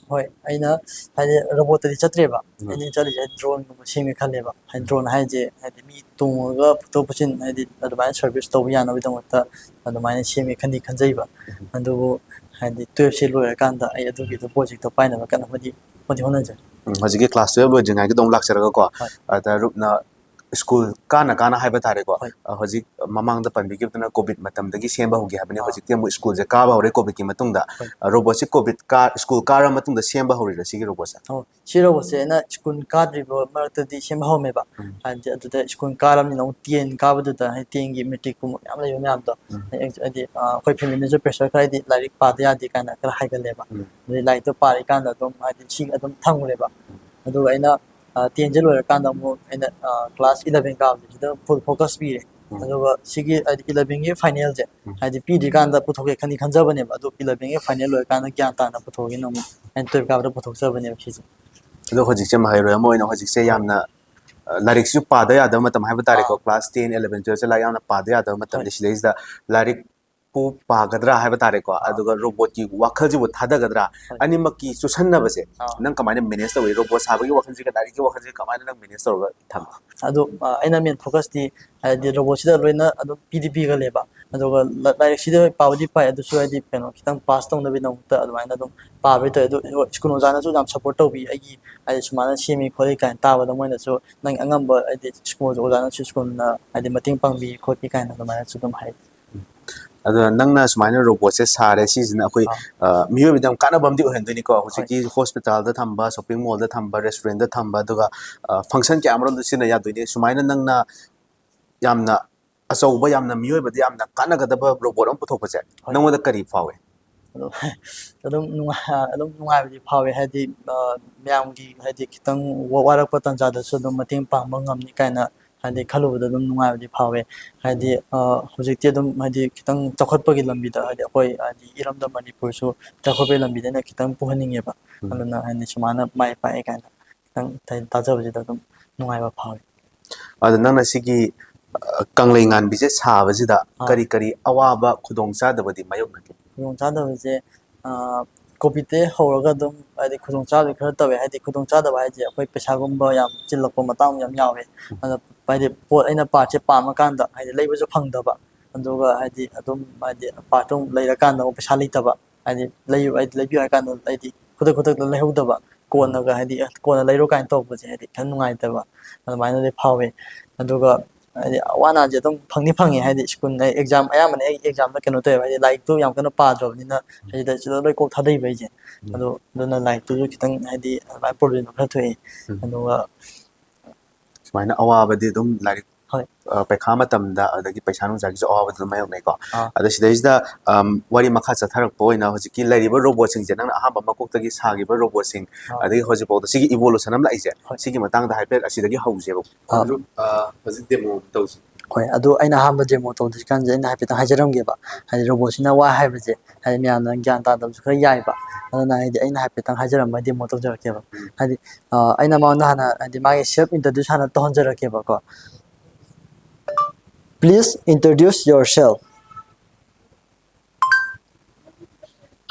ꯍꯣꯏ, ꯑꯩꯅ ꯍꯥꯏꯗꯤ ꯔꯣꯕꯣꯠꯇꯗꯤ ꯆꯠꯇ꯭ꯔꯦꯕ꯫ ꯎꯝ꯫ ꯑꯩꯅ ꯆꯠꯂꯤꯁꯦ droneꯒꯨꯝꯕ ꯁꯦꯝꯒꯦ ꯈꯜꯂꯦꯕ꯫ ꯍꯥꯏꯗꯤ ꯎꯝ꯫ drone ꯍꯥꯏꯁꯦ ꯍꯥꯏꯗꯤ ꯃꯤ ꯇꯣꯡꯉꯒ ꯄꯨꯊꯣꯛ ꯄꯨꯁꯤꯟ, ꯍꯥꯏꯗꯤ ꯑꯗꯨꯃꯥꯏꯅ service ꯇꯧꯕ ꯌꯥꯅꯕꯒꯤꯗꯃꯛꯇ ꯑꯗꯨꯃꯥꯏꯅ ꯁꯦꯝꯒꯦ ꯈꯟꯗꯤ ꯈꯟꯖꯩꯕ꯫ ꯎꯝ꯫ ꯑꯗꯨꯕꯨ ꯍꯥꯏꯗꯤ twelveꯁꯦ ꯂꯣꯏꯔꯀꯥꯟꯗ ꯑꯩ ꯑꯗꯨꯒꯤꯗꯣ ꯄ꯭ꯔꯣꯖꯦꯛꯇꯣ ꯄꯥꯏꯅꯕ ꯀꯟꯅ ꯍꯣꯠꯅꯗꯤ, ꯍꯣꯠꯅꯗꯤ ꯍꯣꯠꯅꯖꯔꯤ꯫ ꯎꯝ, ꯍꯧꯖꯤꯛꯀꯤ class twelve ꯂꯣꯏꯗ꯭ꯔꯤꯉꯩꯒꯤꯗꯣ ꯑꯃꯨꯛ ꯂꯥꯛꯆꯔꯒꯀꯣ, ꯍꯣꯏ꯫ ꯑꯗ ꯔꯨꯞꯅ school ꯀꯥꯅ ꯀꯥꯅ ꯍꯥꯏꯕ ꯇꯥꯔꯦꯀꯣ, ꯍꯣꯏ꯫ ꯑ, ꯍꯧꯖꯤꯛ ꯃꯃꯥꯡꯗ ꯄꯟꯕꯤꯈꯤꯕꯗꯨꯅ COVID ꯃꯇꯝꯗꯒꯤ ꯁꯦꯝꯕ ꯍꯧꯒꯦ ꯍꯥꯏꯕꯅꯤ꯫ ꯑꯥ꯫ ꯍꯧꯖꯤꯛꯇꯤ ꯑꯃꯨꯛ schoolꯁꯦ ꯀꯥꯕ ꯍꯧꯔꯦ COVIDꯀꯤ ꯃꯇꯨꯡꯗ꯫ ꯍꯣꯏ꯫ ꯑ, ꯔꯣꯕꯣꯠꯁꯤ COVID ꯀꯥ-, school ꯀꯥꯔꯕ ꯃꯇꯨꯡꯗ ꯁꯦꯝꯕ ꯍꯧꯔꯤꯔꯥ ꯁꯤꯒꯤ ꯔꯣꯕꯣꯠꯁꯦ? ꯑꯣ, ꯁꯤ ꯔꯣꯕꯣꯠꯁꯦ ꯑꯩꯅ school ꯀꯥꯗ꯭ꯔꯤꯕ ꯃꯔꯛꯇꯗꯤ ꯁꯦꯝꯕ ꯍꯧꯔꯝꯃꯦꯕ꯫ ꯎꯝ꯫ ꯍꯥꯏꯗꯤ ꯑꯗꯨꯗ school ꯀꯥꯔꯕꯅꯤꯅ ꯑꯃꯨꯛ ten ꯀꯥꯕꯗꯨꯗ, ꯍꯥꯏꯗꯤ tenꯒꯤ matricꯀꯨꯝꯕ ꯃꯌꯥꯝ ꯂꯩꯕ ꯃꯌꯥꯝꯗꯣ, ꯎꯝ꯫ ꯍꯥꯏꯗꯤ, ꯍꯥꯏꯗꯤ, ꯑ, ꯑꯩꯈꯣꯏ family ꯅꯁꯨ pressure ꯈꯔ, ꯍꯥꯏꯗꯤ ꯂꯥꯏꯔꯤꯛ ꯄꯥꯗ ꯌꯥꯗꯦ ꯀꯥꯏꯅ ꯈꯔ ꯍꯥꯏꯒꯜꯂꯦꯕ꯫ ꯎꯝ꯫ ꯑꯗꯩ ꯂꯥꯏꯔꯤꯛꯇꯣ ꯄꯥꯔꯤꯀꯥꯟꯗ ꯑꯗꯨꯝ, ꯍꯥꯏꯗꯤ ꯁꯤ ꯑꯗꯨꯝ ꯊꯝꯈ꯭ꯔꯦꯕ꯫ ꯎꯝ꯫ ꯑꯗꯨꯒ ꯑꯩꯅ, ꯑ, tenꯁꯦ ꯂꯣꯏꯔꯀꯥꯟꯗ ꯑꯃꯨꯛ ꯑꯩꯅ, ꯑ, class eleven ꯀꯥꯕꯁꯤꯗ full focus ꯄꯤꯔꯦ꯫ ꯑꯗꯨꯒ ꯁꯤꯒꯤ ꯍꯥꯏꯗꯤ ꯏꯂꯚꯦꯟꯒꯤ ꯐꯥꯏꯅꯦꯜꯁꯦ ꯍꯥꯏꯗꯤ ꯄꯤꯗ꯭ꯔꯤꯀꯥꯟꯗ ꯄꯨꯊꯣꯛꯀꯦ ꯈꯟꯗꯤ ꯈꯟꯖꯕꯅꯦꯕ, ꯑꯗꯨ ꯏꯂꯚꯦꯟꯒꯤ ꯐꯥꯏꯅꯦꯜ ꯂꯣꯏꯔꯀꯥꯟꯗ ꯒ꯭ꯌꯥꯟ ꯇꯥꯅ ꯄꯨꯊꯣꯛꯑꯒꯦꯅ ꯑꯃꯨꯛ ꯑꯩꯅ ꯇꯨꯌꯦꯜꯞ ꯀꯥꯕꯗ ꯄꯨꯊꯣꯛꯆꯕꯅꯦꯕ ꯁꯤꯁꯦ꯫ ꯑꯗꯣ ꯍꯧꯖꯤꯛꯁꯦ ꯃꯍꯩꯔꯣꯏ ꯑꯃ ꯑꯣꯏꯅ ꯍꯧꯖꯤꯛꯁꯦ ꯌꯥꯝꯅ, ꯑ, ꯂꯥꯏꯔꯤꯛꯁꯨ ꯄꯥꯗ ꯌꯥꯗꯕ ꯃꯇꯝ ꯍꯥꯏꯕ ꯇꯥꯔꯦꯀꯣ꯫ ꯑꯥ꯫ ꯀ꯭ꯂꯥꯁ ꯇꯦꯟ, ꯏꯂꯚꯦꯟ, ꯇꯨꯌꯦꯜꯞꯁꯦ ꯂꯥꯏꯔꯤꯛ ꯌꯥꯝꯅ ꯄꯥꯗ ꯌꯥꯗꯕ ꯃꯇꯝꯅꯤ꯫ ꯍꯣꯏ꯫ ꯁꯤꯗꯩꯁꯤꯗ ꯂꯥꯏꯔꯤꯛꯄꯨ ꯄꯥꯒꯗ꯭ꯔꯥ ꯍꯥꯏꯕ ꯇꯥꯔꯦꯀꯣ꯫ ꯑꯥ꯫ ꯑꯗꯨꯒ ꯔꯣꯕꯣꯠꯀꯤ ꯋꯥꯈꯜꯁꯤꯕꯨ ꯊꯥꯗꯒꯗ꯭ꯔꯥ? ꯍꯣꯏ꯫ ꯑꯅꯤꯃꯛꯀꯤ ꯆꯨꯁꯟꯅꯕꯁꯦ ꯑꯥ꯫ ꯅꯪ ꯀꯃꯥꯏꯅ ꯃꯦꯅꯦꯖ ꯇꯧꯏ? ꯔꯣꯕꯣꯠ ꯁꯥꯕꯒꯤ ꯋꯥꯈꯜꯁꯤꯒ ꯂꯥꯏꯔꯤꯛꯀꯤ ꯋꯥꯈꯜꯁꯤꯒ ꯀꯃꯥꯏꯅ ꯅꯪ ꯃꯦꯅꯦꯖ ꯇꯧꯔꯒ ꯊꯝꯃꯤ? ꯑꯗꯣ, ꯑ, ꯑꯩꯅ ꯃꯦꯟ ꯐꯣꯀꯁꯇꯤ ꯍꯥꯏꯗꯤ ꯔꯣꯕꯣꯠꯁꯤꯗ ꯂꯣꯏꯅ ꯑꯗꯨꯝ ꯄꯤꯗꯤ ꯄꯤꯒꯜꯂꯦꯕ꯫ ꯑꯗꯨꯒ ꯂ-, ꯂꯥꯏꯔꯤꯛꯁꯤꯗ ꯄꯥꯕꯗꯤ ꯄꯥꯏ, ꯑꯗꯨꯁꯨ ꯍꯥꯏꯗꯤ ꯀꯩꯅꯣ ꯈꯤꯇꯪ ꯄꯥꯁ ꯇꯧꯅꯕꯒꯤꯗꯃꯛꯇ ꯑꯗꯨꯃꯥꯏꯅ ꯑꯗꯨꯝ ꯄꯥꯕꯩ ꯇꯧꯋꯦ꯫ ꯑꯗꯨ ꯍꯣꯏ, ꯁ꯭ꯀꯨꯜ ꯑꯣꯖꯥꯅꯁꯨ ꯌꯥꯝ ꯁꯞꯄꯣꯔꯠ ꯇꯧꯕꯤ ꯑꯩꯒꯤ, ꯍꯥꯏꯗꯤ ꯁꯨꯃꯥꯏꯅ ꯁꯦꯝꯃꯤ ꯈꯣꯠꯂꯤ ꯀꯥꯏꯅ ꯇꯥꯕꯗ ꯃꯣꯏꯅꯁꯨ ꯅꯪ ꯑꯉꯝꯕ ꯍꯥꯏꯗꯤ ꯁ꯭ꯀꯨꯜ ꯑꯣꯖꯥꯅꯁꯨ ꯁ꯭ꯀꯨꯜꯅ ꯍꯥꯏꯗꯤ ꯃꯇꯦꯡ ꯄꯥꯡꯕꯤ ꯈꯣꯠꯄꯤ ꯀꯥꯏꯅ ꯑꯗꯨꯃꯥꯏꯅꯁꯨ ꯑꯗꯨꯝ ꯍꯥꯏ꯫ ꯑꯗꯣ ꯅꯪꯅ ꯁꯨꯃꯥꯏꯅ ꯔꯣꯕꯣꯠꯁꯦ ꯁꯥꯔꯦ, ꯁꯤꯁꯤꯅ ꯑꯩꯈꯣꯏ, ꯑꯥ꯫ ꯑ, ꯃꯤꯑꯣꯏꯕꯗ ꯌꯥꯝ ꯀꯥꯟꯅꯕ ꯑꯃꯗꯤ ꯑꯣꯏꯍꯟꯗꯣꯏꯅꯤꯀꯣ꯫ ꯍꯣꯏ꯫ ꯍꯧꯖꯤꯛꯀꯤ ꯍꯣꯁꯄꯤꯇꯥꯜꯗ ꯊꯝꯕ, ꯁꯣꯞꯄꯤꯡ ꯃꯣꯜꯗ ꯊꯝꯕ, ꯔꯦꯁꯇꯨꯔꯦꯟꯗ ꯊꯝꯕ, ꯑꯗꯨꯒ, ꯑ, ꯐꯪꯁꯟ ꯀꯌꯥ ꯑꯃꯔꯣꯝꯗ ꯁꯤꯖꯤꯟꯅ ꯌꯥꯗꯣꯏꯅꯦ꯫ ꯁꯨꯃꯥꯏꯅ ꯅꯪꯅ ꯌꯥꯝꯅ ꯑꯆꯧꯕ, ꯌꯥꯝꯅ ꯃꯤꯑꯣꯏꯕꯗ ꯌꯥꯝꯅ ꯀꯥꯟꯅꯒꯗꯕ ꯔꯣꯕꯣꯠ ꯑꯃ ꯄꯨꯊꯣꯛꯄꯁꯦ ꯍꯣꯏ꯫ ꯅꯪꯉꯣꯟꯗ ꯀꯔꯤ ꯐꯥꯎꯏ? ꯑꯗꯨꯝ, ꯑꯗꯨꯝ ꯅꯨꯡꯉꯥꯏ-, ꯑꯗꯨꯝ ꯅꯨꯡꯉꯥꯏꯕꯗꯤ ꯐꯥꯎꯋꯦ꯫ ꯍꯥꯏꯗꯤ, ꯑ, ꯃꯌꯥꯝꯒꯤ ꯍꯥꯏꯗꯤ ꯈꯤꯇꯪ ꯋꯥ-, ꯋꯥꯔꯛꯄ ꯇꯥꯟꯖꯥꯗꯁꯨ ꯑꯗꯨꯝ ꯃꯇꯦꯡ ꯄꯥꯡꯕ ꯉꯝꯅꯤ ꯀꯥꯏꯅ ꯍꯥꯏꯗꯤ ꯎꯝ꯫ ꯈꯜꯂꯨꯕꯗ ꯑꯗꯨꯝ ꯅꯨꯡꯉꯥꯏꯕꯗꯤ ꯐꯥꯎꯋꯦ꯫ ꯍꯥꯏꯗꯤ, ꯎꯝ꯫ ꯑ, ꯍꯧꯖꯤꯛꯇꯤ ꯑꯗꯨꯝ ꯍꯥꯏꯗꯤ ꯈꯤꯇꯪ ꯆꯥꯎꯈꯠꯄꯒꯤ ꯂꯝꯕꯤꯗ ꯍꯥꯏꯗꯤ ꯑꯩꯈꯣꯏ ꯍꯥꯏꯗꯤ ꯏꯔꯝꯗꯝ ꯃꯅꯤꯄꯨꯔꯁꯨ ꯆꯥꯎꯈꯠꯄꯒꯤ ꯂꯝꯕꯤꯗ ꯑꯩꯅ ꯈꯤꯇꯪ ꯄꯨꯍꯟꯅꯤꯡꯉꯦꯕ꯫ ꯎꯝ꯫ ꯑꯗꯨꯅ ꯍꯥꯏꯗꯤ ꯁꯨꯃꯥꯏꯅ ꯃꯥꯏ ꯄꯥꯛꯑꯦ ꯀꯥꯏꯅ ꯈꯤꯇꯪ ꯍꯥꯏꯗꯤ ꯇꯥꯖꯕꯁꯤꯗ ꯑꯗꯨꯝ ꯅꯨꯡꯉꯥꯏꯕ ꯐꯥꯎꯋꯦ꯫ ꯑꯗꯣ ꯅꯪꯅ ꯁꯤꯒꯤ, ꯑ, ꯀꯪꯂꯩ ꯉꯥꯟꯕꯤꯁꯦ ꯁꯥꯕꯁꯤꯗ ꯑꯥ꯫ ꯀꯔꯤ ꯀꯔꯤ ꯑꯋꯥꯕ ꯈꯨꯗꯣꯡꯆꯥꯗꯕꯗꯤ ꯃꯥꯌꯣꯛꯅꯒꯦ? ꯈꯨꯗꯣꯡꯆꯥꯗꯕꯁꯦ, ꯑ, ꯀꯣꯚꯤꯗꯇꯩ ꯍꯧꯔꯒ ꯑꯗꯨꯝ ꯍꯥꯏꯗꯤ ꯈꯨꯗꯣꯡꯆꯥꯗꯕ ꯈꯔ ꯇꯧꯋꯦ꯫ ꯍꯥꯏꯗꯤ ꯈꯨꯗꯣꯡꯆꯥꯗꯕ ꯍꯥꯏꯁꯦ ꯑꯩꯈꯣꯏ ꯄꯩꯁꯥꯒꯨꯝꯕ ꯌꯥꯝ ꯆꯤꯜꯂꯛꯄ ꯃꯇꯥꯡ ꯌꯥꯝ ꯌꯥꯎꯋꯦ꯫ ꯎꯝ꯫ ꯑꯗ ꯍꯥꯏꯗꯤ ꯄꯣꯠ ꯑꯩꯅ ꯄꯥꯔꯠꯁꯦ ꯄꯥꯝꯃꯀꯥꯟꯗ ꯍꯥꯏꯗꯤ ꯂꯩꯕꯁꯨ ꯐꯪꯗꯕ, ꯑꯗꯨꯒ ꯍꯥꯏꯗꯤ ꯑꯗꯨꯝ ꯍꯥꯏꯗꯤ ꯄꯥꯔꯠꯇꯣ ꯑꯃꯨꯛ ꯂꯩꯔꯀꯥꯟꯗ ꯑꯃꯨꯛ ꯄꯩꯁꯥ ꯂꯩꯇꯕ, ꯍꯥꯏꯗꯤ ꯂꯩꯌꯨ-, ꯍꯥꯏꯗꯤ ꯂꯩꯕꯤꯌꯨ ꯍꯥꯏ ꯀꯥꯟꯗ ꯍꯥꯏꯗꯤ ꯈꯨꯗꯛ ꯈꯨꯗꯛꯇ ꯂꯩꯍꯧꯗꯕ, ꯎꯝ꯫ ꯀꯣꯟꯅꯒ ꯍꯥꯏꯗꯤ, "ꯑꯦ, ꯀꯣꯟꯅ ꯂꯩꯔꯣ" ꯀꯥꯏꯅ ꯇꯧꯔꯛꯄꯁꯦ ꯍꯥꯏꯗꯤ ꯈꯤꯇꯪ ꯅꯨꯡꯉꯥꯏꯇꯕ ꯑꯗꯨꯃꯥꯏꯅꯗꯤ ꯐꯥꯎꯋꯦ꯫ ꯑꯗꯨꯒ ꯍꯥꯏꯗꯤ ꯑꯋꯥ ꯑꯅꯥꯁꯦ ꯑꯗꯨꯝ ꯐꯪꯗꯤ ꯐꯪꯉꯦ꯫ ꯍꯥꯏꯗꯤ ꯁ꯭ꯀꯨꯜ ꯑꯩ ꯑꯦꯛꯖꯥꯝ ꯑꯌꯥꯝꯕꯅ ꯑꯩ ꯑꯦꯛꯖꯥꯝꯗ ꯀꯩꯅꯣ ꯇꯧꯋꯦꯕ, ꯍꯥꯏꯗꯤ ꯂꯥꯏꯔꯤꯛꯇꯨ ꯌꯥꯝ ꯀꯟꯅ ꯄꯥꯗ꯭ꯔꯕꯅꯤꯅ ꯎꯝ꯫ ꯁꯤꯗ, ꯁꯤꯗ ꯂꯣꯏ ꯀꯣꯛ ꯊꯥꯗꯩꯕ ꯑꯩꯁꯦ꯫ ꯎꯝ꯫ ꯑꯗꯣ ꯑꯗꯨꯅ ꯂꯥꯏꯔꯤꯛꯇꯨꯁꯨ ꯈꯤꯇꯪ ꯍꯥꯏꯗꯤ ꯑꯗꯨꯃꯥꯏꯅ ꯄ꯭ꯔꯣꯕ꯭ꯂꯦꯝꯗꯣ ꯈꯔ ꯊꯣꯛꯑꯦ꯫ ꯎꯝ꯫ ꯑꯗꯨꯒ ꯁꯨꯃꯥꯏꯅ ꯑꯋꯥꯕꯗꯤ ꯑꯗꯨꯝ ꯂꯥꯏꯔꯤꯛ, ꯍꯣꯏ꯫ ꯑ, ꯄꯩꯈꯥ ꯃꯇꯝꯗ, ꯑꯗꯒꯤ ꯄꯩꯁꯥ ꯅꯨꯡꯁꯥꯒꯤꯁꯨ ꯑꯋꯥꯕꯗꯤ ꯑꯗꯨꯝ ꯃꯥꯌꯣꯛꯅꯩꯀꯣ꯫ ꯑꯥ꯫ ꯑꯗ ꯁꯤꯗꯩꯁꯤꯗ, ꯑꯝ, ꯋꯥꯔꯤ ꯃꯈꯥ ꯆꯠꯊꯔꯛꯄ ꯑꯣꯏꯅ ꯍꯧꯖꯤꯛꯀꯤ ꯂꯩꯔꯤꯕ ꯔꯣꯕꯣꯠꯁꯤꯡꯁꯦ, ꯅꯪꯅ ꯑꯍꯥꯟꯕ ꯃꯀꯣꯛꯇꯒꯤ ꯁꯥꯈꯤꯕ ꯔꯣꯕꯣꯠꯁꯤꯡ, ꯑꯥ꯫ ꯑꯗꯒꯤ ꯍꯧꯖꯤꯛꯐꯥꯎꯗ ꯁꯤꯒꯤ ꯏꯚꯣꯂꯨꯁꯟ ꯑꯃ ꯂꯥꯛꯏꯁꯦ, ꯍꯣꯏ꯫ ꯁꯤꯒꯤ ꯃꯇꯥꯡꯗ ꯍꯥꯏꯐꯦꯠ ꯑꯁꯤꯗꯒꯤ ꯍꯧꯁꯦꯕ꯫ ꯑꯥ꯫ ꯑꯗꯨ, ꯑ, ꯍꯧꯖꯤꯛ ꯗꯦꯃꯣ ꯑꯃ ꯇꯧꯁꯤ꯫ ꯍꯣꯏ, ꯑꯗꯨ ꯑꯩꯅ ꯑꯍꯥꯟꯕ demo ꯇꯧꯗ꯭ꯔꯤꯀꯥꯟꯁꯦ ꯑꯩꯅ ꯍꯥꯏꯐꯦꯠꯇꯪ ꯍꯥꯏꯖꯔꯝꯒꯦꯕ꯫ ꯍꯥꯏꯗꯤ ꯔꯣꯕꯣꯠꯁꯤꯅ ꯋꯥ ꯍꯥꯏꯕꯁꯦ ꯍꯥꯏꯗꯤ ꯃꯌꯥꯝꯅ ꯒ꯭ꯌꯥꯟ ꯇꯥꯗꯕꯁꯨ ꯈꯔ ꯌꯥꯏꯕ꯫ ꯑꯗꯨꯅ ꯍꯥꯏꯗꯤ ꯑꯩꯅ ꯍꯥꯏꯐꯦꯠꯇꯪ ꯍꯥꯏꯖꯔꯝꯃꯒ demo ꯇꯧꯖꯔꯛꯀꯦꯕ꯫ ꯍꯥꯏꯗꯤ ꯑ, ꯑꯩꯅ ꯃꯉꯣꯟꯗ ꯍꯥꯟꯅ ꯍꯥꯏꯗꯤ ꯃꯥꯒꯤ self introduce ꯍꯥꯟꯅ ꯇꯧꯍꯟꯖꯔꯛꯀꯦꯕꯀꯣ꯫ Please introduce yourself.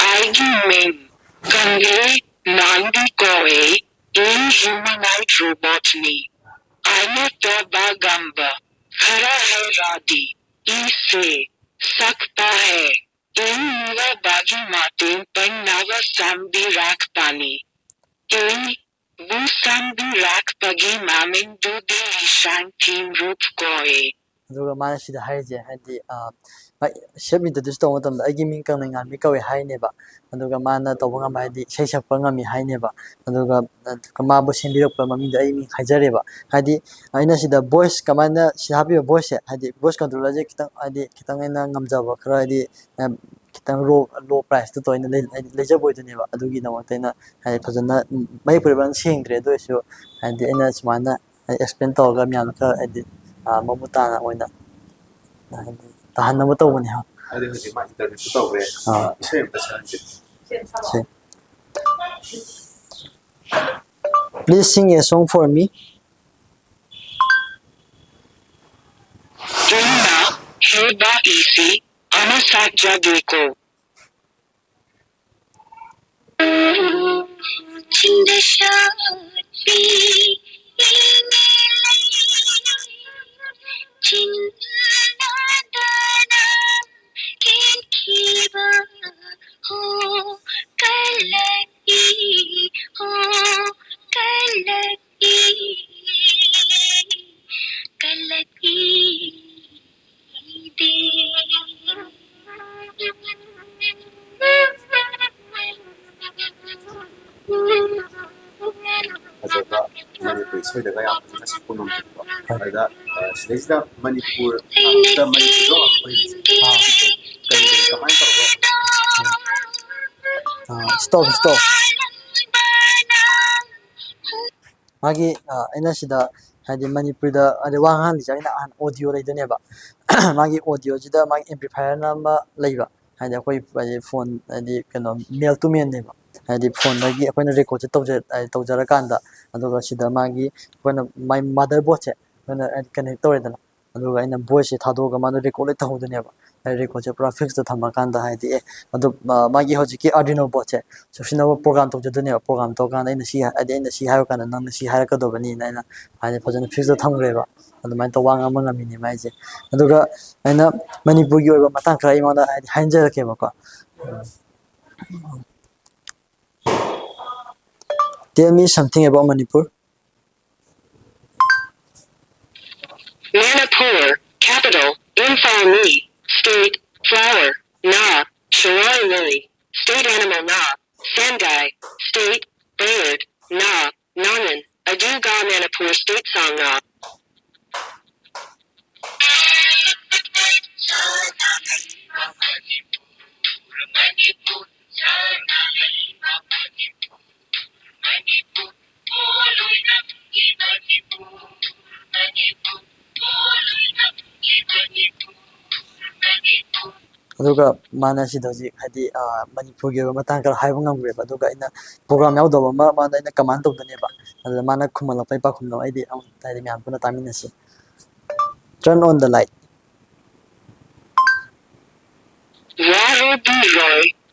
ꯑꯩꯒꯤ ꯃꯤꯡ ꯀꯪꯂꯩ ꯃꯥꯟꯕꯤ ꯀꯧꯏ꯫ ꯑꯩ humanoid robotꯅꯤ꯫ ꯑꯩꯅ ꯇꯧꯕ ꯉꯝꯕ ꯈꯔ ꯍꯥꯏꯔꯗꯤ, ꯑꯩꯁꯦ ꯁꯛꯄ ꯍꯩ꯫ ꯑꯩ ꯃꯤꯑꯣꯏꯕꯒꯤ ꯃꯇꯦꯡ ꯄꯥꯡꯅꯕ ꯁꯦꯝꯕꯤꯔꯛꯄꯅꯤ꯫ ꯑꯩ ꯕꯨ ꯁꯦꯝꯕꯤꯔꯛꯄꯒꯤ ꯃꯃꯤꯡꯗꯨꯗꯤ ꯏꯁꯥꯡꯊꯦꯝ ꯔꯨꯞ ꯀꯧꯏ꯫ ꯑꯗꯨꯒ ꯃꯥꯅ ꯁꯤꯗ ꯍꯥꯏꯔꯤꯁꯦ ꯍꯥꯏꯗꯤ, ꯑ, ꯃꯥ self introduce ꯇꯧꯕ ꯃꯇꯝꯗ "ꯑꯩꯒꯤ ꯃꯤꯡ ꯀꯪꯂꯩ ꯉꯥꯟꯕꯤ ꯀꯧꯏ" ꯍꯥꯏꯅꯦꯕ꯫ ꯑꯗꯨꯒ ꯃꯥꯅ ꯇꯧꯕ ꯉꯝꯕ ꯍꯥꯏꯗꯤ ꯏꯁꯩ ꯁꯛꯄ ꯉꯝꯃꯤ ꯍꯥꯏꯅꯦꯕ꯫ ꯑꯗꯨꯒ, ꯑꯗꯨꯒ ꯃꯥꯕꯨ ꯁꯦꯝꯕꯤꯔꯛꯄ ꯃꯃꯤꯡꯗꯣ ꯑꯩ ꯃꯤꯡ ꯍꯥꯏꯖꯔꯦꯕ꯫ ꯍꯥꯏꯗꯤ ꯑꯩꯅ ꯁꯤꯗ voice ꯀꯃꯥꯏꯅ ꯁꯤꯗ ꯍꯥꯞꯄꯤꯕ voiceꯁꯦ ꯍꯥꯏꯗꯤ voice controllerꯁꯦ ꯈꯤꯇꯪ ꯍꯥꯏꯗꯤ ꯈꯤꯇꯪ ꯑꯩꯅ ꯉꯝꯖꯕ ꯈꯔ ꯍꯥꯏꯗꯤ, ꯑ, ꯈꯤꯇꯪ low, low priceꯇ ꯑꯣꯏꯅ ꯂꯩ-, ꯍꯥꯏꯗꯤ ꯂꯩꯖꯕ ꯑꯣꯏꯗꯣꯏꯅꯦꯕ꯫ ꯑꯗꯨꯒꯤꯗꯃꯛꯇ ꯑꯩꯅ ꯍꯥꯏꯗꯤ ꯐꯖꯅ ꯃꯌꯦꯛ ꯐꯖꯅ ꯁꯦꯡꯗ꯭ꯔꯦ꯫ ꯑꯗꯨ ꯑꯣꯏꯔꯁꯨ ꯍꯥꯏꯗꯤ ꯑꯩꯅ ꯁꯨꯃꯥꯏꯅ explain ꯇꯧꯔꯒ ꯃꯌꯥꯝꯅ ꯈꯔ ꯍꯥꯏꯗꯤ, ꯑ, ꯃꯃꯨꯠ ꯇꯥꯅ ꯑꯣꯏꯅ ꯍꯥꯏꯗꯤ ꯇꯥꯍꯟꯅꯕ ꯇꯧꯕꯅꯦ꯫ ꯑꯗꯨꯗꯤ ꯍꯧꯖꯤꯛ ꯃꯥ introduceꯁꯨ ꯇꯧꯈ꯭ꯔꯦ꯫ ꯑꯥ꯫ ꯑ, ꯏꯁꯩ ꯑꯝꯇ ꯁꯛꯍꯟꯁꯦ꯫ ꯁꯤ꯫ Please sing a song for me. ꯏꯟꯅ ꯍꯦꯕ ꯏꯁꯤ ꯑꯃ ꯁꯛꯆꯒꯦꯀꯣ꯫ ꯆꯤꯡꯗ ꯁꯥꯠꯄꯤ ꯏꯃꯦꯂꯩ, ꯆꯤꯡꯅꯗꯅ ꯀꯦꯟꯈꯤꯕ ꯍꯣ ꯀꯜꯂꯛꯏ, ꯍꯣ ꯀꯜꯂꯛꯏ, ꯀꯜꯂꯛꯏ꯫ ꯐꯖꯕ ꯃꯅꯤꯄꯨꯔꯤ ꯏꯁꯩꯗꯒ ꯌꯥꯝ ꯐꯖꯅ ꯁꯛꯄ ꯉꯝꯕꯀꯣ꯫ ꯑꯗꯨꯗ, ꯑ, ꯁꯤꯗꯩꯁꯤꯗ ꯃꯅꯤꯄꯨꯔ, ꯑ, ꯃꯅꯤꯄꯨꯔꯗ ꯑꯩꯈꯣꯏ ꯍꯧꯖꯤꯛ ꯀꯔꯤ ꯀꯔꯤ ꯀꯃꯥꯏꯅ ꯇꯧꯔꯒ ꯑ, stop, stop꯫ ꯃꯥꯒꯤ, ꯑ, ꯑꯩꯅ ꯁꯤꯗ ꯍꯥꯏꯗꯤ ꯃꯅꯤꯄꯨꯔꯤꯗ ꯍꯥꯏꯗꯤ ꯋꯥ ꯉꯥꯡꯍꯜꯂꯤꯁꯦ ꯑꯩꯅ ꯑꯍꯥꯟ ꯑꯣꯗꯤꯑꯣ ꯂꯩꯗꯣꯏꯅꯦꯕ꯫ ꯃꯥꯒꯤ ꯑꯣꯗꯤꯑꯣꯁꯤꯗ ꯃꯥꯒꯤ ꯑꯦꯝꯄ꯭ꯂꯤꯐꯥꯏꯌꯔꯅ ꯑꯃ ꯂꯩꯕ, ꯍꯥꯏꯗꯤ ꯑꯩꯈꯣꯏ ꯍꯥꯏꯗꯤ ꯐꯣꯟ ꯍꯥꯏꯗꯤ ꯀꯩꯅꯣ ꯃꯦꯜ ꯇꯨ ꯃꯦꯟꯅꯦꯕ꯫ ꯍꯥꯏꯗꯤ ꯐꯣꯟꯗꯒꯤ ꯑꯩꯈꯣꯏꯅ ꯔꯦꯀꯣꯔꯠꯁꯦ ꯇꯧꯖ ꯍꯥꯏꯗꯤ ꯇꯧꯖꯔꯀꯥꯟꯗ, ꯑꯗꯨꯒ ꯁꯤꯗ ꯃꯥꯒꯤ ꯑꯩꯈꯣꯏꯅ ꯃꯥꯏ ꯃꯥꯗꯔ ꯕꯣꯔꯗꯁꯦ ꯑꯩꯈꯣꯏꯅ ꯍꯥꯏꯗꯤ ꯀꯅꯦꯛ ꯇꯧꯔꯦꯗꯅ, ꯑꯗꯨꯒ ꯑꯩꯅ ꯚꯣꯏꯁꯁꯦ ꯊꯥꯗꯣꯛꯑꯒ ꯃꯥꯗꯣ ꯔꯦꯀꯣꯔꯠ ꯂꯣꯏ ꯇꯧꯍꯧꯗꯣꯏꯅꯦꯕ꯫ ꯍꯥꯏꯗꯤ ꯔꯦꯀꯣꯔꯠꯁꯦ ꯄꯨꯔꯥ ꯐꯤꯛꯁꯇ ꯊꯝꯃꯀꯥꯟꯗ ꯍꯥꯏꯗꯤ ꯑꯦ ꯑꯗꯨ ꯃꯥꯒꯤ ꯍꯧꯖꯤꯛꯀꯤ ꯑꯥꯔꯗꯤꯅꯣ ꯕꯣꯔꯗꯁꯦ ꯆꯨꯞꯁꯤꯟꯅꯕ ꯄ꯭ꯔꯣꯒ꯭ꯔꯥꯝ ꯇꯧꯖꯗꯣꯏꯅꯦꯕ꯫ ꯄ꯭ꯔꯣꯒ꯭ꯔꯥꯝ ꯇꯧꯔꯀꯥꯟꯗ ꯑꯩꯅ ꯁꯤ ꯍꯥꯏꯗꯤ ꯑꯩꯅ ꯁꯤ ꯍꯥꯏꯔ ꯀꯥꯟꯗ ꯅꯪꯅ ꯁꯤ ꯍꯥꯏꯔꯛꯀꯗꯕꯅꯤꯅ ꯑꯩꯅ ꯍꯥꯏꯗꯤ ꯐꯖꯅ ꯐꯤꯛꯁꯇ ꯊꯝꯈ꯭ꯔꯦꯕ꯫ ꯑꯗꯨꯃꯥꯏꯅ ꯇꯧꯕ ꯉꯥꯡꯕ ꯉꯝꯃꯤꯅꯦ ꯃꯥꯏꯁꯦ꯫ ꯑꯗꯨꯒ ꯑꯩꯅ ꯃꯅꯤꯄꯨꯔꯒꯤ ꯑꯣꯏꯕ ꯃꯇꯥꯡ ꯈꯔ ꯑꯩꯉꯣꯟꯗ ꯍꯥꯏꯗꯤ ꯍꯥꯏꯖꯔꯛꯀꯦꯕꯀꯣ꯫ Tell me something about Manipur. Manipur, capital, Imphal. Me, state, flower, na, Shirari lily, state animal, na, Sendai, state, bird, na, Nangan, Aduga Manipur, state song, na. ꯑꯗꯨꯒ ꯃꯥꯅ ꯁꯤꯗ ꯍꯧꯖꯤꯛ ꯍꯥꯏꯗꯤ ꯃꯅꯤꯄꯨꯔꯒꯤ ꯑꯣꯏꯕ ꯃꯇꯥꯡ ꯈꯔ ꯍꯥꯏꯕ ꯉꯝꯈ꯭ꯔꯦꯕ꯫ ꯑꯗꯨꯒ ꯑꯩꯅ ꯄ꯭ꯔꯣꯒ꯭ꯔꯥꯝ ꯌꯥꯎꯗꯕ ꯑꯃ ꯃꯥꯅ ꯑꯩꯅ ꯀꯃꯥꯟ ꯇꯧꯗꯣꯏꯅꯦꯕ꯫ ꯑꯗꯨꯗ ꯃꯥꯅ ꯈꯨꯝꯍꯜꯂꯛꯄꯒꯤ ꯄꯥꯎꯈꯨꯝꯗꯣ ꯑꯩꯗꯤ ꯑꯃꯨꯛ ꯍꯥꯏꯗꯤ ꯃꯌꯥꯝ ꯄꯨꯟꯅ ꯇꯥꯃꯤꯟꯅꯁꯤ꯫ Turn on the light. ꯋꯥꯔꯧꯕꯤꯔꯣꯏ,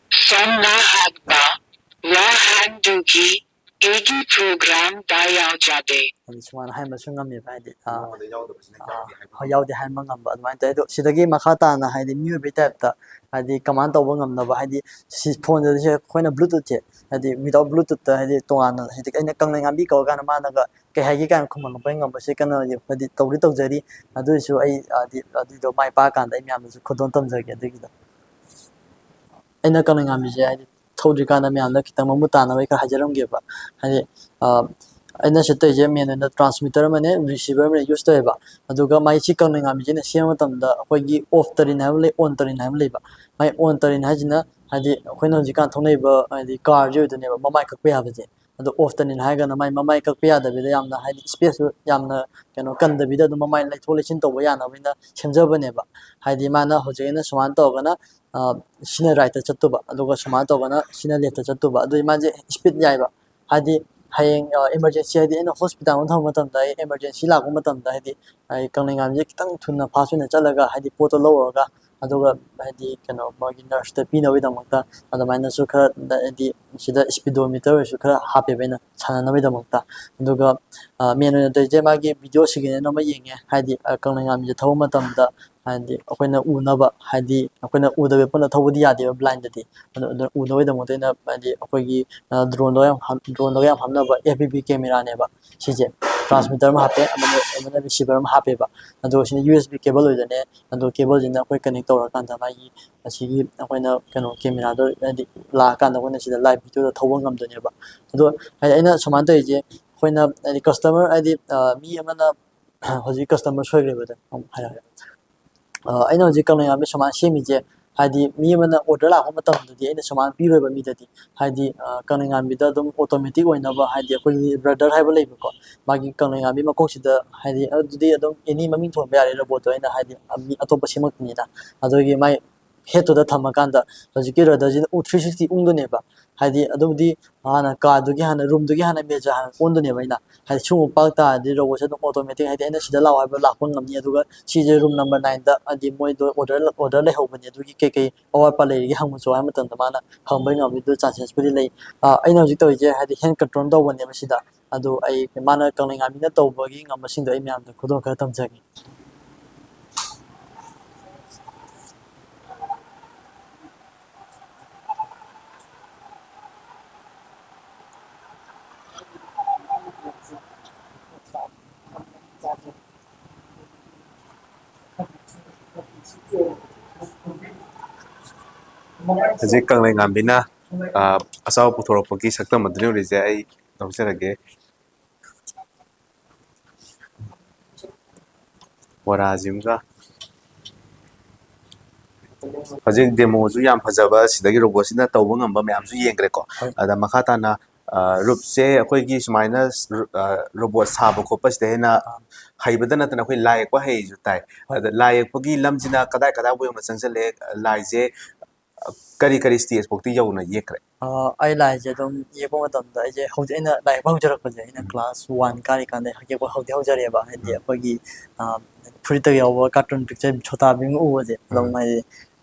ꯁꯣꯝꯅ ꯍꯥꯏꯕ ꯋꯥꯍꯪꯗꯨꯒꯤ ꯑꯩꯒꯤ ꯄ꯭ꯔꯣꯒ꯭ꯔꯥꯝꯗ ꯌꯥꯎꯖꯗꯦ꯫ ꯍꯥꯏꯗꯤ ꯁꯨꯃꯥꯏꯅ ꯍꯥꯏꯕꯁꯨ ꯉꯝꯃꯦꯕ, ꯍꯥꯏꯗꯤ, ꯑꯥ, ꯃꯉꯣꯟꯗ ꯌꯥꯎꯗꯕꯁꯤꯅ ꯑꯥ, ꯌꯥꯎꯗꯦ ꯍꯥꯏꯕ ꯍꯣꯏ, ꯌꯥꯎꯗꯦ ꯍꯥꯏꯕ ꯉꯝꯕ ꯑꯗꯨꯃꯥꯏꯅ ꯇꯧꯋꯦ꯫ ꯑꯗꯣ ꯁꯤꯗꯒꯤ ꯃꯈꯥ ꯇꯥꯅ ꯍꯥꯏꯗꯤ ꯃꯤꯑꯣꯏꯕꯒꯤ ꯇꯥꯏꯞꯇ ꯍꯥꯏꯗꯤ ꯀꯃꯥꯟ ꯇꯧꯕ ꯉꯝꯅꯕ, ꯍꯥꯏꯗꯤ ꯁꯤ ꯐꯣꯟꯗꯗꯤ ꯑꯩꯈꯣꯏꯅ ꯕ꯭ꯂꯨꯇꯨꯠꯁꯦ ꯍꯥꯏꯗꯤ without Bluetoothꯇ ꯍꯥꯏꯗꯤ ꯇꯣꯉꯥꯟꯅ ꯍꯥꯏꯗꯤ ꯑꯩꯅ ꯀꯪꯂꯩ ꯉꯥꯟꯕꯤ ꯀꯧꯔꯀꯥꯟꯗ ꯃꯥꯅꯒ ꯀꯩ ꯍꯥꯏꯒꯦ ꯀꯥꯏꯅ ꯈꯨꯝꯍꯜꯂꯛꯄ ꯉꯝꯕꯁꯦ ꯀꯩꯅꯣ ꯍꯥꯏꯗꯤ ꯇꯧꯗꯤ ꯇꯧꯖꯔꯤ꯫ ꯑꯗꯨ ꯑꯣꯏꯔꯁꯨ ꯑꯩ ꯍꯥꯏꯗꯤ ꯑꯗꯨꯏꯗꯣ ꯃꯥꯏ ꯄꯥꯛꯑꯀꯥꯟꯗ ꯑꯩ ꯃꯌꯥꯝꯗꯁꯨ ꯈꯨꯗꯣꯜ ꯇꯝꯖꯒꯦ꯫ ꯑꯗꯨꯒꯤꯗꯣ ꯑꯩꯅ ꯀꯪꯂꯩ ꯉꯥꯟꯕꯤꯁꯦ ꯍꯥꯏꯗꯤ ꯊꯧꯗ꯭ꯔꯤꯀꯥꯟꯗ ꯃꯌꯥꯝꯗ ꯈꯤꯇꯪ ꯃꯃꯨꯠ ꯇꯥꯅꯕ ꯑꯩ ꯈꯔ ꯍꯥꯏꯖꯔꯝꯒꯦꯕ꯫ ꯍꯥꯏꯗꯤ, ꯑ, ꯑꯩꯅ ꯁꯤ ꯇꯧꯔꯤꯁꯦ main ꯑꯣꯏꯅ transmitter ꯑꯃꯅꯦ, receiver ꯑꯃꯅꯦ use ꯇꯧꯋꯦꯕ꯫ ꯑꯗꯨꯒ ꯃꯥꯏ ꯁꯤ ꯀꯪꯂꯩ ꯉꯥꯟꯕꯤꯁꯤꯅ ꯁꯦꯝꯕ ꯃꯇꯝꯗ ꯑꯩꯈꯣꯏꯒꯤ off ꯇꯔꯤꯟ ꯍꯥꯏꯕ ꯑꯃ ꯂꯩ, on ꯇꯔꯤꯟ ꯍꯥꯏꯕ ꯑꯃ ꯂꯩꯕ꯫ ꯃꯥꯏ on ꯇꯔꯤꯟ ꯍꯥꯏꯁꯤꯅ ꯍꯥꯏꯗꯤ ꯑꯩꯈꯣꯏꯅ ꯍꯧꯖꯤꯛꯀꯥꯟ ꯊꯧꯅꯔꯤꯕ ꯍꯥꯏꯗꯤ carꯁꯦ ꯑꯣꯏꯗꯣꯏꯅꯦꯕ, ꯃꯃꯥꯏ ꯀꯛꯄ ꯌꯥꯕꯁꯦ꯫ ꯑꯗꯣ ꯑꯣꯐꯇꯅꯤꯅ ꯍꯥꯏꯔꯒꯅ ꯃꯥꯏ ꯃꯃꯥꯏ ꯀꯛꯄ ꯌꯥꯗꯕꯤꯗ ꯌꯥꯝꯅ ꯍꯥꯏꯗꯤ ꯏꯁꯄꯦꯁꯁꯨ ꯌꯥꯝꯅ ꯀꯩꯅꯣ ꯀꯟꯗꯕꯤꯗ ꯑꯗꯨꯝ ꯃꯃꯥꯏ ꯂꯩꯊꯣꯛ ꯂꯩꯁꯤꯟ ꯇꯧꯕ ꯌꯥꯅꯕꯅꯤꯅ ꯁꯦꯝꯖꯕꯅꯦꯕ꯫ ꯍꯥꯏꯗꯤ ꯃꯥꯅ ꯍꯧꯖꯤꯛ ꯑꯩꯅ ꯁꯨꯃꯥꯏꯅ ꯇꯧꯔꯒꯅ ꯁꯤꯅ ꯔꯥꯏꯠꯇ ꯆꯠꯇꯨꯕ, ꯑꯗꯨꯒ ꯁꯨꯃꯥꯏꯅ ꯇꯧꯔꯒꯅ ꯁꯤꯅ ꯂꯦꯐꯇ ꯆꯠꯇꯨꯕ꯫ ꯑꯗꯨꯗꯤ ꯃꯥꯁꯦ ꯏꯁꯄꯤꯠ ꯌꯥꯏꯕ꯫ ꯍꯥꯏꯗꯤ ꯍꯌꯦꯡ ꯏꯃꯥꯔꯖꯦꯟꯁꯤ, ꯍꯥꯏꯗꯤ ꯑꯩꯅ ꯍꯣꯁꯄꯤꯇꯥꯜ ꯑꯃ ꯊꯝꯕ ꯃꯇꯝꯗ, ꯑꯩ ꯏꯃꯥꯔꯖꯦꯟꯁꯤ ꯂꯥꯛꯄ ꯃꯇꯝꯗ, ꯍꯥꯏꯗꯤ ꯑꯩ ꯀꯪꯂꯩꯉꯥꯟꯕꯤꯁꯦ ꯈꯤꯇꯪ ꯊꯨꯅ ꯐꯥꯁ ꯑꯣꯏꯅ ꯆꯠꯂꯒ ꯍꯥꯏꯗꯤ ꯄꯣꯠꯇꯣ ꯂꯧꯔꯨꯔꯒ ꯑꯗꯨꯒ ꯍꯥꯏꯗꯤ ꯀꯩꯅꯣ ꯃꯣꯏꯒꯤ ꯅꯔꯁꯇ ꯄꯤꯅꯕꯒꯤꯗꯃꯛꯇ ꯑꯗꯨꯃꯥꯏꯅꯁꯨ ꯈꯔ ꯍꯥꯏꯗꯤ ꯁꯤꯗ ꯏꯁꯄꯤꯗꯣꯃꯤꯇꯔ ꯑꯣꯏꯔꯁꯨ ꯈꯔ ꯍꯥꯞꯄꯦꯕ ꯑꯩꯅ ꯁꯥꯟꯅꯅꯕꯒꯤꯗꯃꯛꯇ꯫ ꯑꯗꯨꯒ ꯃꯦꯟ ꯑꯣꯏꯅ ꯇꯧꯔꯤꯁꯦ ꯃꯥꯒꯤ ꯚꯤꯗꯤꯑꯣ ꯁꯤꯒꯅꯦꯜ ꯑꯃ ꯌꯦꯡꯉꯦ, ꯍꯥꯏꯗꯤ ꯀꯪꯂꯩꯉꯥꯟꯕꯤꯁꯦ ꯊꯧꯕ ꯃꯇꯝꯗ ꯍꯥꯏꯗꯤ ꯑꯩꯈꯣꯏꯅ ꯎꯅꯕ, ꯍꯥꯏꯗꯤ ꯑꯩꯈꯣꯏꯅ ꯎꯗꯕ ꯄꯣꯠꯅ ꯊꯧꯕꯗꯤ ꯌꯥꯗꯦꯕ ꯕ꯭ꯂꯥꯏꯟꯗꯗꯤ꯫ ꯑꯗꯨ ꯑꯗꯨ ꯎꯅꯕꯒꯤꯗꯃꯛꯇ ꯑꯩꯅ ꯍꯥꯏꯗꯤ ꯑꯩꯈꯣꯏꯒꯤ ꯗ꯭ꯔꯣꯟꯗ ꯌꯥꯝ ꯗ꯭ꯔꯣꯟꯗꯒ ꯌꯥꯝ ꯍꯥꯞꯅꯕ ꯑꯦꯐ ꯄꯤ ꯚꯤ ꯀꯦꯃꯦꯔꯥꯅꯦꯕ ꯁꯤꯁꯦ꯫ ꯇ꯭ꯔꯥꯟꯁꯃꯤꯇꯔ ꯑꯃ ꯍꯥꯞꯄꯦ, ꯑꯃꯅ ꯑꯃꯅ ꯔꯤꯁꯤꯚꯔ ꯑꯃ ꯍꯥꯞꯄꯦꯕ꯫ ꯑꯗꯨꯒ ꯁꯤꯅ ꯌꯨ ꯑꯦꯁ ꯕꯤ ꯀꯦꯕꯜ ꯑꯣꯏꯗꯣꯏꯅꯦ꯫ ꯑꯗꯣ ꯀꯦꯕꯜꯁꯤꯅ ꯑꯩꯈꯣꯏ ꯀꯅꯦꯛ ꯇꯧꯔꯀꯥꯟꯗ ꯃꯥꯒꯤ ꯑꯁꯤꯒꯤ ꯑꯩꯈꯣꯏꯅ ꯀꯩꯅꯣ ꯀꯦꯃꯦꯔꯥꯗꯣ ꯍꯥꯏꯗꯤ ꯂꯥꯛꯑꯀꯥꯟꯗ ꯑꯩꯈꯣꯏꯅ ꯁꯤꯗ ꯂꯥꯏꯚ ꯚꯤꯗꯤꯑꯣꯗ ꯊꯧꯕ ꯉꯝꯗꯣꯏꯅꯦꯕ꯫ ꯑꯗꯣ ꯍꯥꯏꯗꯤ ꯑꯩꯅ ꯁꯨꯃꯥꯏꯅ ꯇꯧꯔꯤꯁꯦ, ꯑꯩꯈꯣꯏꯅ ꯍꯥꯏꯗꯤ ꯀꯁꯇꯃꯔ ꯍꯥꯏꯗꯤ ꯃꯤ ꯑꯃꯅ ꯍꯧꯖꯤꯛ ꯀꯁꯇꯃꯔ ꯁꯣꯏꯈ꯭ꯔꯦꯕꯗ ꯑꯃꯨꯛ ꯍꯥꯏꯔꯛꯑꯒꯦ꯫ ꯑꯩꯅ ꯍꯧꯖꯤꯛ ꯀꯪꯂꯩꯉꯥꯟꯕꯤ ꯁꯨꯃꯥꯏꯅ ꯁꯦꯝꯃꯤꯁꯦ ꯍꯥꯏꯗꯤ ꯃꯤ ꯑꯃꯅ ꯑꯣꯔꯗꯔ ꯂꯥꯛꯄ ꯃꯇꯝꯗꯗꯤ ꯑꯩꯅ ꯁꯨꯃꯥꯏꯅ ꯄꯤꯔꯣꯏꯕ ꯃꯤꯗꯗꯤ꯫ ꯍꯥꯏꯗꯤ ꯀꯪꯂꯩꯉꯥꯟꯕꯤꯗ ꯑꯗꯨꯝ ꯑꯣꯇꯣꯃꯦꯇꯤꯛ ꯑꯣꯏꯅꯕ ꯍꯥꯏꯗꯤ ꯑꯩꯈꯣꯏꯒꯤ ꯔꯗꯔ ꯍꯥꯏꯕ ꯂꯩꯕꯀꯣ, ꯃꯥꯒꯤ ꯀꯪꯂꯩꯉꯥꯟꯕꯤ ꯃꯀꯣꯛꯁꯤꯗ ꯍꯥꯏꯗꯤ ꯑꯗꯨꯗꯤ ꯑꯗꯨꯝ ꯑꯦꯅꯤ ꯃꯃꯤꯡ ꯊꯣꯟꯕ ꯌꯥꯔꯦ ꯔꯣꯕꯣꯠꯇꯣ, ꯑꯩꯅ ꯍꯥꯏꯗꯤ ꯃꯤ ꯑꯇꯣꯞꯄ ꯁꯦꯝꯃꯛꯇꯣꯏꯅꯤꯅ꯫ ꯑꯗꯨꯒꯤ ꯃꯥꯏ ꯍꯦꯠꯇꯨꯗ ꯊꯝꯃꯀꯥꯟꯗ ꯍꯧꯖꯤꯛꯀꯤ ꯔꯗꯔꯁꯤꯅ ꯎ ꯊ꯭ꯔꯤ ꯁꯤꯛꯁꯇꯤ ꯎꯪꯗꯣꯏꯅꯦꯕ꯫ ꯍꯥꯏꯗꯤ ꯑꯗꯨꯕꯨꯗꯤ ꯍꯥꯟꯅ ꯀꯥꯗꯨꯒꯤ ꯍꯥꯟꯅ ꯔꯨꯝꯗꯨꯒꯤ ꯍꯥꯟꯅ ꯃꯦꯖꯔ ꯍꯥꯟꯅ ꯑꯣꯟꯗꯣꯏꯅꯦꯕ ꯑꯩꯅ꯫ ꯍꯥꯏꯗꯤ ꯁꯤꯒꯨꯝꯕ ꯄꯥꯛ ꯇꯥꯔꯗꯤ ꯔꯣꯕꯣꯠꯁꯦ ꯑꯗꯨꯝ ꯑꯣꯇꯣꯃꯦꯇꯤꯛ ꯍꯥꯏꯗꯤ ꯑꯩꯅ ꯁꯤꯗ ꯂꯥꯛꯑꯣ ꯍꯥꯏꯕ ꯂꯥꯛꯄ ꯉꯝꯅꯤ꯫ ꯑꯗꯨꯒ ꯁꯤꯁꯦ ꯔꯨꯝ ꯅꯝꯕꯔ ꯅꯥꯏꯟꯗ ꯍꯥꯏꯗꯤ ꯃꯣꯏꯗꯣ ꯑꯣꯔꯗꯔ ꯑꯣꯔꯗꯔ ꯂꯩꯍꯧꯕꯅꯦ, ꯑꯗꯨꯒꯤ ꯀꯩꯀꯩ ꯑꯋꯥꯠ ꯑꯄꯥ ꯂꯩꯔꯤꯒꯦ ꯍꯪꯕꯁꯨ ꯍꯥꯏꯕ ꯃꯇꯝꯗ ꯃꯥꯅ ꯍꯪꯕ ꯉꯝꯃꯤ꯫ ꯑꯗꯨ ꯆꯥꯟꯁꯦꯁꯄꯨꯗꯤ ꯂꯩ꯫ ꯑꯩꯅ ꯍꯧꯖꯤꯛ ꯇꯧꯔꯤꯁꯦ ꯍꯥꯏꯗꯤ ꯍꯦꯟ ꯀꯟꯇ꯭ꯔꯣꯜ ꯇꯧꯕꯅꯦꯕ ꯁꯤꯗ꯫ ꯑꯗꯨ ꯑꯩ ꯃꯥꯅ ꯀꯪꯂꯩꯉꯥꯟꯕꯤꯅ ꯇꯧꯕꯒꯤ ꯉꯝꯕꯁꯤꯡꯗꯣ ꯑꯩ ꯃꯌꯥꯝꯗ ꯈꯨꯗꯣꯜ ꯈꯔ ꯇꯝꯖꯒꯦ꯫ ꯍꯧꯖꯤꯛ ꯀꯪꯂꯩꯉꯥꯟꯕꯤꯅ ꯑꯆꯥꯄꯣꯠ ꯄꯨꯊꯣꯔꯛꯄꯒꯤ ꯁꯛꯇꯝ ꯑꯗꯨꯅꯤ ꯎꯔꯤꯁꯦ꯫ ꯑꯩ ꯂꯧꯖꯔꯒꯦ꯫ ꯕꯣꯔꯥꯁꯤꯃꯒ꯫ ꯍꯧꯖꯤꯛ ꯗꯦꯃꯣꯁꯨ ꯌꯥꯝ ꯐꯖꯕ, ꯁꯤꯗꯒꯤ ꯔꯣꯕꯣꯠꯁꯤꯅ ꯇꯧꯕ ꯉꯝꯕ ꯃꯌꯥꯝꯁꯨ ꯌꯦꯡꯈ꯭ꯔꯦꯀꯣ꯫ ꯑꯗ ꯃꯈꯥ ꯇꯥꯅ ꯑ, ꯔꯨꯞꯁꯦ ꯑꯩꯈꯣꯏꯒꯤ ꯁꯨꯃꯥꯏꯅ ꯔꯣꯕꯣꯠ ꯁꯥꯕ ꯈꯣꯠꯄꯁꯤꯗ ꯍꯦꯟꯅ ꯍꯩꯕꯗ ꯅꯠꯇꯅ ꯑꯩꯈꯣꯏ ꯂꯥꯏ ꯌꯦꯛꯄ ꯍꯩꯁꯨ ꯇꯥꯏ꯫ ꯑꯗ ꯂꯥꯏ ꯌꯦꯛꯄꯒꯤ ꯂꯝꯁꯤꯅ ꯀꯗꯥꯏ ꯀꯗꯥꯏꯕꯨ ꯌꯧꯅ ꯆꯪꯁꯤꯜꯂꯦ? ꯂꯥꯏꯁꯦ ꯀꯔꯤ ꯀꯔꯤ ꯁ꯭ꯇꯦꯖ ꯐꯥꯎꯗꯤ ꯌꯧꯅ ꯌꯦꯛꯈ꯭ꯔꯦ? ꯑ, ꯑꯩ ꯂꯥꯏꯁꯦ ꯑꯗꯨꯝ ꯌꯦꯛꯄ ꯃꯇꯝꯗ ꯑꯩꯁꯦ ꯍꯧꯖꯤꯛ ꯑꯩꯅ ꯂꯥꯏ ꯌꯦꯛꯄ ꯍꯧꯖꯔꯛꯄꯁꯦ ꯑꯩꯅ ꯎꯝ꯫ ꯀ꯭ꯂꯥꯁ ꯋꯥꯟ ꯀꯥꯔꯤꯀꯥꯟꯗ ꯌꯦꯛꯄ ꯍꯧꯗꯤ ꯍꯧꯖꯔꯛꯑꯦꯕ꯫ ꯍꯥꯏꯗꯤ ꯎꯝ꯫ ꯑꯩꯈꯣꯏꯒꯤ, ꯑ, ꯐꯨꯔꯤꯠꯇꯒ ꯌꯥꯎꯕ ꯀꯥꯔꯇꯨꯟ ꯄꯤꯛꯆꯔ ꯁꯣꯇꯥ ꯚꯤꯝꯒ ꯎꯕꯁꯦ ꯑꯗꯨꯝ ꯎꯝ꯫ ꯍꯥꯏꯗꯤ,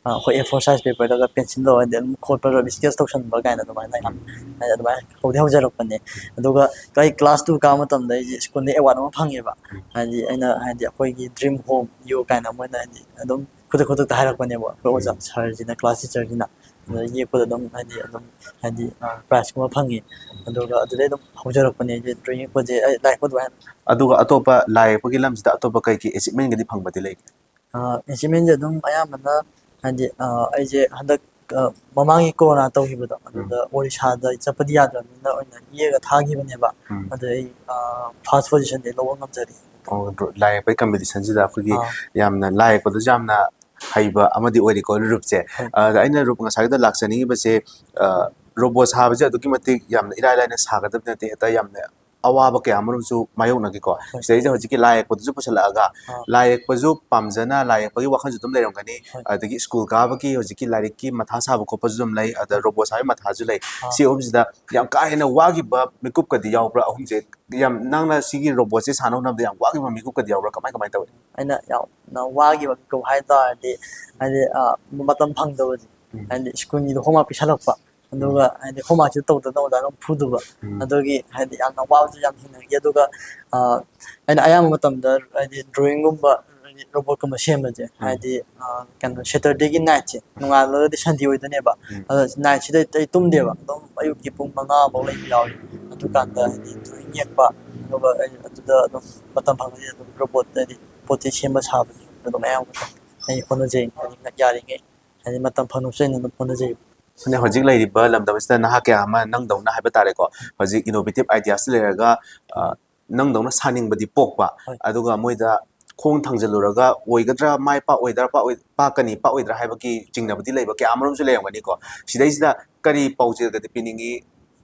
ꯑ, ꯑꯩꯈꯣꯏ ꯑꯦ ꯐꯣꯔ ꯁꯥꯏꯖ ꯄꯦꯄꯔꯗꯒ ꯄꯦꯟꯁꯤꯜ ꯇꯧꯔꯒ ꯑꯗꯨꯝ ꯈꯣꯠꯄꯗ ꯎꯝ꯫ ꯁ꯭ꯀꯦꯠꯁ ꯇꯧꯁꯟꯕ ꯀꯥꯏꯅ ꯑꯗꯨꯃꯥꯏꯅ ꯌꯥꯝ ꯎꯝ꯫ ꯍꯥꯏꯗꯤ ꯑꯗꯨꯃꯥꯏꯅ ꯍꯧꯗꯤ ꯍꯧꯖꯔꯛꯄꯅꯦ꯫ ꯎꯝ꯫ ꯑꯗꯨꯒ ꯑꯩ ꯀ꯭ꯂꯥꯁ ꯇꯨ ꯀꯥꯕ ꯃꯇꯝꯗ ꯑꯩꯁꯦ ꯁ꯭ꯀꯨꯜꯗ ꯑꯦꯋꯥꯔꯗ ꯑꯃ ꯐꯪꯉꯦꯕ꯫ ꯎꯝ꯫ ꯍꯥꯏꯗꯤ ꯑꯩꯅ ꯍꯥꯏꯗꯤ ꯑꯩꯈꯣꯏꯒꯤ ꯗ꯭ꯔꯤꯝ ꯍꯣꯝ ꯌꯨ ꯀꯥꯏꯅ ꯃꯣꯏꯅ ꯍꯥꯏꯗꯤ ꯑꯗꯨꯝ ꯈꯨꯗꯛ ꯈꯨꯗꯛꯇ ꯍꯥꯏꯔꯛꯄꯅꯦꯕ꯫ ꯑꯩꯈꯣꯏ ꯑꯣꯖꯥ ꯎꯝ꯫ ꯁꯥꯔꯁꯤꯅ, ꯀ꯭ꯂꯥꯁ ꯇꯤꯆꯔꯁꯤꯅ꯫ ꯎꯝ꯫ ꯑꯗꯨꯗ ꯌꯦꯛꯄꯗ ꯑꯗꯨꯝ ꯍꯥꯏꯗꯤ ꯑꯗꯨꯝ ꯍꯥꯏꯗꯤ, ꯑ, ꯄ꯭ꯔꯥꯏꯖꯀꯨꯝꯕ ꯐꯪꯉꯤ꯫ ꯎꯝ꯫ ꯑꯗꯨꯒ ꯑꯗꯨꯗꯩ ꯑꯗꯨꯝ ꯍꯧꯖꯔꯛꯄꯅꯦ ꯑꯩꯁꯦ ꯗ꯭ꯔꯣꯌꯤꯡ ꯌꯦꯛꯄꯁꯦ꯫ ꯑꯩ ꯂꯥꯏ ꯌꯦꯛꯄ ꯑꯗꯨꯃꯥꯏꯅ ꯑꯗꯨꯒ ꯑꯇꯣꯞꯄ ꯂꯥꯏ ꯌꯦꯛꯄꯒꯤ ꯂꯝꯁꯤꯗ ꯑꯇꯣꯞꯄ ꯀꯩ ꯀꯩ ꯑꯦꯆꯤꯞꯃꯦꯟꯒꯗꯤ ꯐꯪꯕꯗꯤ ꯂꯩꯒꯦ? ꯑ, ꯑꯦꯆꯤꯞꯃꯦꯟꯁꯦ ꯑꯗꯨꯝ ꯑꯌꯥꯝꯕꯅ ꯍꯥꯏꯗꯤ, ꯑ, ꯑꯩꯁꯦ ꯍꯟꯗꯛ, ꯑ, ꯃꯃꯥꯡꯒꯤ ꯀꯣꯔꯣꯅꯥ ꯇꯧꯈꯤꯕꯗꯣ, ꯎꯝ꯫ ꯑꯗꯨꯗ ꯑꯣꯔꯤꯁꯥꯗ ꯆꯠꯄꯗꯤ ꯌꯥꯗ꯭ꯔꯕꯅꯤꯅ ꯑꯣꯏꯅ ꯌꯦꯛꯑꯒ ꯊꯥꯈꯤꯕꯅꯦꯕ꯫ ꯎꯝ꯫ ꯑꯗꯨꯗ ꯑꯩ, ꯑ, ꯐꯥꯔꯁ ꯄꯣꯖꯤꯁꯟꯗꯤ ꯂꯧꯕ ꯉꯝꯖꯔꯤ꯫ ꯑꯣ, ꯗ꯭ꯔꯣ-, ꯂꯥꯏ ꯌꯦꯛꯄꯒꯤ ꯀꯝꯄꯤꯇꯤꯁꯟꯁꯤꯗ ꯑꯩꯈꯣꯏꯒꯤ ꯑꯥ꯫ ꯌꯥꯝꯅ ꯂꯥꯏ ꯌꯦꯛꯄꯗꯁꯨ ꯌꯥꯝꯅ ꯍꯩꯕ ꯑꯃꯗꯤ ꯑꯣꯏꯔꯤꯀꯣ ꯔꯨꯞꯁꯦ꯫ ꯍꯣꯏ꯫ ꯑꯗ ꯑꯩꯅ ꯔꯨꯞ ꯉꯁꯥꯏꯗ ꯂꯥꯛꯆꯅꯤꯡꯉꯤꯕꯁꯦ, ꯑ, ꯔꯣꯕꯣꯠ ꯁꯥꯕꯁꯦ ꯑꯗꯨꯛꯀꯤ ꯃꯇꯤꯛ ꯌꯥꯝꯅ ꯏꯔꯥꯏ ꯂꯥꯏꯅ ꯁꯥꯒꯗꯕ ꯅꯠꯇꯦ, ꯍꯦꯛꯇ ꯌꯥꯝꯅ ꯑꯋꯥꯕ ꯀꯌꯥ ꯑꯃꯔꯣꯝꯁꯨ ꯃꯥꯌꯣꯛꯅꯈꯤꯀꯣ꯫ ꯍꯣꯏ꯫ ꯁꯤꯗꯩꯁꯤꯗ ꯍꯧꯖꯤꯛꯀꯤ ꯂꯥꯏ ꯌꯦꯛꯄꯗꯨꯁꯨ ꯄꯨꯁꯜꯂꯛꯑꯒ, ꯑꯥ꯫ ꯂꯥꯏ ꯌꯦꯛꯄꯁꯨ ꯄꯥꯝꯖꯅ ꯂꯥꯏ ꯌꯦꯛꯄꯒꯤ ꯋꯥꯈꯜꯁꯨ ꯑꯗꯨꯝ ꯂꯩꯔꯝꯒꯅꯤ, ꯍꯣꯏ꯫ ꯑꯗꯒꯤ ꯁ꯭ꯀꯨꯜ ꯀꯥꯕꯒꯤ ꯍꯧꯖꯤꯛꯀꯤ ꯂꯥꯏꯔꯤꯛꯀꯤ ꯃꯊꯥ ꯁꯥꯕ ꯈꯣꯠꯄꯁꯨ ꯑꯗꯨꯝ ꯂꯩ, ꯑꯗ ꯍꯣꯏ꯫ ꯔꯣꯕꯣꯠ ꯁꯥꯕꯒꯤ ꯃꯊꯥꯁꯨ ꯂꯩ꯫ ꯑꯥ꯫ ꯁꯤ ꯑꯍꯨꯝꯁꯤꯗ ꯌꯥꯝ ꯀꯥ ꯍꯦꯟꯅ ꯋꯥꯈꯤꯕ ꯃꯤꯀꯨꯞꯀꯗꯤ ꯌꯥꯎꯕ꯭ꯔꯥ? ꯑꯍꯨꯝꯁꯦ ꯌꯥꯝ, ꯅꯪꯅ ꯁꯤꯒꯤ ꯔꯣꯕꯣꯠꯁꯦ ꯁꯥꯟꯅ ꯍꯣꯠꯅꯕꯗ ꯌꯥꯝ ꯋꯥꯈꯤꯕ ꯃꯤꯀꯨꯞꯀꯗꯤ ꯌꯥꯎꯕ꯭ꯔꯥ? ꯀꯃꯥꯏ, ꯀꯃꯥꯏꯅ ꯇꯧꯏ? ꯑꯩꯅ ꯌꯥꯝꯅ ꯋꯥꯈꯤꯕ ꯃꯤꯀꯨꯞ ꯍꯥꯏ ꯇꯥꯔꯗꯤ, ꯍꯥꯏꯗꯤ, ꯑ, ꯃꯇꯝ ꯐꯪꯗꯕꯁꯦ꯫ ꯎꯝ꯫ ꯍꯥꯏꯗꯤ ꯁ꯭ꯀꯨꯜꯒꯤꯗꯣ ꯍꯣꯝꯋꯥꯔꯛ ꯄꯤꯁꯜꯂꯛꯄ꯫ ꯎꯝ꯫ ꯑꯗꯨꯒ ꯍꯥꯏꯗꯤ ꯍꯣꯝꯋꯥꯔꯛꯁꯦ ꯇꯧꯗꯅ ꯑꯣꯖꯥꯅ ꯑꯃꯨꯛ ꯐꯨꯗꯕ꯫ ꯎꯝ꯫ ꯑꯗꯨꯒꯤ ꯍꯥꯏꯗꯤ ꯌꯥꯝꯅ ꯋꯥꯕꯁꯨ ꯌꯥꯝ ꯊꯦꯡꯅꯈꯤ꯫ ꯑꯗꯨꯒ, ꯑ, ꯑꯩꯅ ꯑꯌꯥꯝꯕ ꯃꯇꯝꯗ ꯍꯥꯏꯗꯤ ꯗ꯭ꯔꯣꯌꯤꯡꯒꯨꯝꯕ, ꯍꯥꯏꯗꯤ ꯔꯣꯕꯣꯠꯀꯨꯝꯕ ꯁꯦꯝꯕꯁꯦ, ꯎꯝ꯫ ꯍꯥꯏꯗꯤ, ꯑ, ꯀꯩꯅꯣ, ꯁꯦꯇꯔꯗꯦꯒꯤ ꯅꯥꯏꯠꯁꯦ, ꯅꯣꯡꯉꯥꯜꯂꯒꯗꯤ ꯁꯟꯗꯦ ꯑꯣꯏꯗꯣꯏꯅꯦꯕ꯫ ꯎꯝ꯫ ꯑꯗꯣ ꯅꯥꯏꯠꯁꯤꯗ ꯑꯩ ꯇꯨꯝꯗꯦꯕ꯫ ꯑꯗꯨꯝ ꯑꯌꯨꯛꯀꯤ ꯄꯨꯡ ꯃꯉꯥ ꯐꯥꯎ ꯂꯩꯕ ꯌꯥꯎꯏ꯫ ꯑꯗꯨꯀꯥꯟꯗ ꯍꯥꯏꯗꯤ ꯗ꯭ꯔꯣꯌꯤꯡ ꯌꯦꯛꯄ, ꯑꯗꯨꯒ ꯑꯩ ꯑꯗꯨꯗ ꯑꯗꯨꯝ ꯃꯇꯝ ꯐꯪꯉꯗꯤ ꯑꯗꯨꯝ ꯔꯣꯕꯣꯠ ꯍꯥꯏꯗꯤ ꯄꯣꯠ ꯆꯩ ꯁꯦꯝꯕ ꯁꯥꯕꯗꯤ ꯑꯗꯨꯝ ꯑꯌꯥꯝꯕ ꯑꯩ ꯍꯣꯠꯅꯖꯩ꯫ ꯍꯥꯏꯗꯤ ꯌꯥꯔꯤꯉꯩ ꯍꯥꯏꯗꯤ ꯃꯇꯝ ꯐꯪꯕꯁꯨ ꯑꯩꯅ ꯑꯗꯨꯝ ꯍꯣꯠꯅꯖꯩ꯫ ꯑꯗꯨꯅ ꯍꯧꯖꯤꯛ ꯂꯩꯔꯤꯕ ꯂꯝꯗꯝ ꯑꯁꯤꯗ ꯅꯍꯥ ꯀꯌꯥ ꯑꯃ ꯅꯪꯗꯧꯅ ꯍꯥꯏꯕ ꯇꯥꯔꯦꯀꯣ, ꯍꯧꯖꯤꯛ innovative ideas ꯂꯩꯔꯒ, ꯑ, ꯅꯪꯗꯧꯅ ꯁꯥꯅꯤꯡꯕꯗꯤ ꯄꯣꯛꯄ, ꯍꯣꯏ꯫ ꯑꯗꯨꯒ ꯃꯣꯏꯗ ꯈꯣꯡ ꯊꯥꯡꯖꯜꯂꯨꯔꯒ ꯑꯣꯏꯒꯗ꯭ꯔꯥ, ꯃꯥꯏ ꯄꯥꯛꯑꯣꯏꯗ꯭ꯔꯥ, ꯄꯥꯛꯑꯣꯏ-, ꯄꯥꯛꯀꯅꯤ, ꯄꯥꯛꯑꯣꯏꯗ꯭ꯔꯥ ꯍꯥꯏꯕꯒꯤ ꯆꯤꯡꯅꯕꯗꯤ ꯂꯩꯕ ꯀꯌꯥ ꯑꯃꯔꯣꯝꯁꯨ ꯂꯩꯔꯝꯒꯅꯤꯀꯣ꯫ ꯁꯤꯗꯩꯁꯤꯗ ꯀꯔꯤ ꯄꯥꯎꯖꯦꯜꯒꯗꯤ ꯄꯤꯅꯤꯡꯉꯤ?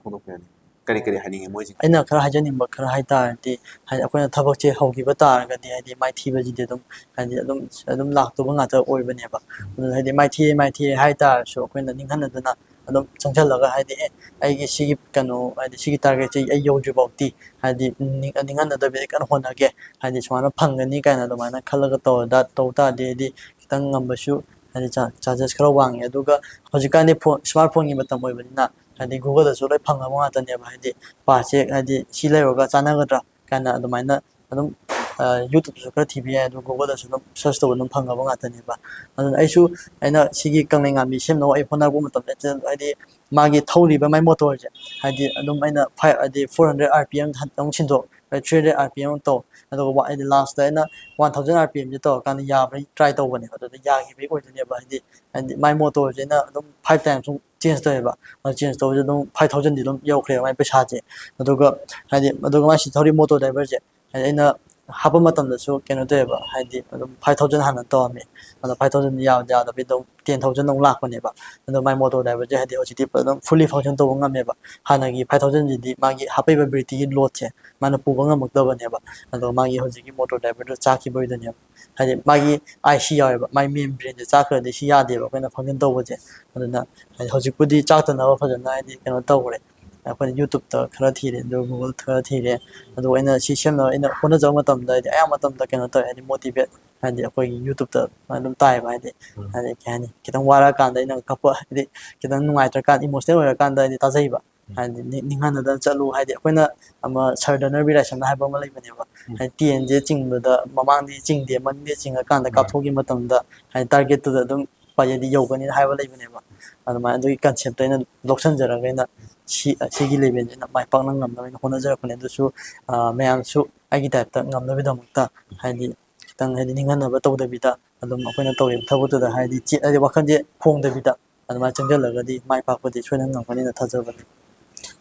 ꯐꯣꯡꯗꯣꯛꯄꯤꯌꯨꯅꯦ꯫ ꯀꯔꯤ ꯀꯔꯤ ꯍꯥꯏꯅꯤꯡꯉꯤ ꯃꯣꯏꯁꯤꯡ? ꯑꯩꯅ ꯈꯔ ꯍꯥꯏꯖꯅꯤꯡꯕ ꯈꯔ ꯍꯥꯏ ꯇꯥꯔꯗꯤ, ꯍꯥꯏꯗꯤ ꯑꯩꯈꯣꯏꯅ ꯊꯕꯛꯁꯦ ꯍꯧꯈꯤꯕ ꯇꯥꯔꯒꯗꯤ, ꯍꯥꯏꯗꯤ ꯃꯥꯏꯊꯤꯕꯁꯤꯗꯤ ꯑꯗꯨꯝ, ꯍꯥꯏꯗꯤ ꯑꯗꯨꯝ ꯑꯗꯨꯝ ꯂꯥꯛꯇꯧꯕ ꯉꯥꯛꯇ ꯑꯣꯏꯕꯅꯦꯕ꯫ ꯑꯗꯨꯅ ꯍꯥꯏꯗꯤ ꯃꯥꯏꯊꯤꯔꯦ ꯃꯥꯏꯊꯤꯔꯦ ꯍꯥꯏ ꯇꯥꯔꯁꯨ, ꯑꯩꯈꯣꯏꯅ ꯅꯤꯡꯍꯟꯅꯗꯅ ꯑꯗꯨꯝ ꯆꯪꯁꯤꯜꯂꯒ, ꯍꯥꯏꯗꯤ ꯑꯦ, ꯑꯩꯒꯤ ꯁꯤꯒꯤ ꯀꯩꯅꯣ, ꯍꯥꯏꯗꯤ ꯁꯤꯒꯤ ꯇꯥꯔꯒꯦꯠꯁꯦ ꯑꯩ ꯌꯧꯗ꯭ꯔꯤ ꯐꯥꯎꯗꯤ, ꯍꯥꯏꯗꯤ ꯅꯤꯡ- ꯅꯤꯡꯍꯟꯅꯗꯕꯤꯗ ꯀꯟꯅ ꯍꯣꯠꯅꯒꯦ, ꯍꯥꯏꯗꯤ ꯁꯨꯃꯥꯏꯅ ꯐꯪꯒꯅꯤ ꯀꯥꯏꯅ ꯑꯗꯨꯃꯥꯏꯅ ꯈꯜꯂꯒ ꯇꯧꯔꯗ ꯇꯧ ꯇꯥꯔꯗꯤ, ꯍꯥꯏꯗꯤ ꯈꯤꯇꯪ ꯉꯝꯕꯁꯨ, ꯍꯥꯏꯗꯤ ꯆꯥ- ꯆꯥꯔꯖꯦꯁ ꯈꯔ ꯋꯥꯡꯉꯦ꯫ ꯑꯗꯨꯒ ꯍꯧꯖꯤꯛꯀꯥꯟꯗꯤ ꯐꯣꯟ, ꯁ꯭ꯃꯥꯔꯠ ꯐꯣꯟꯒꯤ ꯃꯇꯝ ꯑꯣꯏꯕꯅꯤꯅ, ꯍꯥꯏꯗꯤ ꯒꯨꯒꯜꯗꯁꯨ ꯂꯣꯏ ꯐꯪꯉꯕ ꯉꯥꯛꯇꯅꯦꯕ꯫ ꯍꯥꯏꯗꯤ ꯄꯥꯁꯁꯦ, ꯍꯥꯏꯗꯤ ꯁꯤ ꯂꯩꯔꯨꯔꯒ ꯆꯥꯟꯅꯒꯗ꯭ꯔꯥ ꯀꯥꯏꯅ ꯑꯗꯨꯃꯥꯏꯅ ꯑꯗꯨꯝ ꯌꯨꯇ꯭ꯌꯨꯕꯇꯁꯨ ꯈꯔ ꯊꯤꯕ ꯌꯥꯏ, ꯑꯗꯨ ꯒꯨꯒꯜꯗꯁꯨ ꯑꯗꯨꯝ ꯁꯔꯁ ꯇꯧꯕ ꯑꯗꯨꯝ ꯐꯪꯉꯕ ꯉꯥꯛꯇꯅꯦꯕ꯫ ꯑꯗꯨꯅ ꯑꯩꯁꯨ, ꯑꯩꯅ ꯁꯤꯒꯤ ꯀꯪꯂꯩꯉꯥꯟꯕꯤ ꯁꯦꯝꯅꯕ ꯑꯩ ꯍꯣꯠꯅꯔꯛꯄ ꯃꯇꯝꯗ, ꯍꯥꯏꯗꯤ ꯃꯥꯒꯤ ꯊꯧꯔꯤꯕ ꯃꯥꯏ ꯃꯣꯇꯣꯔꯁꯦ, ꯍꯥꯏꯗꯤ ꯑꯗꯨꯝ ꯑꯩꯅ ꯐꯥꯏꯚ, ꯍꯥꯏꯗꯤ four hundred R P M ꯑꯃꯨꯛ ꯁꯤꯟꯗꯣꯛ, three hundred R P M ꯑꯃꯨꯛ ꯇꯧ, ꯑꯗꯨꯒ ꯋꯥ- ꯍꯥꯏꯗꯤ ꯂꯥꯁꯇ ꯑꯩꯅ ꯋꯥꯟ ꯊꯥꯎꯖꯟ ꯑꯥꯔ ꯄꯤ ꯑꯦꯝꯁꯦ ꯇꯧꯔꯀꯥꯟꯗ ꯌꯥꯕ꯭ꯔꯥ ꯇ꯭ꯔꯥꯏ ꯇꯧꯕꯅꯦꯕ꯫ ꯑꯗꯨꯗ ꯌꯥꯈꯤꯕꯒꯤ ꯑꯣꯏꯗꯣꯏꯅꯦꯕ꯫ ꯍꯥꯏꯗꯤ, ꯍꯥꯏꯗꯤ ꯃꯥꯏ ꯃꯣꯇꯣꯔꯁꯦ ꯑꯩꯅ ꯑꯗꯨꯝ ꯐꯥꯏꯚ ꯇꯥꯏꯝꯁ ꯑꯃꯨꯛ ꯆꯦꯟꯖ ꯇꯧꯋꯦꯕ꯫ ꯑꯗꯨ ꯆꯦꯟꯖ ꯇꯧꯕꯁꯦ ꯑꯗꯨꯝ ꯐꯥꯏꯚ ꯊꯥꯎꯖꯟꯗꯤ ꯑꯗꯨꯝ ꯌꯧꯈ꯭ꯔꯦꯕ ꯃꯥꯏ ꯄꯩꯁꯥꯁꯦ꯫ ꯑꯗꯨꯒ ꯍꯥꯏꯗꯤ, ꯑꯗꯨꯒ ꯃꯥꯏ ꯁꯤ ꯊꯧꯔꯤ ꯃꯣꯇꯣꯔ ꯗ꯭ꯔꯥꯏꯚꯔꯁꯦ, ꯍꯥꯏꯗꯤ ꯑꯩꯅ ꯍꯥꯞꯄ ꯃꯇꯝꯗꯁꯨ ꯀꯩꯅꯣ ꯇꯧꯋꯦꯕ, ꯍꯥꯏꯗꯤ ꯑꯗꯨꯝ ꯐꯥꯏꯚ ꯊꯥꯎꯖꯟ ꯍꯥꯟꯅ ꯇꯧꯔꯝꯃꯦ꯫ ꯑꯗꯣ ꯐꯥꯏꯚ ꯊꯥꯎꯖꯟ ꯌꯥꯗ ꯌꯥꯗꯕꯤ ꯑꯗꯨꯝ ꯇꯦꯟ ꯊꯥꯎꯖꯟ ꯑꯃꯨꯛ ꯂꯥꯛꯄꯅꯦꯕ꯫ ꯑꯗꯣ ꯃꯥꯏ ꯃꯣꯇꯣꯔ ꯗ꯭ꯔꯥꯏꯚꯔꯁꯦ ꯍꯥꯏꯗꯤ ꯍꯧꯖꯤꯛꯇꯤ ꯑꯗꯨꯝ ꯐꯨꯜꯂꯤ ꯐꯪꯁꯟ ꯇꯧꯕ ꯉꯝꯃꯦꯕ꯫ ꯍꯥꯟꯅꯒꯤ ꯐꯥꯏꯚ ꯊꯥꯎꯖꯟꯁꯤꯗꯤ ꯃꯥꯒꯤ ꯍꯥꯞꯄꯛꯏꯕ ꯕ꯭ꯔꯤꯠꯇꯤꯒꯤ ꯂꯣꯗꯁꯦ ꯃꯥꯅ ꯄꯨꯕ ꯉꯝꯃꯛꯇꯕꯅꯦꯕ꯫ ꯑꯗꯣ ꯃꯥꯒꯤ ꯍꯧꯖꯤꯛꯀꯤ ꯃꯣꯇꯣꯔ ꯗ꯭ꯔꯥꯏꯚꯔꯗꯣ ꯆꯥꯛꯈꯤꯕ ꯑꯣꯏꯗꯣꯏꯅꯦꯕ꯫ ꯍꯥꯏꯗꯤ ꯃꯥꯒꯤ ꯑꯥꯏ ꯁꯤ ꯌꯥꯎꯋꯦꯕ, ꯃꯥꯏ ꯃꯦꯟ ꯕ꯭ꯔꯦꯟꯁꯦ ꯆꯥꯛꯈ꯭ꯔꯗꯤ ꯁꯤ ꯌꯥꯗꯦꯕ ꯑꯩꯈꯣꯏꯅ ꯐꯪꯁꯟ ꯇꯧꯕꯁꯦ꯫ ꯑꯗꯨꯅ ꯍꯥꯏꯗꯤ ꯍꯧꯖꯤꯛꯄꯨꯗꯤ ꯆꯥꯛꯇꯅꯕ ꯐꯖꯅ ꯍꯥꯏꯗꯤ ꯀꯩꯅꯣ ꯇꯧꯈ꯭ꯔꯦ꯫ ꯑꯩꯈꯣꯏꯅ ꯌꯨꯇ꯭ꯌꯨꯕꯇ ꯈꯔ ꯊꯤꯔꯦ, ꯑꯗꯨꯒ ꯒꯨꯒꯜ ꯈꯔ ꯊꯤꯔꯦ꯫ ꯑꯗꯨꯒ ꯑꯩꯅ ꯁꯤ ꯁꯦꯝꯅꯕ ꯑꯩꯅ ꯍꯣꯠꯅꯖꯕ ꯃꯇꯝꯗ ꯍꯥꯏꯗꯤ ꯑꯌꯥꯝꯕ ꯃꯇꯝꯗ ꯀꯩꯅꯣ ꯇꯧꯋꯦ, ꯍꯥꯏꯗꯤ ꯃꯣꯇꯤꯚꯦꯠ, ꯍꯥꯏꯗꯤ ꯑꯩꯈꯣꯏꯒꯤ ꯌꯨꯇ꯭ꯌꯨꯕꯇ ꯑꯗꯨꯝ ꯇꯥꯏꯌꯦꯕ꯫ ꯍꯥꯏꯗꯤ, ꯍꯥꯏꯗꯤ ꯀꯩ ꯍꯥꯏꯅꯤ, ꯈꯤꯇꯪ ꯋꯥꯔꯛꯑꯀꯥꯟꯗ ꯑꯩꯅ ꯀꯞꯄ, ꯍꯥꯏꯗꯤ ꯈꯤꯇꯪ ꯅꯨꯡꯉꯥꯏꯇ꯭ꯔꯀꯥꯟꯗ, ꯏꯃꯣꯁꯅꯦꯜ ꯑꯣꯏꯔꯀꯥꯟꯗ ꯍꯥꯏꯗꯤ ꯇꯥꯖꯩꯕ꯫ ꯍꯥꯏꯗꯤ ꯅꯤ- ꯅꯤꯡꯍꯟꯅꯗꯅ ꯆꯠꯂꯨ, ꯍꯥꯏꯗꯤ ꯑꯩꯈꯣꯏꯅ ꯑꯃ ꯁꯔ ꯗꯅꯔꯕꯤ ꯔꯥꯏꯁꯟꯅ ꯍꯥꯏꯕ ꯑꯃ ꯂꯩꯕꯅꯦꯕ꯫ ꯍꯥꯏꯗꯤ ꯇꯦꯟꯁꯦ ꯆꯤꯡꯕꯗ ꯃꯃꯥꯡꯗꯤ ꯆꯤꯡꯗꯦ, ꯃꯅꯤꯡꯗꯤ ꯆꯤꯡꯉꯀꯥꯟꯗ ꯀꯥꯞꯊꯣꯛꯈꯤꯕ ꯃꯇꯝꯗ ꯍꯥꯏꯗꯤ ꯇꯥꯔꯒꯦꯠꯇꯨꯗ ꯑꯗꯨꯝ ꯄꯥꯏꯌꯦꯗꯤ ꯌꯧꯒꯅꯤ ꯍꯥꯏꯕ ꯂꯩꯕꯅꯦꯕ꯫ ꯑꯗꯨꯃꯥꯏꯅ ꯑꯗꯨꯒꯤ ꯀꯟꯁꯦꯞꯇ ꯑꯩꯅ ꯂꯧꯁꯟꯖꯔꯒ ꯑꯩꯅ ꯁꯤ, ꯁꯤꯒꯤ ꯂꯦꯚꯦꯜꯁꯤꯅ ꯃꯥꯏ ꯄꯥꯛꯅ ꯉꯝꯅꯕ ꯑꯩꯅ ꯍꯣꯠꯅꯖꯔꯛꯄꯅꯦ꯫ ꯑꯗꯨꯁꯨ, ꯑ, ꯃꯌꯥꯝꯁꯨ ꯑꯩꯒꯤ ꯇꯥꯏꯞꯇ ꯉꯝꯅꯕꯒꯤꯗꯃꯛꯇ ꯍꯥꯏꯗꯤ ꯈꯤꯇꯪ ꯍꯥꯏꯗꯤ ꯅꯤꯡꯍꯟꯅꯕ ꯇꯧꯗꯕꯤꯗ ꯑꯗꯨꯝ ꯑꯩꯈꯣꯏꯅ ꯇꯧꯔꯤꯕ ꯊꯕꯛꯇꯨꯗ ꯍꯥꯏꯗꯤ ꯆꯦ-, ꯍꯥꯏꯗꯤ ꯋꯥꯈꯜꯁꯦ ꯍꯣꯡꯗꯕꯤꯗ ꯑꯗꯨꯃꯥꯏꯅ ꯆꯪꯁꯤꯜꯂꯒꯗꯤ ꯃꯥꯏ ꯄꯥꯛꯄꯗꯤ ꯁꯣꯏꯗꯅ ꯉꯝꯒꯅꯤꯅ ꯊꯥꯖꯕꯅꯤ꯫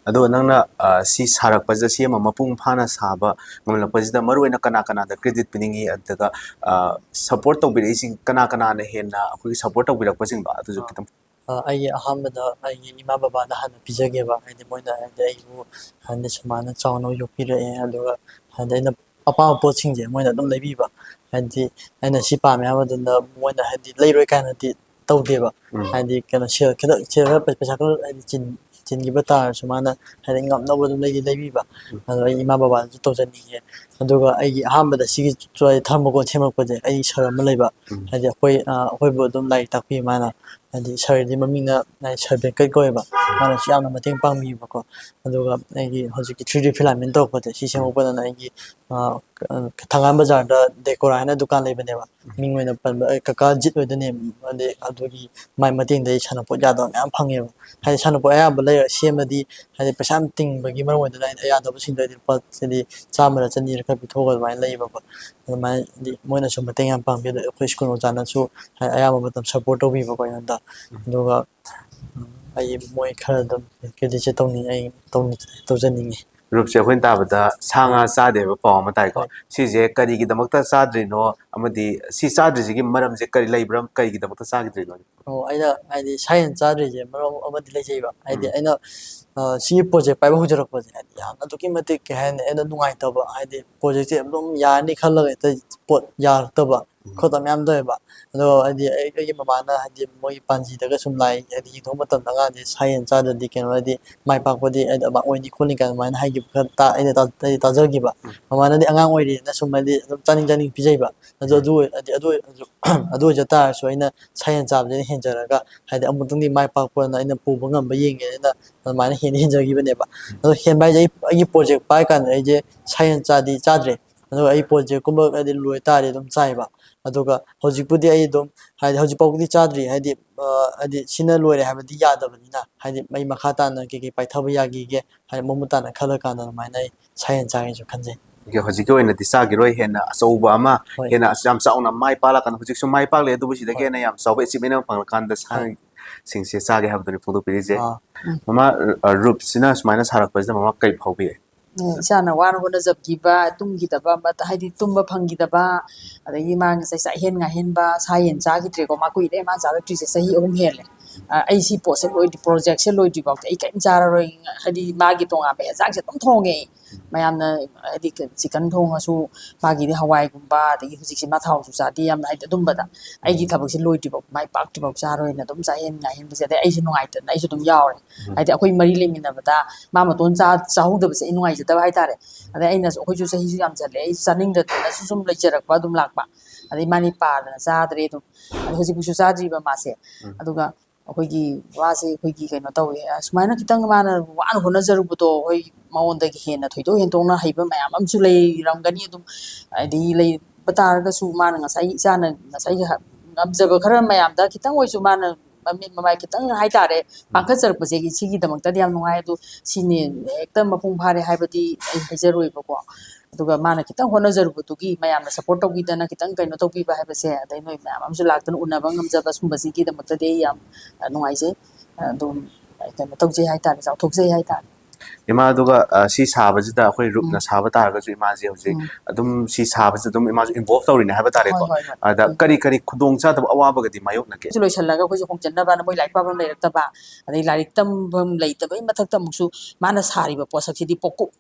ꯑꯗꯣ ꯅꯪꯅ, ꯑ, ꯁꯤ ꯁꯥꯔꯛꯄꯁꯤꯗ, ꯁꯤ ꯑꯃ ꯃꯄꯨꯡ ꯐꯥꯅ ꯁꯥꯕ ꯉꯝꯂꯛꯄꯁꯤꯗ ꯃꯔꯨꯑꯣꯏꯅ ꯀꯅꯥ ꯀꯅꯥꯗ ꯀ꯭ꯔꯦꯗꯤꯠ ꯄꯤꯅꯤꯡꯉꯤ, ꯑꯗꯨꯒ, ꯑ, ꯁꯞꯄꯣꯔꯠ ꯇꯧꯕꯤꯔꯛꯏꯁꯤꯡ ꯀꯅꯥ ꯀꯅꯥꯅ ꯍꯦꯟꯅ ꯑꯩꯈꯣꯏꯒꯤ ꯁꯞꯄꯣꯔꯠ ꯇꯧꯕꯤꯔꯛꯄꯁꯤꯡꯗꯣ ꯑꯗꯨꯁꯨ ꯈꯤꯇꯪ ꯑ, ꯑꯩꯒꯤ ꯑꯍꯥꯟꯕꯗ ꯑꯩꯒꯤ ꯏꯃꯥ ꯕꯕꯥꯗ ꯍꯥꯟꯅ ꯄꯤꯖꯒꯦꯕ꯫ ꯍꯥꯏꯗꯤ ꯃꯣꯏꯅ ꯍꯥꯏꯗꯤ ꯑꯩꯕꯨ ꯍꯥꯏꯗꯤ ꯁꯨꯃꯥꯏꯅ ꯆꯥꯎꯅ ꯌꯣꯛꯄꯤꯔꯛꯑꯦ꯫ ꯑꯗꯨꯒ ꯍꯥꯏꯗꯤ ꯑꯩꯅ ꯑꯄꯥꯝꯕ ꯄꯣꯠꯁꯤꯡꯁꯦ ꯃꯣꯏꯅ ꯑꯗꯨꯝ ꯂꯩꯕꯤꯕ꯫ ꯍꯥꯏꯗꯤ ꯑꯩꯅ ꯁꯤ ꯄꯥꯝꯃꯦ ꯍꯥꯏꯕ ꯃꯇꯝꯗ ꯃꯣꯏꯅ ꯍꯥꯏꯗꯤ ꯂꯩꯔꯣꯏ ꯀꯥꯏꯅꯗꯤ ꯇꯧꯗꯦꯕ꯫ ꯎꯝ꯫ ꯍꯥꯏꯗꯤ ꯀꯩꯅꯣ, ꯁꯦꯜ ꯈꯤꯇꯪ, ꯁꯦꯜ ꯈꯔ, ꯄꯩꯁꯥ ꯈꯔ ꯍꯥꯏꯗꯤ ꯆꯤꯟ-, ꯆꯤꯟꯈꯤꯕ ꯇꯥꯔꯁꯨ ꯃꯥꯅ ꯍꯥꯏꯗꯤ ꯉꯝꯅꯕ ꯑꯗꯨꯝ ꯂꯩꯗꯤ ꯂꯩꯕꯤꯕ꯫ ꯎꯝ꯫ ꯑꯗꯣ ꯑꯩ ꯏꯃꯥ ꯕꯕꯥꯗꯁꯨ ꯇꯧꯖꯅꯤꯡꯉꯦ꯫ ꯑꯗꯨꯒ ꯑꯩꯒꯤ ꯑꯍꯥꯟꯕꯗ ꯁꯤꯒꯤ ꯊꯔꯃꯣꯀꯣꯜ ꯁꯦꯝꯃꯛꯄꯁꯦ ꯑꯩ ꯁꯥꯔ ꯑꯃ ꯂꯩꯕ꯫ ꯎꯝ꯫ ꯍꯥꯏꯗꯤ ꯑꯩꯈꯣꯏ, ꯑ, ꯑꯩꯈꯣꯏꯕꯨ ꯑꯗꯨꯝ ꯂꯥꯏꯔꯤꯛ ꯇꯥꯛꯄꯤ ꯃꯥꯅ꯫ ꯍꯥꯏꯗꯤ ꯁꯥꯔꯗꯤ ꯃꯃꯤꯡꯅ ꯍꯥꯏꯗꯤ ꯁꯥꯔ ꯕꯦꯡꯀꯠ ꯀꯧꯋꯦꯕ꯫ ꯃꯥꯅꯁꯨ ꯌꯥꯝꯅ ꯃꯇꯦꯡ ꯄꯥꯡꯕꯤꯕꯀꯣ꯫ ꯑꯗꯨꯒ ꯑꯩꯒꯤ ꯍꯧꯖꯤꯛꯀꯤ ꯊ꯭ꯔꯤ ꯗꯤ ꯐꯤꯂꯥꯃꯦꯟ ꯇꯧꯔꯛꯄꯗꯣ, ꯁꯤ ꯁꯦꯝꯃꯛꯄꯗꯅ ꯑꯩꯒꯤ, ꯑ, ꯊꯪꯒꯥꯜ ꯕꯖꯥꯔꯗ ꯗꯦꯀꯣꯔꯥ ꯍꯥꯏꯅ ꯗꯨꯀꯥꯟ ꯂꯩꯕꯅꯦꯕ꯫ ꯃꯤꯡ ꯑꯣꯏꯅ ꯄꯟꯕ, ꯑꯩ ꯀꯀꯥ ꯖꯤꯠ ꯑꯣꯏꯗꯣꯏꯅꯦ꯫ ꯑꯗꯩ ꯑꯗꯨꯒꯤ ꯃꯥꯏ ꯃꯇꯦꯡꯗꯒꯤ ꯁꯥꯟꯅꯄꯣꯠ ꯌꯥꯗꯕ ꯃꯌꯥꯝ ꯐꯪꯉꯦꯕ꯫ ꯍꯥꯏꯗꯤ ꯁꯥꯟꯅꯄꯣꯠ ꯑꯌꯥꯝꯕ ꯂꯩꯔ ꯁꯦꯝꯃꯗꯤ ꯍꯥꯏꯗꯤ ꯄꯩꯁꯥ ꯌꯥꯝ ꯇꯤꯡꯕꯒꯤ ꯃꯔꯝ ꯑꯣꯏꯗꯅ ꯑꯩꯅ ꯑꯌꯥꯗꯕꯁꯤꯡꯗꯣ ꯍꯥꯏꯗꯤ ꯂꯨꯄꯥ ꯍꯥꯏꯗꯤ ꯆꯥꯝꯃꯔ ꯆꯅꯤꯔ ꯈꯔ ꯄꯤꯊꯣꯛꯑꯒ ꯑꯗꯨꯃꯥꯏꯅ ꯂꯩꯌꯦꯕꯀꯣ꯫ ꯑꯗꯨꯃꯥꯏꯅ ꯍꯥꯏꯗꯤ ꯃꯣꯏꯅꯁꯨ ꯃꯇꯦꯡ ꯌꯥꯝ ꯄꯥꯡꯕꯤ꯫ ꯑꯗꯣ ꯑꯩꯈꯣꯏ ꯁ꯭ꯀꯨꯜ ꯑꯣꯖꯥꯅꯁꯨ ꯍꯥꯏ-, ꯑꯌꯥꯝꯕ ꯃꯇꯝ ꯁꯞꯄꯣꯔꯠ ꯇꯧꯕꯤꯕꯀꯣ ꯑꯩꯉꯣꯟꯗ꯫ ꯎꯝ꯫ ꯑꯗꯨꯒ, ꯎꯝ, ꯑꯩ ꯃꯣꯏ ꯈꯔ ꯑꯗꯨꯝ ꯀ꯭ꯔꯦꯗꯤꯠꯁꯦ ꯇꯧꯅꯤꯡ-, ꯑꯩ ꯇꯧꯅꯤꯡ-, ꯇꯧꯖꯅꯤꯡꯉꯤ꯫ ꯔꯨꯞꯁꯦ, ꯑꯩꯈꯣꯏꯅ ꯇꯥꯕꯗ ꯁꯥ ꯉꯥ ꯍꯣꯏ꯫ ꯆꯥꯗꯦ ꯍꯥꯏꯕ ꯄꯥꯎ ꯑꯃ ꯇꯥꯏꯀꯣ꯫ ꯍꯣꯏ꯫ ꯁꯤꯁꯦ ꯀꯔꯤꯒꯤꯗꯃꯛꯇ ꯆꯥꯗ꯭ꯔꯤꯅꯣ, ꯑꯃꯗꯤ ꯁꯤ ꯆꯥꯗ꯭ꯔꯤꯁꯤꯒꯤ ꯃꯔꯝꯁꯦ ꯀꯔꯤ ꯂꯩꯕ꯭ꯔꯥ, ꯀꯔꯤꯒꯤꯗꯃꯛꯇ ꯆꯥꯈꯤꯗ꯭ꯔꯤꯅꯣ? ꯑꯣ, ꯑꯩꯅ ꯍꯥꯏꯗꯤ ꯁꯥ ꯌꯦꯟ ꯆꯥꯗ꯭ꯔꯤꯁꯦ ꯃꯔꯝ ꯑꯃꯗꯤ ꯂꯩꯖꯩꯕ꯫ ꯍꯥꯏꯗꯤ ꯎꯝ꯫ ꯑꯩꯅ, ꯑ, ꯁꯤꯒꯤ ꯄ꯭ꯔꯣꯖꯦꯛ ꯄꯥꯏꯕ ꯍꯧꯖꯔꯛꯄꯁꯦ ꯍꯥꯏꯗꯤ ꯌꯥꯝꯅ ꯑꯗꯨꯛꯀꯤ ꯃꯇꯤꯛ, ꯀꯩ ꯍꯥꯏꯅꯤ, ꯑꯩꯅ ꯅꯨꯡꯉꯥꯏꯇꯕ, ꯍꯥꯏꯗꯤ ꯄ꯭ꯔꯣꯖꯦꯛꯁꯦ ꯑꯗꯨꯝ ꯌꯥꯔꯅꯤ ꯈꯜꯂꯒ ꯍꯦꯛꯇ ꯄꯣꯠ ꯌꯥꯔꯛꯇꯕ ꯎꯝ꯫ ꯈꯣꯠꯇꯕ ꯃꯌꯥꯝ ꯇꯧꯋꯦꯕ꯫ ꯑꯗꯣ ꯍꯥꯏꯗꯤ ꯑꯩ, ꯑꯩꯒꯤ ꯃꯃꯥꯅ ꯍꯥꯏꯗꯤ ꯃꯣꯏꯒꯤ ꯄꯥꯟꯖꯤꯗꯒ ꯁꯨꯝ ꯂꯥꯏ ꯍꯥꯏꯗꯤ ꯌꯦꯡꯊꯣꯛꯄ ꯃꯇꯝꯗ ꯑꯉꯥꯡꯁꯦ ꯁꯥ ꯌꯦꯟ ꯆꯥꯗ꯭ꯔꯗꯤ ꯀꯩꯅꯣ ꯍꯥꯏꯗꯤ ꯃꯥꯏ ꯄꯥꯛꯄꯗꯤ ꯍꯥꯏꯗꯤ ꯑꯃ ꯑꯣꯏꯅꯤ ꯈꯣꯠꯅꯤ ꯀꯥꯏꯅ ꯑꯗꯨꯃꯥꯏꯅ ꯍꯥꯏꯈꯤꯕ ꯈꯔ ꯇꯥ-, ꯑꯩꯅ ꯇꯥ-, ꯑꯩ ꯇꯥꯖꯈꯤꯕ꯫ ꯎꯝ꯫ ꯃꯃꯥꯅꯗꯤ ꯑꯉꯥꯡ ꯑꯣꯏꯔꯤꯅ ꯁꯨꯝ ꯍꯥꯏꯗꯤ ꯑꯗꯨꯝ ꯆꯥꯅꯤꯡ ꯆꯥꯅꯤꯡ ꯄꯤꯖꯩꯕ꯫ ꯑꯗꯣ ꯎꯝ꯫ ꯑꯗꯨ ꯑꯣꯏ-, ꯍꯥꯏꯗꯤ ꯑꯗꯨ ꯑꯣꯏ-, ꯑꯗꯨ ꯑꯣꯏꯖ ꯇꯥꯔꯁꯨ ꯑꯩꯅ ꯁꯥ ꯌꯦꯟ ꯆꯥꯕꯗꯒꯤ ꯍꯦꯟꯖꯔꯒ ꯍꯥꯏꯗꯤ ꯑꯃꯨꯛꯇꯪꯗꯤ ꯃꯥꯏ ꯄꯥꯛꯄꯅ ꯑꯩꯅ ꯄꯨꯕ ꯉꯝꯕ ꯌꯦꯡꯒꯦꯅ ꯑꯗꯨꯃꯥꯏꯅ ꯍꯦꯟꯗꯤ ꯍꯦꯟꯖꯈꯤꯕꯅꯦꯕ꯫ ꯎꯝ꯫ ꯑꯗꯣ ꯍꯦꯟꯕ ꯍꯥꯏꯁꯦ ꯑꯩ, ꯑꯩꯒꯤ ꯄ꯭ꯔꯣꯖꯦꯛ ꯄꯥꯏ ꯀꯥꯟꯗ ꯑꯩꯁꯦ ꯁꯥ ꯌꯦꯟ ꯆꯥꯗꯤ ꯆꯥꯗ꯭ꯔꯦ꯫ ꯑꯗꯨꯒ ꯑꯩ ꯄ꯭ꯔꯣꯖꯦꯛꯀꯨꯝꯕ ꯍꯥꯏꯗꯤ ꯂꯣꯏ ꯇꯥꯔꯗꯤ ꯑꯗꯨꯝ ꯆꯥꯏꯕ꯫ ꯑꯗꯨꯒ ꯍꯧꯖꯤꯛꯄꯨꯗꯤ ꯑꯩ ꯑꯗꯨꯝ ꯍꯥꯏꯗꯤ ꯍꯧꯖꯤꯛ ꯐꯥꯎꯕꯗꯤ ꯆꯥꯗ꯭ꯔꯤ꯫ ꯍꯥꯏꯗꯤ, ꯑ, ꯍꯥꯏꯗꯤ ꯁꯤꯅ ꯂꯣꯏꯔꯦ ꯍꯥꯏꯕꯗꯤ ꯌꯥꯗꯕꯅꯤꯅ ꯍꯥꯏꯗꯤ ꯑꯩ ꯃꯈꯥ ꯇꯥꯅ ꯀꯩ ꯀꯩ ꯄꯥꯏꯊꯕ ꯌꯥꯈꯤꯒꯦ ꯍꯥꯏꯗꯤ ꯃꯃꯨꯠ ꯇꯥꯅ ꯈꯜꯂ ꯀꯥꯟꯗ ꯑꯗꯨꯃꯥꯏꯅ ꯑꯩ ꯁꯥ ꯌꯦꯟ ꯆꯥꯒꯦꯁꯨ ꯈꯟꯖꯩ꯫ ꯑꯣꯀꯦ, ꯍꯧꯖꯤꯛꯀꯤ ꯑꯣꯏꯅꯗꯤ ꯆꯥꯈꯤꯔꯣꯏ꯫ ꯍꯦꯟꯅ ꯑꯆꯧꯕ ꯑꯃ, ꯍꯣꯏ꯫ ꯍꯦꯟꯅ ꯌꯥꯝ ꯆꯥꯎꯅ ꯃꯥꯏ ꯄꯥꯛꯂꯀꯥꯟꯗ, ꯍꯧꯖꯤꯛꯁꯨ ꯃꯥꯏ ꯄꯥꯛꯂꯦ, ꯑꯗꯨꯕꯨ ꯁꯤꯗꯒꯤ ꯍꯣꯏ꯫ ꯍꯦꯟꯅ ꯌꯥꯝ ꯆꯥꯎꯕ ꯑꯦꯆꯤꯞꯃꯦꯟ ꯑꯃ ꯐꯪꯂꯀꯥꯟꯗ ꯍꯣꯏ꯫ ꯁꯥꯁꯤꯡꯁꯦ ꯆꯥꯒꯦ ꯍꯥꯏꯕꯗꯨꯅꯤ ꯐꯣꯡꯗꯣꯛꯄꯤꯔꯤꯁꯦ꯫ ꯑꯥ꯫ ꯎꯝ꯫ ꯃꯃꯥ, ꯑ, ꯔꯨꯞꯁꯤꯅ ꯁꯨꯃꯥꯏꯅ ꯁꯥꯔꯛꯄꯁꯤꯗ ꯃꯃꯥ ꯀꯔꯤ ꯐꯥꯎꯕꯤꯒꯦ? ꯎꯝ, ꯏꯆꯥꯅ ꯋꯥꯅ ꯍꯣꯠꯅꯖꯕꯤꯕ, ꯇꯨꯝꯈꯤꯗꯕ ꯃꯇ-, ꯍꯥꯏꯗꯤ ꯇꯨꯝꯕ ꯐꯪꯈꯤꯗꯕ, ꯑꯗꯒꯤ ꯃꯥꯒꯤ ꯆꯥꯛ ꯆꯥꯛꯍꯦꯟ ꯉꯥꯏꯍꯦꯟꯕ, ꯁꯥ ꯌꯦꯟ ꯆꯥꯈꯤꯗ꯭ꯔꯦꯀꯣ, ꯃꯥ ꯀꯨꯏꯔꯦ ꯃꯥ ꯆꯥꯔꯛꯇ꯭ꯔꯤꯁꯦ, ꯆꯍꯤ ꯑꯍꯨꯝ ꯍꯦꯜꯂꯦ꯫ ꯑ, ꯑꯩ ꯁꯤ ꯄꯣꯠꯁꯦ ꯂꯣꯏꯗ꯭ꯔꯤ, ꯄ꯭ꯔꯣꯖꯦꯛꯁꯦ ꯂꯣꯏꯗ꯭ꯔꯤ ꯐꯥꯎꯗꯤ ꯑꯩ ꯀꯔꯤꯝ ꯆꯥꯔꯔꯣꯏ꯫ ꯍꯥꯏꯗꯤ ꯃꯥꯒꯤ ꯇꯣꯉꯥꯟꯕ ꯑꯦꯟꯖꯥꯡꯁꯦ ꯑꯗꯨꯝ ꯊꯣꯡꯉꯦ ꯑꯩ꯫ ꯃꯌꯥꯝꯅ ꯍꯥꯏꯗꯤ ꯆꯤꯀꯟ ꯊꯣꯡꯉꯁꯨ ꯃꯥꯒꯤꯗꯤ ꯍꯋꯥꯏꯒꯨꯝꯕ, ꯑꯗꯒꯤ ꯍꯧꯖꯤꯛꯁꯦ ꯃꯥ ꯊꯥꯎꯁꯨ ꯆꯥꯗꯦ ꯌꯥꯝꯅ, ꯍꯥꯏꯗꯤ ꯑꯗꯨꯝꯕꯗ ꯑꯩꯒꯤ ꯊꯕꯛꯁꯦ ꯂꯣꯏꯗ꯭ꯔꯤꯐꯥꯎ, ꯃꯥꯏ ꯄꯥꯛꯇ꯭ꯔꯤꯐꯥꯎ ꯆꯥꯔꯣꯏꯅ ꯑꯗꯨꯝ ꯆꯥꯍꯦꯟ ꯉꯥꯍꯦꯟꯕꯁꯦ, ꯑꯗꯩ ꯑꯩꯁꯨ ꯅꯨꯡꯉꯥꯏꯇꯗꯅ ꯑꯩꯁꯨ ꯑꯗꯨꯝ ꯌꯥꯎꯔꯦ꯫ ꯍꯥꯏꯗꯤ ꯑꯩꯈꯣꯏ ꯃꯔꯤ ꯂꯩꯃꯤꯟꯅꯕꯗ ꯃꯥ ꯃꯇꯣꯟ ꯆꯥ-, ꯆꯥꯍꯧꯗꯕꯁꯦ ꯑꯩ ꯅꯨꯡꯉꯥꯏꯖꯗꯕ ꯍꯥꯏꯇꯥꯔꯦ꯫ ꯑꯗꯩ ꯑꯩꯅꯁꯨ, ꯑꯩꯈꯣꯏꯁꯨ ꯆꯍꯤꯁꯨ ꯌꯥꯝꯖꯜꯂꯛꯑꯦ, ꯑꯩꯁꯨ ꯆꯥꯅꯤꯡꯗꯗꯅꯁꯨ ꯁꯨꯝ ꯂꯩꯖꯔꯛꯄ ꯑꯗꯨꯝ ꯂꯥꯛꯄ꯫ ꯑꯗꯩ ꯃꯥꯅꯤ ꯄꯥꯗꯅ ꯆꯥꯗ꯭ꯔꯦ ꯑꯗꯨꯝ꯫ ꯑꯗꯩ ꯍꯧꯖꯤꯛꯐꯥꯎꯁꯨ ꯆꯥꯗ꯭ꯔꯤꯕ ꯃꯥꯁꯦ꯫ ꯑꯗꯨꯒ ꯑꯩꯈꯣꯏꯒꯤ ꯃꯥꯁꯦ ꯑꯩꯈꯣꯏꯒꯤ ꯀꯩꯅꯣ ꯇꯧꯋꯦ, ꯑ, ꯁꯨꯃꯥꯏꯅ ꯈꯤꯇꯪ ꯃꯥꯅ ꯋꯥꯅ ꯍꯣꯠꯅꯖꯔꯨꯕꯗꯣ ꯑꯩꯈꯣꯏ ꯃꯉꯣꯟꯗꯒꯤ ꯍꯦꯟꯅ ꯊꯣꯏꯗꯣꯛ ꯍꯦꯟꯗꯣꯛꯅ ꯍꯩꯕ ꯃꯌꯥꯝ ꯑꯃꯁꯨ ꯂꯩꯔꯝꯒꯅꯤ ꯑꯗꯨꯝ꯫ ꯍꯥꯏꯗꯤ ꯂꯩꯕ ꯇꯥꯔꯒꯁꯨ ꯃꯥꯅ ꯉꯁꯥꯏ ꯏꯆꯥꯅ ꯉꯁꯥꯏꯒꯤ ꯍ-, ꯉꯝꯖꯕ ꯈꯔ ꯃꯌꯥꯝꯗ ꯈꯤꯇꯪ ꯑꯣꯏꯁꯨ ꯃꯥꯅ ꯃꯃꯤꯠ ꯃꯃꯥꯏ ꯈꯤꯇꯪ ꯍꯥꯏꯇꯥꯔꯦ ꯄꯥꯡꯈꯠꯆꯔꯛꯄꯁꯦ ꯁꯤꯒꯤꯗꯃꯛꯇꯗꯤ ꯌꯥꯝ ꯅꯨꯡꯉꯥꯏ꯫ ꯑꯗꯨ ꯁꯤꯅꯦ ꯍꯦꯛꯇ ꯃꯄꯨꯡ ꯐꯥꯔꯦ ꯍꯥꯏꯕꯗꯤ ꯑꯩ ꯍꯥꯏꯖꯔꯣꯏꯕꯀꯣ꯫ ꯑꯗꯨꯒ ꯃꯥꯅ ꯈꯤꯇꯪ ꯍꯣꯠꯅꯖꯔꯨꯕꯗꯨꯒꯤ ꯃꯌꯥꯝꯅ ꯁꯞꯄꯣꯔꯠ ꯇꯧꯕꯤꯗꯅ ꯈꯤꯇꯪ ꯀꯩꯅꯣ ꯇꯧꯕꯤꯕ ꯍꯥꯏꯕꯁꯦ, ꯑꯗꯩ ꯅꯣꯏ ꯃꯌꯥꯝ ꯑꯃꯁꯨ ꯂꯥꯛꯇꯅ ꯎꯅꯕ ꯉꯝꯖꯕ ꯁꯨꯝꯕꯁꯤꯒꯤꯗꯃꯛꯇꯗꯤ ꯑꯩ ꯌꯥꯝ, ꯑ, ꯅꯨꯡꯉꯥꯏꯖꯩ꯫ ꯑꯗꯨꯝ ꯀꯩꯅꯣ ꯇꯧꯖꯩ ꯍꯥꯏꯇꯥꯔꯦ, ꯆꯥꯎꯊꯣꯛꯆꯩ ꯍꯥꯏꯇꯥꯔꯦ꯫ ꯏꯃꯥ, ꯑꯗꯨꯒ, ꯑ, ꯁꯤ ꯁꯥꯕꯁꯤꯗ ꯑꯩꯈꯣꯏ ꯔꯨꯞꯅ ꯎꯝ꯫ ꯁꯥꯕ ꯇꯥꯔꯒꯁꯨ ꯏꯃꯥꯁꯦ ꯍꯧꯖꯤꯛ ꯎꯝ꯫ ꯑꯗꯨꯝ ꯁꯤ ꯁꯥꯕꯁꯤꯗ ꯑꯗꯨꯝ ꯏꯃꯥꯁꯨ ꯏꯟꯚꯣꯜꯚ ꯇꯧꯔꯤꯅꯦ ꯍꯥꯏꯕ ꯇꯥꯔꯦꯀꯣ꯫ ꯍꯣꯏ, ꯍꯣꯏ, ꯍꯣꯏ꯫ ꯑꯗ ꯎꯝ꯫ ꯀꯔꯤ ꯀꯔꯤ ꯈꯨꯗꯣꯡꯆꯥꯗꯕ, ꯑꯋꯥꯕꯒꯗꯤ ꯃꯥꯌꯣꯛꯅꯒꯦ? ꯁꯤ ꯂꯣꯏꯁꯤꯜꯂꯒ ꯑꯩꯈꯣꯏꯁꯨ ꯍꯣꯡꯖꯟꯅꯕꯅ ꯃꯣꯏ ꯂꯥꯏꯔꯤꯛ ꯄꯥꯐꯝ ꯂꯩꯔꯛꯇꯕ, ꯑꯗꯩ ꯂꯥꯏꯔꯤꯛ ꯇꯝꯐꯝ ꯂꯩꯇꯕꯒꯤ ꯃꯊꯛꯇ ꯑꯃꯨꯛꯁꯨ ꯃꯥꯅ ꯁꯥꯔꯤꯕ ꯄꯣꯠꯁꯛꯁꯤꯗꯤ ꯄꯣꯛꯀꯨꯞ-,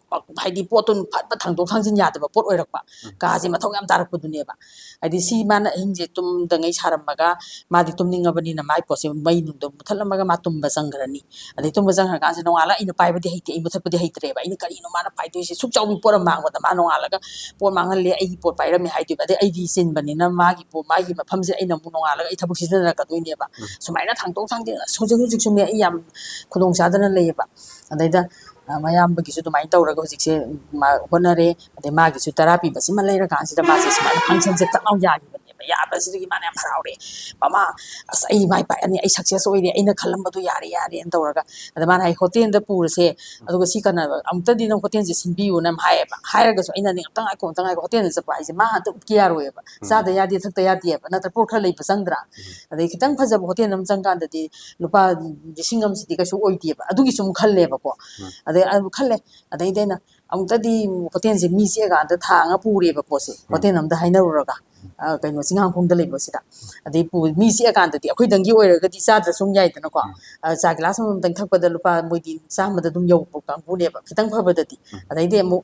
ꯍꯥꯏꯗꯤ ꯄꯣꯠꯇꯨ ꯐꯠ ꯐꯠ ꯊꯥꯡꯗꯣꯛ ꯊꯥꯡꯖꯤꯟ ꯌꯥꯗꯕ ꯄꯣꯠ ꯑꯣꯏꯔꯛꯄ꯫ ꯎꯝ꯫ ꯀꯥꯁꯦ ꯃꯊꯧ ꯌꯥꯝ ꯇꯥꯔꯛꯄꯗꯨꯅꯦꯕ꯫ ꯍꯥꯏꯗꯤ ꯁꯤ ꯃꯥꯅ ꯑꯍꯤꯡꯁꯦ ꯇꯨꯝꯗꯉꯩ ꯁꯥꯔꯝꯃꯒ ꯃꯥꯗꯤ ꯇꯨꯝꯅꯤꯡꯉꯕꯅꯤꯅ ꯃꯥꯏ ꯄꯣꯠꯁꯦ ꯃꯩ ꯅꯨꯡꯗꯣ ꯃꯨꯊꯠꯂꯝꯃꯒ ꯃꯥ ꯇꯨꯝꯕ ꯆꯪꯈ꯭ꯔꯅꯤ꯫ ꯑꯗꯩ ꯇꯨꯝꯕ ꯆꯪꯈ꯭ꯔꯀꯥꯟꯁꯤꯗ ꯅꯣꯡꯉꯥꯜꯂꯒ ꯑꯩꯅ ꯄꯥꯏꯕꯗꯤ ꯍꯩꯇꯦ, ꯑꯩ ꯃꯨꯊꯠꯄꯗꯤ ꯍꯩꯇ꯭ꯔꯦꯕ꯫ ꯑꯩꯅ ꯀꯔꯤꯅꯣ ꯃꯥꯅ ꯄꯥꯏꯗꯣꯏꯁꯦ? ꯁꯨꯛ ꯆꯥꯎꯕꯤ ꯄꯣꯠ ꯑꯃ ꯃꯥꯡꯕꯗ ꯃꯥ ꯅꯣꯡꯉꯥꯜꯂꯒ ꯄꯣꯠ ꯃꯥꯡꯍꯜꯂꯦ, ꯑꯩꯒꯤ ꯄꯣꯠ ꯄꯥꯏꯔꯝꯃꯦ ꯍꯥꯏꯗꯣꯏꯕ꯫ ꯑꯗꯩ ꯑꯩꯗꯤ ꯆꯤꯟꯕꯅꯤꯅ ꯃꯥꯒꯤ ꯄꯣ-, ꯃꯥꯒꯤ ꯃꯐꯝꯁꯦ ꯑꯩꯅ ꯑꯃꯨꯛ ꯅꯣꯡꯉꯥꯜꯂꯒ ꯑꯩ ꯊꯕꯛ ꯁꯤꯖꯤꯟꯅꯔꯛꯀꯗꯣꯏꯅꯦꯕ꯫ ꯎꯝ꯫ ꯁꯨꯃꯥꯏꯅ ꯊꯥꯡꯗꯣꯛ ꯊꯥꯡꯖꯤꯟ ꯑꯁ ꯍꯧꯖꯤꯛ ꯍꯧꯖꯤꯛꯁꯨꯅꯦ ꯑꯩ ꯌꯥꯝ ꯈꯨꯗꯣꯡ ꯆꯥꯗꯅ ꯂꯩꯌꯦꯕ꯫ ꯑꯗꯩꯗ, ꯑ, ꯃꯌꯥꯝꯕꯒꯤꯁꯨ ꯑꯗꯨꯃꯥꯏꯅ ꯇꯧꯔꯒ ꯍꯧꯖꯤꯛꯁꯦ ꯃꯥ ꯍꯣꯠꯅꯔꯦ꯫ ꯑꯗꯩ ꯃꯥꯒꯤꯁꯨ ꯇꯔꯥ ꯄꯤꯕꯁꯤꯃ ꯂꯩꯔꯀꯥꯟꯁꯤꯗ ꯃꯥꯁꯦ ꯁꯨꯃꯥꯏꯅ ꯐꯪꯁꯟꯁꯦ ꯇꯛ ꯂꯥꯎ ꯌꯥꯈꯤꯕꯅꯦꯕ꯫ ꯌꯥꯕꯁꯤꯗꯒꯤ ꯃꯥꯅ ꯌꯥꯝ ꯍꯔꯥꯎꯔꯦ꯫ "ꯃꯃꯥ, ꯑꯁ ꯑꯩ ꯃꯥꯏ ꯄꯥꯛꯑꯅꯤ, ꯑꯩ ꯁꯛꯁꯦꯁ ꯑꯣꯏꯔꯦ, ꯑꯩꯅ ꯈꯜꯂꯝꯕꯗꯣ ꯌꯥꯔꯦ, ꯌꯥꯔꯦꯅ" ꯇꯧꯔꯒ꯫ ꯑꯗ ꯃꯥꯅ ꯍꯥꯏ, "ꯍꯣꯇꯦꯜꯗ ꯄꯨꯔꯁꯦ, ꯑꯗꯨꯒ ꯁꯤ ꯀꯩꯅꯣ ꯑꯃꯨꯛꯇꯗꯤ ꯅꯪ ꯍꯣꯇꯦꯜꯁꯦ ꯁꯤꯟꯕꯤꯌꯨꯅ" ꯑꯃ ꯍꯥꯏꯌꯦꯕ꯫ ꯍꯥꯏꯔꯒꯁꯨ ꯑꯩꯅꯅꯦ, "ꯑꯝꯇ ꯉꯥꯏꯈꯣ, ꯑꯝꯇ ꯉꯥꯏꯈꯣ, ꯍꯣꯇꯦꯜꯗ ꯆꯠꯄ ꯍꯥꯏꯁꯦ ꯃꯥ ꯑꯝꯇ ꯎꯠꯀꯦ ꯌꯥꯔꯣꯏꯕ꯫ ꯎꯝ꯫ ꯆꯥꯗ ꯌꯥꯗꯦ, ꯊꯛꯇ ꯌꯥꯗꯦꯕ, ꯅꯠꯇ꯭ꯔ ꯄꯣꯠ ꯈꯔ ꯂꯩꯕ ꯆꯪꯗ꯭ꯔꯥ?" ꯎꯝ꯫ ꯑꯗꯩ ꯈꯤꯇꯪ ꯐꯖꯕ ꯍꯣꯇꯦꯜ ꯑꯃ ꯆꯪꯀꯥꯟꯗꯗꯤ ꯂꯨꯄꯥ ꯂꯤꯁꯤꯡ ꯑꯃꯁꯤꯗꯤ ꯀꯩꯁꯨ ꯑꯣꯏꯗꯦꯕ꯫ ꯑꯗꯨꯒꯤꯁꯨ ꯑꯃꯨꯛ ꯈꯜꯂꯦꯕꯀꯣ꯫ ꯎꯝ꯫ ꯑꯗꯩ ꯑꯗꯨ ꯈꯜꯂꯦ꯫ ꯑꯗꯩꯗꯤ ꯑꯩꯅ ꯑꯃꯨꯛꯇꯗꯤ ꯍꯣꯇꯦꯜꯁꯦ ꯃꯤ ꯆꯤꯛꯑꯀꯥꯟꯗ ꯊꯥꯡꯉ ꯄꯨꯔꯦꯕ ꯄꯣꯠꯁꯦ꯫ ꯎꯝ꯫ ꯍꯣꯇꯦꯜ ꯑꯝꯗ ꯍꯥꯏꯅꯔꯨꯔꯒ꯫ ꯎꯝ꯫ ꯑ, ꯀꯩꯅꯣ, ꯆꯤꯡꯉꯥꯡꯈꯣꯡꯗ ꯂꯩꯕꯁꯤꯗ꯫ ꯑꯗꯩ ꯄꯨ-, ꯃꯤ ꯆꯤꯛꯑꯀꯥꯟꯗꯗꯤ ꯑꯩꯈꯣꯏꯗꯪꯒꯤ ꯑꯣꯏꯔꯒꯗꯤ ꯆꯥꯗ꯭ꯔꯁꯨ ꯑꯗꯨꯝ ꯌꯥꯏꯗꯅꯀꯣ꯫ ꯎꯝ꯫ ꯑ, ꯆꯥ ꯒꯤꯂꯥꯁ ꯑꯃꯃꯝꯇꯪ ꯊꯛꯄꯗ ꯂꯨꯄꯥ ꯃꯣꯏꯗꯤ ꯆꯥꯝꯃꯗ ꯑꯗꯨꯝ ꯌꯧꯕ ꯀꯥꯡꯕꯨꯅꯦꯕ, ꯈꯤꯇꯪ ꯐꯕꯗꯗꯤ꯫ ꯎꯝ꯫ ꯑꯗꯩꯗꯤ ꯑꯃꯨꯛ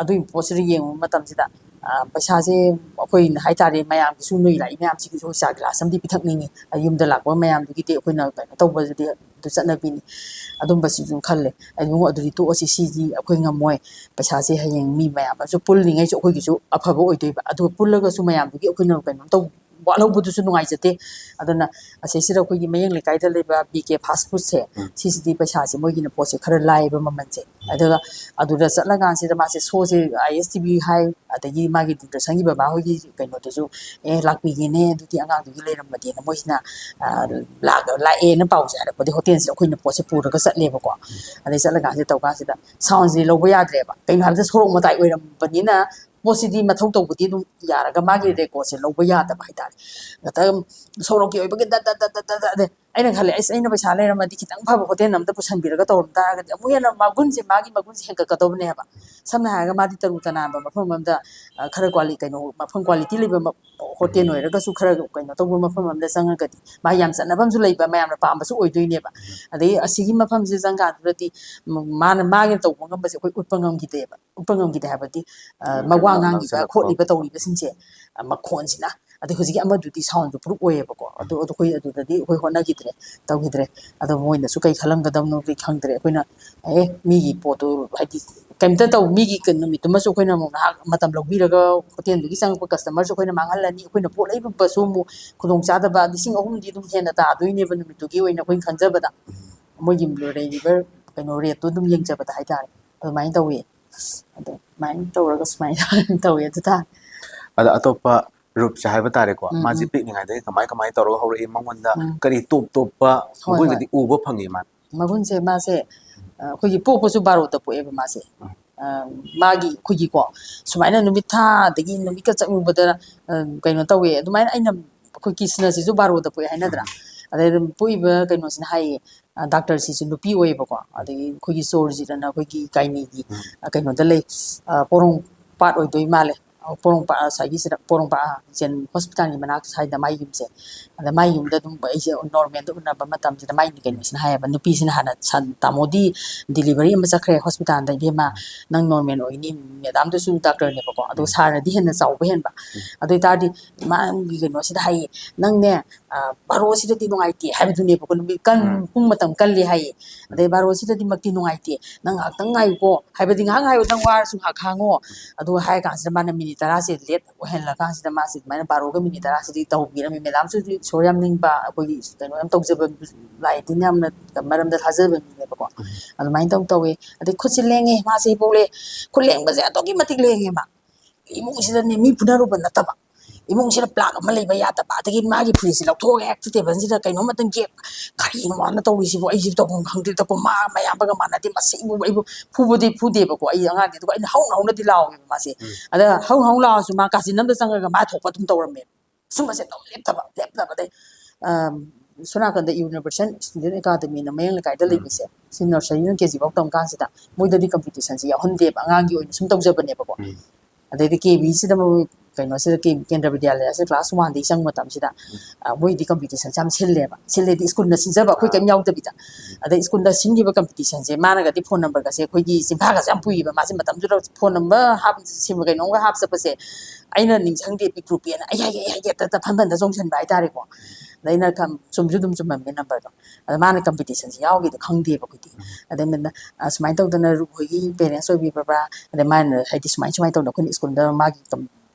ꯑꯗꯨꯒꯤ ꯄꯣꯠꯁꯤꯗ ꯌꯦꯡꯉꯨꯕ ꯃꯇꯝꯁꯤꯗ, ꯑ, ꯄꯩꯁꯥꯁꯦ ꯑꯩꯈꯣꯏꯅ ꯍꯥꯏꯇꯥꯔꯦ, ꯃꯌꯥꯝꯒꯤꯁꯨ, ꯅꯣꯏ ꯂꯥꯛꯏ ꯃꯌꯥꯝꯁꯤꯒꯤꯁꯨ ꯆꯥ ꯒꯤꯂꯥꯁ ꯑꯃꯗꯤ ꯄꯤꯊꯛꯅꯤꯡꯉꯤ꯫ ꯑ, ꯌꯨꯝꯗ ꯂꯥꯛꯄ ꯃꯌꯥꯝꯗꯨꯒꯤꯗꯤ ꯑꯩꯈꯣꯏꯅ ꯀꯩꯅꯣ ꯇꯧꯕꯁꯤꯗꯤ ꯑꯗꯨ ꯆꯠꯅꯕꯤꯅꯤ꯫ ꯑꯗꯨꯝꯕꯁꯤꯁꯨ ꯈꯜꯂꯦ꯫ ꯑꯗꯨ ꯑꯗꯨꯗꯤ ꯇꯣꯛꯑꯁꯤ, ꯁꯤꯗꯤ ꯑꯩꯈꯣꯏ ꯉꯝꯃꯣꯏ꯫ ꯄꯩꯁꯥꯁꯦ ꯍꯌꯦꯡ ꯃꯤ ꯃꯌꯥꯝ ꯑꯃꯁꯨ ꯄꯨꯜꯂꯤꯉꯩꯁꯨ ꯑꯩꯈꯣꯏꯒꯤꯁꯨ ꯑꯐꯕ ꯑꯣꯏꯗꯣꯏꯕ꯫ ꯑꯗꯨꯒ ꯄꯨꯜꯂꯒꯁꯨ ꯃꯌꯥꯝꯗꯨꯒꯤ ꯑꯩꯈꯣꯏꯅ ꯀꯩꯅꯣ ꯇꯧ-, ꯋꯥꯠꯍꯧꯕꯗꯨꯁꯨ ꯅꯨꯡꯉꯥꯏꯖꯗꯦ꯫ ꯑꯗꯨꯅ ꯑꯁꯤꯁꯤꯗ ꯑꯩꯈꯣꯏꯒꯤ ꯃꯌꯦꯡ ꯂꯩꯀꯥꯏꯗ ꯂꯩꯕ ꯕꯤ ꯀꯦ ꯐꯥꯁ ꯐꯨꯗꯁꯦ, ꯎꯝ꯫ ꯁꯤꯁꯤꯗꯤ ꯄꯩꯁꯥꯁꯦ ꯃꯣꯏꯒꯤꯅ ꯄꯣꯠꯁꯦ ꯈꯔ ꯂꯥꯏꯌꯦꯕ ꯃꯃꯜꯁꯦ꯫ ꯑꯗꯨꯒ ꯑꯗꯨꯗ ꯆꯠꯂꯀꯥꯟꯁꯤꯗ ꯃꯥꯁꯦ ꯁꯣꯁꯦ ꯑꯥꯏ ꯑꯦꯁ ꯇꯤ ꯚꯤ ꯍꯥꯏ, ꯑꯗꯒꯤ ꯃꯥꯒꯤ ꯗꯨꯔꯗꯔꯁꯟꯒꯤ ꯕꯕꯥ ꯍꯣꯏꯒꯤ ꯀꯩꯅꯣꯗꯨꯁꯨ, "ꯑꯦ, ꯂꯥꯛꯄꯤꯒꯦꯅꯦ, ꯑꯗꯨꯗꯤ ꯑꯉꯥꯡꯗꯨꯒꯤ ꯂꯩꯔꯝꯃꯗꯤꯅ" ꯃꯣꯏꯁꯤꯅ, ꯑ, ꯂꯥꯛ-, ꯂꯥꯛꯑꯦꯅ ꯄꯥꯎꯁꯦ ꯍꯥꯏꯔꯛꯄꯗꯤ ꯍꯣꯇꯦꯜꯁꯤꯗ ꯑꯩꯈꯣꯏꯅ ꯄꯣꯠꯁꯦ ꯄꯨꯔꯒ ꯆꯠꯂꯦꯕꯀꯣ꯫ ꯑꯗꯩ ꯆꯠꯂꯀꯥꯟꯁꯤꯗ ꯇꯧꯀꯥꯟꯁꯤꯗ ꯁꯥꯎꯟꯁꯦ ꯂꯧꯕ ꯌꯥꯗ꯭ꯔꯦꯕ꯫ ꯀꯩꯅꯣ ꯍꯥꯏꯕꯗ ꯁꯣꯔꯣꯛ ꯃꯇꯥꯏ ꯑꯣꯏꯔꯝꯕꯅꯤꯅ ꯄꯣꯠꯁꯤꯗꯤ ꯃꯊꯧ ꯇꯧꯕꯗꯤ ꯑꯗꯨꯝ ꯌꯥꯔꯒ ꯃꯥꯒꯤ ꯎꯝ꯫ ꯔꯦꯀꯣꯔꯠꯁꯦ ꯂꯧꯕ ꯌꯥꯗꯕ ꯍꯥꯏꯇꯥꯔꯦ꯫ ꯉꯥꯛꯇꯪ ꯁꯣꯔꯣꯛꯀꯤ ꯑꯣꯏꯕꯒꯤ ꯗꯠ ꯗꯠ ꯗꯠ ꯗꯠ ꯗꯠ ꯗꯠ ꯑꯗꯩ ꯑꯩꯅ ꯈꯜꯂꯦ, "ꯑꯩꯁ, ꯑꯩꯅ ꯄꯩꯁꯥ ꯂꯩꯔꯝꯃꯗꯤ ꯈꯤꯇꯪ ꯐꯕ ꯍꯣꯇꯦꯜ ꯑꯝꯗ ꯄꯨꯁꯟꯕꯤꯔꯒ ꯇꯧꯔꯝ ꯇꯥꯔꯒꯗꯤ ꯑꯃꯨꯛ ꯍꯦꯟꯅ ꯃꯒꯨꯟꯁꯦ, ꯃꯥꯒꯤ ꯃꯒꯨꯟꯁꯦ ꯍꯦꯟꯒꯠꯀꯗꯧꯕꯅꯦ" ꯍꯥꯏꯕ꯫ ꯁꯝꯅ ꯍꯥꯏꯔꯒ ꯃꯥꯗꯤ ꯇꯔꯨ ꯇꯅꯥꯟꯕ ꯃꯐꯝ ꯑꯝꯗ, ꯑ, ꯈꯔ ꯀ꯭ꯋꯥꯂꯤ-, ꯀꯩꯅꯣ, ꯃꯐꯝ ꯀ꯭ꯋꯥꯂꯤꯇꯤ ꯂꯩꯕ ꯃ-, ꯍꯣꯇꯦꯜ ꯑꯣꯏꯔꯒꯁꯨ ꯈꯔ ꯀꯩꯅꯣ ꯇꯧꯕ ꯃꯐꯝ ꯑꯝꯗ ꯆꯪꯉꯒꯗꯤ ꯃꯥ ꯌꯥꯝ ꯆꯠꯅꯐꯝꯁꯨ ꯂꯩꯕ, ꯃꯌꯥꯝꯅ ꯄꯥꯝꯕꯁꯨ ꯑꯣꯏꯗꯣꯏꯅꯦꯕ꯫ ꯑꯗꯩ ꯑꯁꯤꯒꯤ ꯃꯐꯝꯁꯤꯗ ꯆꯪꯀꯥꯟꯗꯨꯗꯗꯤ ꯃ-, ꯃꯥꯅ, ꯃꯥꯒꯤ ꯇꯧꯕ ꯉꯝꯕꯁꯦ ꯑꯩꯈꯣꯏ ꯎꯠꯄ ꯉꯝꯈꯤꯗꯦꯕ꯫ ꯎꯠꯄ ꯉꯝꯈꯤꯗꯦ ꯍꯥꯏꯕꯗꯤ, ꯑ, ꯎꯝ, ꯃ-, ꯋꯥ ꯀꯩꯅꯣ ꯉꯥꯡꯉꯤꯕ, ꯉꯥꯡꯁꯜꯂꯛꯄ꯫ ꯈꯣꯠꯂꯤꯕ, ꯇꯧꯔꯤꯕꯁꯤꯡꯁꯦ, ꯑ, ꯃꯈꯣꯟꯁꯤꯅ꯫ ꯑꯗꯩ ꯍꯧꯖꯤꯛꯀꯤ ꯑꯃꯗꯨꯗꯤ ꯁꯥꯎꯟꯁꯨ ꯄ꯭ꯔꯨꯞ ꯑꯣꯏꯌꯦꯕꯀꯣ꯫ ꯑꯗꯨ, ꯑꯗꯨ ꯑꯩꯈꯣꯏ ꯑꯗꯨꯗꯗꯤ ꯑꯩꯈꯣꯏ ꯍꯣꯠꯅꯈꯤꯗ꯭ꯔꯦ, ꯇꯧꯈꯤꯗ꯭ꯔꯦ꯫ ꯑꯗꯣ ꯃꯣꯏꯅꯁꯨ ꯀꯩ ꯈꯜꯂꯝꯒꯗꯕꯅꯣꯗꯤ ꯈꯪꯗ꯭ꯔꯦ꯫ ꯑꯩꯈꯣꯏꯅ, ꯑꯦ, ꯃꯤꯒꯤ ꯄꯣꯠꯇꯨ ꯍꯥꯏꯗꯤ ꯀꯩꯝꯇ ꯇꯧ, ꯃꯤꯒꯤ ꯀꯩ-, ꯅꯨꯃꯤꯠꯇꯨꯃꯁꯨ ꯑꯩꯈꯣꯏꯅ ꯑꯃꯨꯛ ꯉꯥꯏꯍꯥꯛ ꯃꯇꯝ ꯂꯧꯕꯤꯔꯒ ꯍꯣꯇꯦꯜꯗꯨꯒꯤ ꯆꯪꯉꯛꯄ ꯀꯁꯇꯃꯔꯁꯨ ꯑꯩꯈꯣꯏꯅ ꯃꯥꯡꯍꯜꯂꯅꯤ, ꯑꯩꯈꯣꯏꯅ ꯄꯣꯠ ꯂꯩꯔꯨꯕꯁꯨ ꯑꯃꯨꯛ ꯈꯨꯗꯣꯡꯆꯥꯗꯕ ꯂꯤꯁꯤꯡ ꯑꯍꯨꯝꯗꯤ ꯑꯗꯨꯝ ꯍꯦꯟꯅ ꯇꯥꯗꯣꯏꯅꯦꯕ ꯅꯨꯃꯤꯠꯇꯨꯒꯤ ꯑꯣꯏꯅ ꯑꯩꯈꯣꯏꯅ ꯈꯟꯖꯕꯗ꯫ ꯃꯣꯏꯒꯤ ꯂꯩꯔꯤꯕ ꯀꯩꯅꯣ ꯔꯦꯠꯇꯣ ꯑꯗꯨꯝ ꯌꯦꯡꯖꯕꯗ ꯍꯥꯏꯇꯥꯔꯦ, ꯑꯗꯨꯃꯥꯏꯅ ꯇꯧꯋꯤ꯫ ꯑꯗꯣ ꯑꯗꯨꯃꯥꯏꯅ ꯇꯧꯔꯒ ꯁꯨꯃꯥꯏꯅ ꯇꯧꯋꯤ ꯑꯗꯨ ꯇꯥꯔꯦ꯫ ꯑꯗ ꯑꯇꯣꯞꯄ ꯔꯨꯞꯁꯦ ꯍꯥꯏꯕ ꯇꯥꯔꯦꯀꯣ, ꯎꯝ, ꯃꯥꯁꯦ ꯎꯝ꯫ ꯄꯤꯛꯂꯤꯉꯩꯗꯒꯤ ꯀꯃꯥꯏ ꯀꯃꯥꯏꯅ ꯇꯧꯔꯒ ꯍꯧꯔꯛꯏ, ꯃꯉꯣꯟꯗ ꯎꯝ꯫ ꯀꯔꯤ ꯇꯣꯞ ꯇꯣꯞꯄ ꯍꯣꯏ, ꯃꯒꯨꯟꯒꯗꯤ ꯍꯣꯏ꯫ ꯎꯕ ꯐꯪꯉꯤ ꯃꯥꯅ? ꯃꯒꯨꯟꯁꯦ ꯃꯥꯁꯦ, ꯑ, ꯑꯩꯈꯣꯏꯒꯤ ꯄꯣꯛꯄꯁꯨ ꯕꯥꯔꯣꯗ ꯄꯣꯛꯑꯦꯕ ꯃꯥꯁꯦ꯫ ꯎꯝ꯫ ꯑ, ꯃꯥꯒꯤ ꯑꯩꯈꯣꯏꯒꯤꯀꯣ, ꯁꯨꯃꯥꯏꯅ ꯅꯨꯃꯤꯠ ꯊꯥ ꯑꯗꯒꯤ ꯅꯨꯃꯤꯠꯀ ꯆꯪꯉꯨꯕꯗ, ꯑ, ꯀꯩꯅꯣ ꯇꯧꯋꯦ꯫ ꯑꯗꯨꯃꯥꯏꯅ ꯑꯩꯅ, ꯑꯩꯈꯣꯏ ꯀ꯭ꯔꯤꯁꯅꯁꯤꯁꯨ ꯕꯥꯔꯣꯗ ꯄꯣꯛꯑꯦ ꯍꯥꯏꯅꯗ꯭ꯔꯥ? ꯎꯝ꯫ ꯑꯗꯩ ꯑꯗꯨꯝ ꯄꯣꯛꯏꯕ ꯀꯩꯅꯣꯁꯤꯅ ꯍꯥꯏꯌꯦ, ꯑ, ꯗꯥꯛꯇꯔꯁꯤꯁꯨ ꯅꯨꯄꯤ ꯑꯣꯏꯌꯦꯕꯀꯣ, ꯑꯗꯒꯤ ꯑꯩꯈꯣꯏꯒꯤ ꯆꯣꯔꯖꯤꯠ ꯑꯅ ꯑꯩꯈꯣꯏꯒꯤ ꯒꯥꯏꯅꯤꯒꯤ, ꯎꯝ꯫ ꯑ, ꯀꯩꯅꯣꯗ ꯂꯩ, ꯑ, ꯄꯣꯔꯣꯝꯄꯥꯠ ꯑꯣꯏꯗꯣꯏ ꯃꯥꯜꯂꯦ꯫ ꯄꯣꯔꯣꯝꯄꯥꯠ, ꯉꯁꯥꯏꯒꯤ ꯁꯤꯗ ꯄꯣꯔꯣꯝꯄꯥꯠ ꯖꯦꯟ ꯍꯣꯁꯄꯤꯇꯥꯜꯒꯤ ꯃꯅꯥꯛ ꯁ꯭ꯋꯥꯏꯗ ꯃꯥꯏ ꯌꯨꯝꯁꯦ꯫ ꯑꯗ ꯃꯥꯏ ꯌꯨꯝꯗ ꯑꯗꯨꯝ ꯑꯩꯁꯦ ꯅꯣꯔꯃꯦꯜꯗ ꯎꯅꯕ ꯃꯇꯝꯁꯤꯗ ꯃꯥꯏ ꯀꯩꯅꯣꯁꯤꯅ ꯍꯥꯏꯌꯦꯕ, ꯅꯨꯄꯤꯁꯤꯅ ꯍꯥꯟꯅ ꯁꯟ-, "ꯇꯥꯃꯣꯗꯤ ꯗꯤꯂꯤꯚꯔꯤ ꯑꯃ ꯆꯠꯈ꯭ꯔꯦ ꯍꯣꯁꯄꯤꯇꯥꯜꯗ, ꯏꯕꯦꯝꯃ, ꯅꯪ ꯅꯣꯔꯃꯦꯜ ꯑꯣꯏꯅꯤ, ꯃꯦꯗꯥꯝꯗꯨꯁꯨ ꯗꯥꯛꯇꯔꯅꯦꯕꯀꯣ, ꯑꯗꯣ ꯎꯝ꯫ ꯁꯥꯔꯅꯗꯤ ꯍꯦꯟꯅ ꯆꯥꯎꯕ ꯍꯦꯟꯕ꯫ ꯎꯝ꯫ ꯑꯗꯨ ꯑꯣꯏꯇꯥꯔꯗꯤ ꯃꯥꯒꯤ ꯀꯩꯅꯣꯁꯤꯗ ꯍꯥꯏꯌꯦ, "ꯅꯪꯅꯦ, ꯑ, ꯕꯥꯔꯣꯁꯤꯗꯗꯤ ꯅꯨꯡꯉꯥꯏꯇꯦ" ꯍꯥꯏꯕꯗꯨꯅꯦꯕꯀꯣ, ꯅꯨꯃꯤꯠ ꯀꯟ-, ꯎꯝ꯫ ꯄꯨꯡ ꯃꯇꯝ ꯀꯜꯂꯤ ꯍꯥꯏꯌꯦ꯫ ꯎꯝ꯫ "ꯑꯗꯩ ꯕꯥꯔꯣꯁꯤꯗꯗꯤ ꯃꯛꯇꯤ ꯅꯨꯡꯉꯥꯏꯇꯦ, ꯅꯪ ꯉꯥꯏꯍꯥꯛꯇꯪ ꯉꯥꯏꯌꯨꯀꯣ", ꯍꯥꯏꯕꯗꯤ ꯉꯥꯏꯍꯥꯛ ꯉꯥꯏꯌꯨ, ꯅꯪ ꯋꯥꯔꯁꯨ ꯉꯥꯏꯍꯥꯛ ꯈꯥꯡꯉꯣ꯫ ꯑꯗꯨ ꯍꯥꯏꯔ ꯀꯥꯟꯁꯤꯗ ꯃꯥꯅ ꯃꯤꯅꯤꯠ ꯇꯔꯥꯁꯦ ꯂꯦꯠ ꯑꯣꯏꯍꯜꯂꯀꯥꯟꯁꯤꯗ ꯃꯥꯁꯦ ꯑꯗꯨꯃꯥꯏꯅ ꯕꯥꯔꯣꯒ ꯃꯤꯅꯤꯠ ꯇꯔꯥꯁꯤꯗꯤ ꯇꯧꯕꯤꯔꯝꯃꯤ꯫ ꯃꯦꯗꯥꯝꯁꯨ ꯏꯁꯣꯔ ꯌꯥꯝ ꯅꯤꯡꯕ, ꯑꯩꯈꯣꯏꯒꯤ ꯀꯩꯅꯣ ꯌꯥꯝ ꯇꯧꯖꯕ, ꯂꯥꯏꯗꯤꯟ ꯌꯥꯝꯅ ꯃꯔꯝꯗ ꯊꯥꯖꯕ ꯃꯤꯅꯦꯕꯀꯣ꯫ ꯎꯝ꯫ ꯑꯗꯨꯃꯥꯏꯅ ꯇꯧ ꯇꯧꯋꯦ꯫ ꯑꯗꯩ ꯈꯨꯠꯁꯦ ꯂꯦꯡꯉꯦ, ꯃꯥꯁꯦ ꯏꯕꯣꯛꯂꯦ, ꯈꯨꯠ ꯂꯦꯡꯕꯁꯦ ꯑꯗꯨꯛꯀꯤ ꯃꯇꯤꯛ ꯂꯦꯡꯉꯦ ꯃꯥ꯫ ꯏꯃꯨꯡꯁꯤꯗꯅꯦ ꯃꯤ ꯐꯨꯅꯔꯨꯕ ꯅꯠꯇꯕ, ꯏꯃꯨꯡꯁꯤꯗ ꯄ꯭ꯂꯥꯛ ꯑꯃ ꯂꯩꯕ ꯌꯥꯗꯕ, ꯑꯗꯒꯤ ꯃꯥꯒꯤ ꯐꯨꯔꯤꯠꯁꯦ ꯂꯧꯊꯣꯛꯑꯒ ꯍꯦꯛꯇ ꯇꯦꯕꯜꯁꯤꯗ ꯀꯩꯅꯣꯝꯃꯇꯪ ꯌꯦꯛ-, "ꯀꯔꯤꯅꯣ ꯃꯥꯅ ꯇꯧꯔꯤꯁꯤꯕꯨ? ꯑꯩꯁꯤꯕꯨ ꯇꯧꯐꯝ ꯈꯪꯗꯦ", ꯇꯧꯀꯣ꯫ ꯃꯥ ꯃꯌꯥꯝꯕꯒ ꯃꯥꯟꯅꯗꯦ, ꯃꯁꯤꯕꯨ ꯑꯩꯕꯨ ꯐꯨꯕꯗꯤ ꯐꯨꯗꯦꯕꯀꯣ ꯑꯩ ꯑꯉꯥꯡꯗꯤ, ꯑꯗꯨꯒ ꯑꯩꯅ ꯍꯧꯅ ꯍꯧꯅꯗꯤ ꯂꯥꯎꯋꯦꯕ ꯃꯥꯁꯦ꯫ ꯎꯝ꯫ ꯑꯗ ꯍꯧꯅ ꯍꯧꯅ ꯂꯥꯎꯔꯁꯨ ꯃꯥ ꯀꯥꯆꯤꯟ ꯑꯃꯗ ꯆꯪꯉꯒ ꯃꯥ ꯊꯣꯛꯄ ꯑꯗꯨꯝ ꯇꯧꯔꯝꯃꯦꯕ꯫ ꯁꯨꯝꯕꯁꯦ ꯑꯗꯨꯝ ꯂꯦꯞꯇꯕ, ꯂꯦꯞꯇꯕ꯫ ꯑꯗꯩ, ꯑꯝ, ꯁꯣꯝ ꯅꯥꯀꯟꯗ Universal Student Academyꯅ ꯃꯌꯥꯡ ꯂꯩꯀꯥꯏꯗ ꯎꯝ꯫ ꯂꯩꯕꯁꯦ, ꯁꯤ ꯅꯔꯁꯔꯤꯅ ꯀꯦ ꯖꯤ ꯐꯥꯎ ꯇꯝ ꯀꯥꯟꯁꯤꯗ ꯃꯣꯏꯗꯗꯤ ꯀꯝꯄꯤꯇꯤꯁꯟꯁꯦ ꯌꯥꯎꯍꯟꯗꯦꯕ, ꯑꯉꯥꯡꯒꯤ ꯑꯣꯏꯅ ꯁꯨꯝ ꯇꯧꯖꯕꯅꯦꯕꯀꯣ꯫ ꯎꯝ꯫ ꯑꯗꯩꯗꯤ ꯀꯦ ꯕꯤꯁꯤꯗ ꯃꯣꯏ ꯀꯩꯅꯣꯁꯤꯗ ꯀꯦ-, ꯀꯦꯟꯗ꯭ꯔ ꯕꯤꯗ꯭ꯌꯥꯂꯌꯥꯁꯤꯗ ꯀ꯭ꯂꯥꯁ ꯋꯥꯟꯗꯒꯤ ꯆꯪꯕ ꯃꯇꯝꯁꯤꯗ, ꯎꯝ꯫ ꯑ, ꯃꯣꯏꯗꯤ ꯀꯝꯄꯤꯇꯤꯁꯟꯁꯦ ꯌꯥꯝ ꯁꯤꯜꯂꯦꯕ꯫ ꯁꯤꯜꯂꯦꯗꯤ ꯁ꯭ꯀꯨꯜꯅ ꯁꯤꯟꯖꯕ, ꯑꯩꯈꯣꯏ ꯑꯥ꯫ ꯀꯩꯝ ꯌꯥꯎꯗꯕꯤꯗ꯫ ꯎꯝ꯫ ꯑꯗꯩ ꯁ꯭ꯀꯨꯜꯗ ꯁꯤꯟꯈꯤꯕ ꯀꯝꯄꯤꯇꯤꯁꯟꯁꯦ ꯃꯥꯅꯒꯗꯤ ꯐꯣꯟ ꯅꯝꯕꯔꯒꯁꯦ ꯑꯩꯈꯣꯏꯒꯤ ꯆꯤꯟꯐꯥꯒꯁꯦ ꯌꯥꯝ ꯄꯨꯏꯌꯦꯕ꯫ ꯃꯥꯁꯦ ꯃꯇꯝꯗꯨꯗ ꯐꯣꯟ ꯅꯝꯕꯔ ꯍꯥꯞ-, ꯁꯤꯕ ꯀꯩꯅꯣꯝꯒ ꯍꯥꯞꯆꯠꯄꯁꯦ ꯑꯩꯅ ꯅꯤꯡꯁꯤꯡꯗꯦ, ꯄꯤꯛꯇ꯭ꯔꯨ ꯄꯤꯛꯑꯅ ꯑꯩ ꯍꯥꯏꯒꯦ, ꯑꯩ ꯍꯥꯏꯒꯦ, ꯇ-, ꯇ-, ꯐꯟ ꯐꯟꯗ ꯆꯣꯡꯁꯤꯟꯕ ꯍꯥꯏꯇꯥꯔꯦꯀꯣ꯫ ꯑꯗ ꯑꯩꯅ ꯈꯝ-, ꯆꯨꯝꯁꯨ ꯑꯗꯨꯝ ꯆꯨꯝꯃꯝꯃꯦ ꯅꯝꯕꯔꯗꯣ꯫ ꯑꯗ ꯃꯥꯅ ꯀꯝꯄꯤꯇꯤꯁꯟꯁꯦ ꯌꯥꯎꯒꯦꯗꯣ ꯈꯪꯗꯦꯕ ꯑꯩꯈꯣꯏꯗꯤ꯫ ꯎꯝ꯫ ꯑꯗꯩ ꯃꯦꯝꯅ, "ꯑ, ꯁꯨꯃꯥꯏꯅ ꯇꯧꯗꯅ ꯔꯨꯛ ꯍꯣꯏꯒꯤ ꯄꯦꯔꯦꯟꯁ ꯑꯣꯏꯕꯤꯕ꯭ꯔꯕ꯭ꯔꯥ?" ꯑꯗꯩ ꯃꯥꯅ ꯍꯥꯏꯗꯤ ꯁꯨꯃꯥꯏ ꯁꯨꯃꯥꯏꯅ ꯇꯧꯗꯅ ꯑꯩꯈꯣꯏꯅ ꯁ꯭ꯀꯨꯜꯗ ꯃꯥꯒꯤ ꯀꯝ-,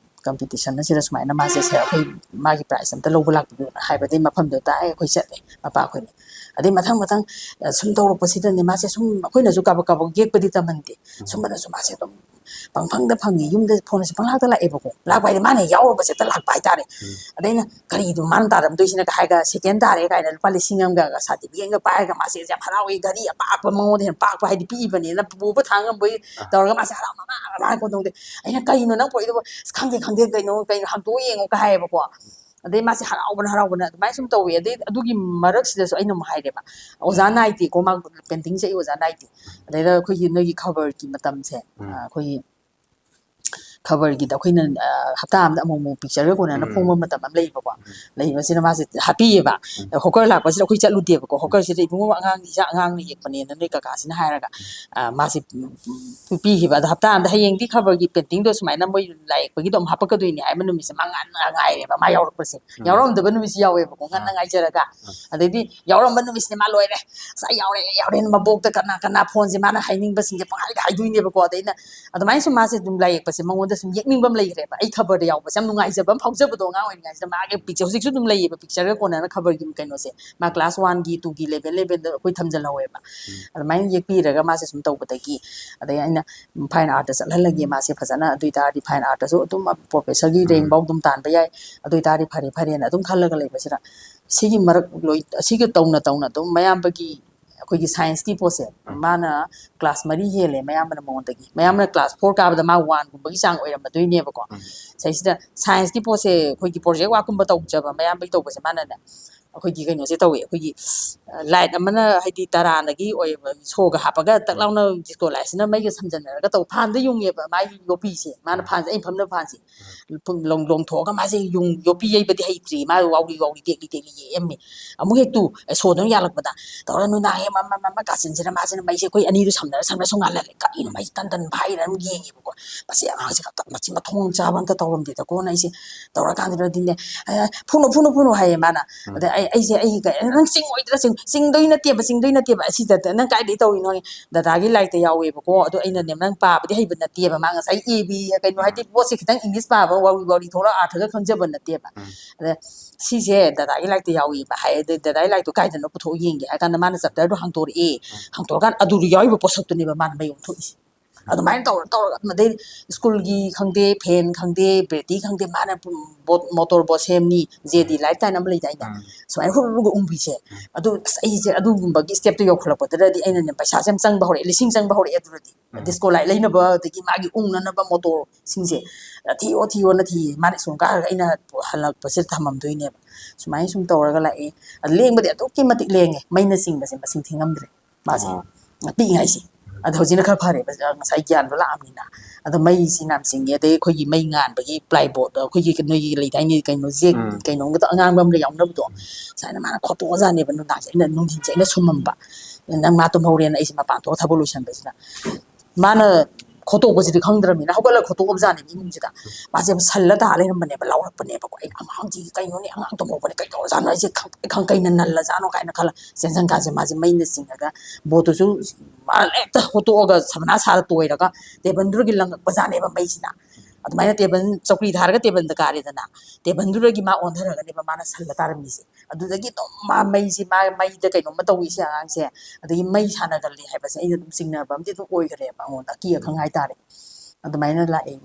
ꯀꯝꯄꯤꯇꯤꯁꯟ ꯑꯁꯤꯗ ꯁꯨꯃꯥꯏꯅ ꯃꯥꯁꯦ ꯁꯦ ꯑꯩꯈꯣꯏ ꯃꯥꯒꯤ ꯄ꯭ꯔꯥꯏꯖ ꯑꯝꯇ ꯂꯧꯕ ꯂꯥꯛꯄꯤꯌꯣꯅ ꯍꯥꯏꯕꯗꯒꯤ ꯃꯐꯝꯗꯣ ꯇꯥꯛꯑꯦ, ꯑꯩꯈꯣꯏ ꯆꯠꯂꯦ, ꯃꯄꯥ ꯑꯩꯈꯣꯏꯅꯤ꯫ ꯑꯗꯩ ꯃꯊꯪ ꯃꯊꯪ, ꯑ, ꯁꯨꯝ ꯇꯧꯔꯛꯄꯁꯤꯗꯅꯦ ꯃꯥꯁꯦ ꯁꯨꯝ ꯑꯩꯈꯣꯏꯅꯁꯨ ꯀꯥꯕꯛ ꯀꯥꯕꯛ ꯌꯦꯛꯄꯗꯤ ꯇꯝꯍꯟꯗꯦ꯫ ꯎꯝ꯫ ꯁꯨꯝꯕꯅꯁꯨ ꯃꯥꯁꯦ ꯑꯗꯨꯝ ꯄꯪꯐꯪꯗ ꯐꯪꯉꯤ꯫ ꯌꯨꯝꯗ ꯐꯣꯟꯁꯦ ꯄꯪꯂꯥꯛꯇ ꯂꯥꯛꯑꯦꯕꯀꯣ꯫ ꯂꯥꯛꯄ ꯍꯥꯏꯗꯤ ꯃꯥꯅ ꯌꯥꯎꯔꯨꯕꯁꯦ ꯍꯦꯛꯇ ꯂꯥꯛꯄ ꯍꯥꯏꯇꯥꯔꯦ꯫ ꯎꯝ꯫ ꯑꯗꯩ ꯑꯩꯅ, "ꯀꯔꯤꯅꯣ ꯃꯥꯅ ꯇꯥꯔꯝꯗꯣꯏꯁꯤꯅ?" ꯀ ꯍꯥꯏꯔꯒ, "ꯁꯦꯀꯦꯟ ꯇꯥꯔꯦ" ꯀꯥꯏꯅ ꯂꯨꯄꯥ ꯂꯤꯁꯤꯡ ꯑꯃꯒ ꯁꯥꯔꯇꯤꯐꯤꯀꯦꯠ ꯑꯃꯒ ꯄꯥꯏꯔꯒ ꯃꯥꯁꯦ ꯌꯥꯝ ꯍꯔꯥꯎꯏ꯫ ꯒꯥꯔꯤ ꯑꯄꯥꯛꯄ, ꯃꯉꯣꯟꯗ ꯍꯦꯟꯅ ꯄꯥꯛꯄ ꯍꯥꯏꯗꯤ ꯄꯤꯛꯏꯕꯅꯤꯅ ꯄꯨꯕ ꯊꯥꯡ ꯉꯝꯕꯒꯤ ꯑꯥ꯫ ꯇꯧꯔꯒ ꯃꯥꯁꯦ ꯍꯔꯥꯎ ꯃꯃꯥ ꯃꯃꯥ ꯀꯣꯟꯗꯧꯗꯦ꯫ ꯑꯩꯅ, "ꯀꯩꯅꯣ ꯅꯪ ꯄꯨꯔꯛꯏꯗꯨꯕꯨ?" "ꯑꯁ, ꯈꯪꯗꯦ, ꯈꯪꯗꯦ, ꯀꯩꯅꯣ, ꯀꯩꯅꯣ ꯍꯥꯡꯗꯣꯛꯑ ꯌꯦꯡꯉꯣ" ꯀ ꯍꯥꯏꯌꯦꯕꯀꯣ꯫ ꯑꯗꯩ ꯃꯥꯁꯦ ꯍꯔꯥꯎꯕꯅ ꯍꯔꯥꯎꯕꯅ ꯑꯗꯨꯃꯥꯏꯅ ꯁꯨꯝ ꯇꯧꯋꯦ꯫ ꯑꯗꯩ ꯑꯗꯨꯒꯤ ꯃꯔꯛꯁꯤꯗꯁꯨ ꯑꯩꯅ ꯑꯃꯨꯛ ꯍꯥꯏꯔꯦꯕ, "ꯑꯣꯖꯥ ꯅꯥꯏꯗꯦꯀꯣ, ꯃꯥ ꯄꯦꯟꯇꯤꯡꯁꯦ ꯑꯩ ꯑꯣꯖꯥ ꯅꯥꯏꯗꯦ"꯫ ꯑꯗꯩꯗ ꯑꯩꯈꯣꯏꯒꯤ ꯅꯣꯏꯒꯤ ꯈꯕꯔꯒꯤ ꯃꯇꯝꯁꯦ, ꯎꯝ꯫ ꯑ, ꯑꯩꯈꯣꯏꯒꯤ ꯈꯕꯔꯒꯤꯗ ꯑꯩꯈꯣꯏꯅ ꯍꯞꯇꯥ ꯑꯃꯗ ꯑꯃꯨꯛ ꯑꯃꯨꯛ ꯄꯤꯛꯆꯔꯒ ꯀꯣꯟꯅꯅ ꯐꯣꯡꯕ ꯃꯇꯝ ꯑꯃ ꯂꯩꯌꯦꯕꯀꯣ꯫ ꯂꯩꯕꯁꯤꯅ ꯃꯥꯁꯦ ꯍꯥꯞꯄꯤꯌꯦꯕ꯫ ꯍꯣꯀꯔ ꯂꯥꯛꯄꯁꯤꯗ ꯑꯩꯈꯣꯏ ꯆꯠꯂꯨꯗꯦꯕꯀꯣ꯫ ꯍꯣꯀꯔꯁꯤꯗ "ꯏꯕꯨꯡꯉꯣ, ꯑꯉꯥꯡ, ꯏꯆꯥ ꯑꯉꯥꯡꯅ ꯌꯦꯛꯄꯅꯦꯅ ꯅꯣꯏ ꯀꯀꯥꯁꯤꯅ" ꯍꯥꯏꯔꯒ ꯃꯥꯁꯦ ꯄꯤꯈꯤꯕ꯫ ꯑꯗꯣ ꯍꯞꯇꯥ ꯑꯃꯗ ꯍꯌꯦꯡꯗꯤ ꯈꯕꯔꯒꯤ ꯄꯦꯟꯇꯤꯡꯗꯣ ꯁꯨꯃꯥꯏꯅ ꯃꯣꯏ ꯂꯥꯏ ꯌꯦꯛꯄꯒꯤꯗꯣ ꯑꯃꯨꯛ ꯍꯥꯞꯄꯛꯀꯗꯣꯏꯅꯦ ꯍꯥꯏꯕ ꯅꯨꯃꯤꯠꯁꯦ ꯃꯥ ꯉꯟꯅ ꯉꯥꯏꯔꯦꯕ꯫ ꯃꯥ ꯌꯥꯎꯔꯛꯄꯁꯦ ꯌꯥꯎꯔꯝꯗꯕ ꯅꯨꯃꯤꯠꯁꯨ ꯌꯥꯎꯋꯦꯕꯀꯣ, ꯉꯟꯅ ꯉꯥꯏꯖꯔꯒ꯫ ꯑꯗꯩꯗꯤ ꯌꯥꯎꯔꯝꯕ ꯅꯨꯃꯤꯠꯁꯤꯗꯤ ꯃꯥ ꯂꯣꯏꯔꯦ, "ꯑꯁ, ꯑꯩ ꯌꯥꯎꯔꯦ, ꯑꯩ ꯌꯥꯎꯔꯦꯅ" ꯃꯕꯣꯛꯇ ꯀꯅꯥ ꯀꯅꯥ ꯐꯣꯟꯁꯦ ꯃꯥꯅ ꯍꯥꯏꯅꯤꯡꯕꯁꯤꯡꯁꯦ ꯄꯪꯍꯥꯏꯗ ꯍꯥꯏꯗꯣꯏꯅꯦꯕꯀꯣ꯫ ꯑꯗꯩ ꯑꯩꯅ ꯑꯗꯨꯃꯥꯏꯅ ꯁꯨꯝ ꯃꯥꯁꯦ ꯑꯗꯨꯝ ꯂꯥꯏ ꯌꯦꯛꯄꯁꯦ ꯃꯉꯣꯟꯗ ꯁꯨꯝ ꯌꯦꯛꯅꯤꯡꯕ ꯑꯃ ꯂꯩꯈ꯭ꯔꯦꯕ꯫ ꯑꯩ ꯈꯕꯔꯗ ꯌꯥꯎꯕꯁꯦ ꯌꯥꯝ ꯅꯨꯡꯉꯥꯏꯖꯕ ꯑꯃ ꯐꯥꯎꯖꯕꯗꯣ ꯑꯉꯥꯡ ꯑꯣꯏꯔꯤꯉꯩꯁꯤꯗ꯫ ꯃꯥꯒꯤ ꯄꯤꯛꯆꯔ ꯍꯧꯖꯤꯛꯁꯨ ꯑꯗꯨꯝ ꯂꯩꯌꯦꯕ, ꯄꯤꯛꯆꯔꯒ ꯀꯣꯟꯅꯅ ꯈꯕꯔꯒꯤ ꯀꯩꯅꯣꯁꯦ꯫ ꯃꯥ ꯀ꯭ꯂꯥꯁ ꯋꯥꯟꯒꯤ, ꯇꯨꯒꯤ, ꯏꯂꯦꯚꯦꯟ, ꯏꯂꯦꯚꯦꯟꯗ ꯑꯩꯈꯣꯏ ꯊꯝꯖꯤꯜꯍꯧꯋꯦꯕ꯫ ꯑꯗꯨꯃꯥꯏꯅ ꯌꯦꯛꯄꯤꯔꯒ ꯃꯥꯁꯦ ꯁꯨꯝ ꯇꯧꯕꯗꯒꯤ, ꯑꯗꯩ ꯑꯩꯅ ꯐꯥꯏꯟ ꯑꯥꯔꯠꯇ ꯆꯠꯍꯜꯂꯒꯦ ꯃꯥꯁꯦ ꯐꯖꯅ, ꯑꯗꯨ ꯑꯣꯏ ꯇꯥꯔꯗꯤ ꯐꯥꯏꯟ ꯑꯥꯔꯠꯇꯁꯨ ꯑꯗꯨꯝ ꯄ꯭ꯔꯣꯐꯦꯁꯔꯒꯤ ꯔꯦꯡ ꯐꯥꯎ ꯑꯗꯨꯝ ꯇꯥꯟꯕ ꯌꯥꯏ, ꯑꯗꯨ ꯑꯣꯏ ꯇꯥꯔꯗꯤ ꯐꯔꯦ ꯐꯔꯦꯅ ꯑꯗꯨꯝ ꯈꯜꯂꯒ ꯂꯩꯕꯁꯤꯗ, ꯁꯤꯒꯤ ꯃꯔꯛ ꯂꯣꯏ, ꯑꯁꯤꯒ ꯇꯧꯅ ꯇꯧꯅ ꯑꯗꯨꯝ ꯃꯌꯥꯝꯕꯒꯤ, ꯑꯩꯈꯣꯏꯒꯤ ꯁꯥꯏꯟꯁꯀꯤ ꯄꯣꯠꯁꯦ, ꯃꯥꯅ ꯀ꯭ꯂꯥꯁ ꯃꯔꯤ ꯍꯦꯜꯂꯦ ꯃꯌꯥꯝꯕꯅ ꯃꯉꯣꯟꯗꯒꯤ꯫ ꯃꯌꯥꯝꯕꯅ ꯀ꯭ꯂꯥꯁ ꯐꯣꯔ ꯀꯥꯕꯗ ꯃꯥ ꯋꯥꯟꯒꯨꯝꯕꯒꯤ ꯆꯥꯡ ꯑꯣꯏꯔꯝꯃꯗꯣꯏꯅꯦꯕꯀꯣ꯫ ꯁꯤꯗꯩꯁꯤꯗ ꯁꯥꯏꯟꯁꯀꯤ ꯄꯣꯠꯁꯦ ꯑꯩꯈꯣꯏꯒꯤ ꯄ꯭ꯔꯣꯖꯦꯛ ꯋꯥꯛꯀꯨꯝꯕ ꯇꯧꯖꯕ ꯃꯌꯥꯝꯕꯒꯤ ꯇꯧꯕꯁꯦ ꯃꯥꯅꯅꯦ, ꯑꯩꯈꯣꯏꯒꯤ ꯀꯩꯅꯣꯁꯦ ꯇꯧꯋꯦ, ꯑꯩꯈꯣꯏꯒꯤ ꯂꯥꯏꯠ ꯑꯃꯅ, ꯍꯥꯏꯗꯤ, ꯇꯔꯥꯗꯒꯤ ꯑꯣꯏꯕ ꯁꯣꯒ ꯍꯥꯞꯄꯒ ꯇꯛ ꯂꯥꯎꯅ ꯗꯤꯁꯀꯣ ꯂꯥꯏꯠꯁꯤꯅ ꯃꯩꯒ ꯁꯝꯖꯟꯅꯔꯒ ꯇꯧ, ꯐꯥꯟꯗ ꯌꯨꯡꯉꯦꯕ ꯃꯥꯒꯤ ꯌꯣꯄꯤꯁꯦ꯫ ꯃꯥꯅ ꯐꯥꯟꯁꯦ, ꯑꯩꯅ ꯐꯝꯅ ꯐꯥꯟꯁꯦ ꯂꯣꯡ-, ꯂꯣꯡꯊꯣꯛꯑꯒ ꯃꯥꯁꯦ ꯌꯨꯡ-, ꯌꯣꯄꯤ ꯌꯩꯕꯗꯤ ꯍꯩꯇ꯭ꯔꯤ꯫ ꯃꯥ ꯋꯥꯎꯔꯤ ꯋꯥꯎꯔꯤ ꯇꯦꯛꯂꯤ ꯇꯦꯛꯂꯤ ꯌꯦꯛꯑꯝꯃꯤ꯫ ꯑꯃꯨꯛ ꯍꯦꯛ ꯇꯨ, ꯑꯦ, ꯁꯣꯗꯨꯅ ꯌꯥꯜꯂꯛꯄꯗ ꯇꯧꯔ ꯅꯨꯡꯗꯥꯡ ꯍꯦꯛ ꯃꯝ, ꯃꯝ, ꯃꯝ, ꯃꯝ ꯀꯥꯁꯤꯟꯁꯤꯗ ꯃꯥꯁꯤꯅ ꯃꯩꯁꯦ ꯑꯩꯈꯣꯏ ꯑꯅꯤꯗꯨ ꯁꯝꯅꯔ ꯁꯝꯅꯔ ꯁꯨꯝ ꯉꯥꯜꯍꯜꯂꯦ꯫ ꯀꯔꯤꯅꯣ ꯃꯩꯁꯦ ꯇꯟ ꯇꯟ ꯐꯥꯏꯔ ꯑꯗꯨꯝ ꯌꯦꯡꯉꯦꯕꯀꯣ꯫ ꯃꯁꯤ ꯑꯉꯥꯡꯁꯦ ꯈꯛꯇ ꯃꯆꯤꯟ ꯃꯊꯣꯡ ꯆꯥꯕ ꯑꯝꯇ ꯇꯧꯔꯝꯗꯦꯗꯀꯣꯅ ꯑꯩꯁꯦ ꯇꯧꯔꯀꯥꯟꯗꯨꯗꯗꯤꯅꯦ, "ꯑꯦ, ꯐꯨꯅꯨ, ꯐꯨꯅꯨ, ꯐꯨꯅꯨ" ꯍꯥꯏꯌꯦ ꯃꯥꯅ꯫ ꯑꯗ ꯑꯩ, ꯑꯩꯁꯦ, ꯑꯩ ꯀꯩ, "ꯅꯪ ꯆꯤꯡꯉꯣꯏꯗ꯭ꯔꯥ? ꯆꯤꯡ-, ꯆꯤꯡꯗꯣꯏ ꯅꯠꯇꯦꯕ, ꯆꯤꯡꯗꯣꯏ ꯅꯠꯇꯦꯕ꯫ ꯑꯁꯤꯗ ꯅꯪ ꯀꯥꯏꯗꯩ ꯇꯧꯔꯤꯅꯣ?" ꯍꯥꯏꯌꯦ꯫ "ꯗꯗꯥꯒꯤ ꯂꯥꯏꯔꯤꯛꯇ ꯌꯥꯎꯋꯦꯕꯀꯣ, ꯑꯗꯣ ꯑꯩꯅꯅꯦ, ꯅꯪ ꯄꯥꯕꯗꯤ ꯍꯩꯕ ꯅꯠꯇꯦꯕ", ꯃꯥ ꯉꯁꯥꯏ ꯑꯦ ꯕꯤ ꯀꯩꯅꯣ, ꯍꯥꯏꯗꯤ ꯄꯣꯠꯁꯦ ꯈꯤꯇꯪ ꯏꯪꯂꯤꯁ ꯄꯥꯕ ꯋꯥꯎꯔꯤ ꯋꯥꯎꯔꯤ ꯊꯣꯛꯂꯛ ꯑꯥꯔꯊꯒ ꯈꯪꯖꯕ ꯅꯠꯇꯦꯕ꯫ ꯑꯗ "ꯁꯤꯁꯦ ꯗꯗꯥꯒꯤ ꯂꯥꯏꯔꯤꯛꯇ ꯌꯥꯎꯏꯕ" ꯍꯥꯏ꯫ ꯑꯗꯩ "ꯗꯗꯥꯒꯤ ꯂꯥꯏꯔꯤꯛꯇꯣ ꯀꯥꯏꯗꯅꯣ ꯄꯨꯊꯣꯛꯑ ꯌꯦꯡꯒꯦ" ꯍꯥꯏ ꯀꯥꯟꯗ ꯃꯥꯅ ꯆꯦꯞꯇꯔꯗꯣ ꯍꯥꯡꯇꯣꯔꯛꯑꯦ꯫ ꯍꯥꯡꯇꯣꯔꯀꯥꯟꯗ ꯑꯗꯨꯗ ꯌꯥꯎꯔꯤꯕ ꯄꯣꯠꯁꯛꯇꯨꯅꯦꯕ ꯃꯥꯅ ꯃꯩ ꯑꯣꯟꯊꯣꯛꯏꯁꯦ꯫ ꯑꯗꯨꯃꯥꯏꯅ ꯇꯧꯔ ꯇꯧꯔꯒ ꯑꯗꯩ ꯁ꯭ꯀꯨꯜꯒꯤ ꯈꯪꯗꯦ, ꯐꯦꯟ ꯈꯪꯗꯦ, ꯕꯦꯇꯤ ꯈꯪꯗꯦ, ꯃꯥꯅ ꯕꯣꯠ, ꯃꯣꯇꯣꯔ ꯕꯣꯠ ꯁꯦꯝꯅꯤ, ꯖꯦ ꯗꯤ ꯂꯥꯏꯠ ꯀꯥꯏꯅ ꯑꯃ ꯂꯩꯗꯥꯏꯅꯦ? ꯁꯨꯃꯥꯏꯅ ꯍꯨꯔꯨ ꯍꯨꯔꯨꯒ ꯎꯪꯕꯤꯁꯦ꯫ ꯑꯗꯨ ꯑꯁ, ꯑꯩꯁꯦ ꯑꯗꯨꯒꯨꯝꯕꯒꯤ ꯁ꯭ꯇꯦꯞꯇꯣ ꯌꯧꯈꯠꯂꯛꯄꯗꯨꯗꯗꯤ ꯑꯩꯅꯅꯦ ꯄꯩꯁꯥꯁꯦ ꯌꯥꯝ ꯆꯪꯕ ꯍꯧꯔꯛꯑꯦ, ꯂꯤꯁꯤꯡ ꯆꯪꯕ ꯍꯧꯔꯛꯑꯦ꯫ ꯑꯗꯨꯗꯗꯤ ꯗꯤꯁꯀꯣ ꯂꯥꯏꯠ ꯂꯩꯅꯕ, ꯑꯗꯒꯤ ꯃꯥꯒꯤ ꯎꯪꯅꯅꯕ ꯃꯣꯇꯣꯔꯁꯤꯡꯁꯦ, "ꯊꯤꯌꯣ, ꯊꯤꯌꯣꯅ" ꯊꯤꯌꯦ꯫ ꯃꯥꯅ ꯁ꯭ꯀꯨꯜ ꯀꯥꯔꯒ ꯑꯩꯅ ꯍꯜꯂꯛꯄꯁꯤꯗ ꯊꯝꯃꯝꯗꯣꯏꯅꯦꯕ꯫ ꯁꯨꯃꯥꯏꯅ ꯁꯨꯝ ꯇꯧꯔꯒ ꯂꯥꯛꯑꯦ꯫ ꯑꯗ ꯂꯦꯡꯕꯗꯤ ꯑꯗꯨꯛꯀꯤ ꯃꯇꯤꯛ ꯂꯦꯡꯉꯦ, ꯃꯩꯅ ꯆꯤꯡꯕꯁꯦ ꯃꯁꯤꯡ ꯊꯤꯉꯝꯗ꯭ꯔꯦ꯫ ꯃꯥꯁꯦ ꯄꯤꯛꯏꯉꯥꯏꯁꯦ꯫ ꯑꯗꯣ ꯍꯧꯖꯤꯛꯅ ꯈꯔ ꯐꯔꯦꯕ, ꯉꯁꯥꯏ ꯒ꯭ꯌꯥꯟꯗꯣ ꯂꯥꯛꯑꯕꯅꯤꯅ꯫ ꯑꯗꯣ ꯃꯩꯁꯤ ꯌꯥꯝ ꯆꯤꯡꯉꯦ꯫ ꯑꯗꯩ ꯑꯩꯈꯣꯏꯒꯤ ꯃꯩ ꯉꯥꯟꯕꯒꯤ plyboard, ꯑꯩꯈꯣꯏꯒꯤ ꯅꯣꯏꯒꯤ ꯂꯩꯗꯥꯏꯅꯦ, ꯀꯩꯅꯣ ꯖꯦꯛ, ꯎꯝ꯫ ꯀꯩꯅꯣꯝꯒꯗꯣ ꯑꯉꯥꯡꯕ ꯑꯃꯒ ꯌꯥꯎꯅꯕꯗꯣ, ꯁꯨꯃꯥꯏꯅ ꯃꯥꯅ ꯈꯣꯠꯇꯣꯛꯑꯖꯥꯠꯅꯦꯕ ꯅꯨꯡꯗꯥꯡꯁꯦ꯫ ꯑꯩꯅ ꯅꯨꯡꯊꯤꯟꯁꯦ ꯑꯩꯅ ꯁꯨꯝꯃꯝꯕ, ꯅꯪ ꯃꯥ ꯇꯨꯝꯍꯧꯔꯦꯅ ꯑꯩꯁꯦ ꯃꯄꯥꯟ ꯊꯣꯛꯑ ꯊꯕꯛ ꯂꯣꯏꯁꯟꯕꯁꯤꯗ, ꯃꯥꯅ ꯈꯣꯠꯇꯣꯛꯄꯁꯤꯗꯤ ꯈꯪꯗ꯭ꯔꯕꯅꯤꯅ ꯍꯧꯒꯠꯂꯒ ꯈꯣꯠꯇꯣꯛꯑꯕꯖꯥꯠꯅꯦꯕ ꯏꯃꯨꯡꯁꯤꯗ꯫ ꯃꯥꯁꯦ ꯁꯜꯂ ꯇꯥ ꯂꯩꯔꯝꯕꯅꯦꯕ, ꯂꯥꯎꯔꯛꯄꯅꯦꯕꯀꯣ꯫ ꯑꯩꯅ, "ꯑꯉꯥꯡꯁꯤ ꯀꯩꯅꯣꯅꯦ, ꯑꯉꯥꯡ ꯇꯨꯝꯍꯧꯕꯅꯦ, ꯀꯩꯗꯧꯔꯖꯥꯠꯅꯣ? ꯑꯩꯁꯦ ꯈꯪ-, ꯈꯪ-, ꯀꯩꯅ ꯅꯜꯂꯖꯥꯠꯅꯣ?" ꯀꯥꯏꯅ ꯈꯜꯂ ꯆꯦꯟꯁꯤꯟ ꯀꯥꯟꯁꯦ ꯃꯥꯁꯦ ꯃꯩꯅ ꯆꯤꯡꯉꯒ boardꯇꯨꯁꯨ ꯃꯥꯅ ꯍꯦꯛꯇ ꯍꯣꯠꯇꯣꯛꯑꯒ ꯁꯕꯅꯥ ꯁꯥꯔ ꯇꯣꯏꯔꯒ tableꯗꯨꯗꯒꯤ ꯂꯪꯉꯛꯄꯖꯥꯠꯅꯦꯕ ꯃꯩꯁꯤꯅ꯫ ꯑꯗꯨꯃꯥꯏꯅ table, ꯆꯧꯀ꯭ꯔꯤ ꯊꯥꯔꯒ tableꯗ ꯀꯥꯔꯦꯗꯅ, tableꯗꯨꯗꯒꯤ ꯃꯥ ꯑꯣꯟꯊꯔꯒꯅꯦꯕ ꯃꯥꯅ ꯁꯜꯂ ꯇꯥꯔꯝꯃꯤꯁꯦ꯫ ꯑꯗꯨꯗꯒꯤ ꯑꯗꯨꯝ ꯃꯥ ꯃꯩꯁꯦ, ꯃꯥ ꯃꯩꯗ ꯀꯩꯅꯣꯝꯃ ꯇꯧꯏ ꯁꯤ ꯑꯉꯥꯡꯁꯦ, ꯑꯗꯒꯤ ꯃꯩ ꯁꯥꯟꯅꯒꯜꯂꯤ ꯍꯥꯏꯕꯁꯦ ꯑꯩꯅ ꯑꯗꯨꯝ ꯆꯤꯡꯅꯕ ꯑꯃꯗꯤ ꯑꯗꯨꯝ ꯑꯣꯏꯈ꯭ꯔꯦꯕ ꯑꯩꯉꯣꯟꯗ, ꯑꯀꯤ ꯑꯈꯪ ꯍꯥꯏꯇꯥꯔꯦ꯫ ꯑꯗꯨꯃꯥꯏꯅ ꯂꯥꯛꯑꯦ꯫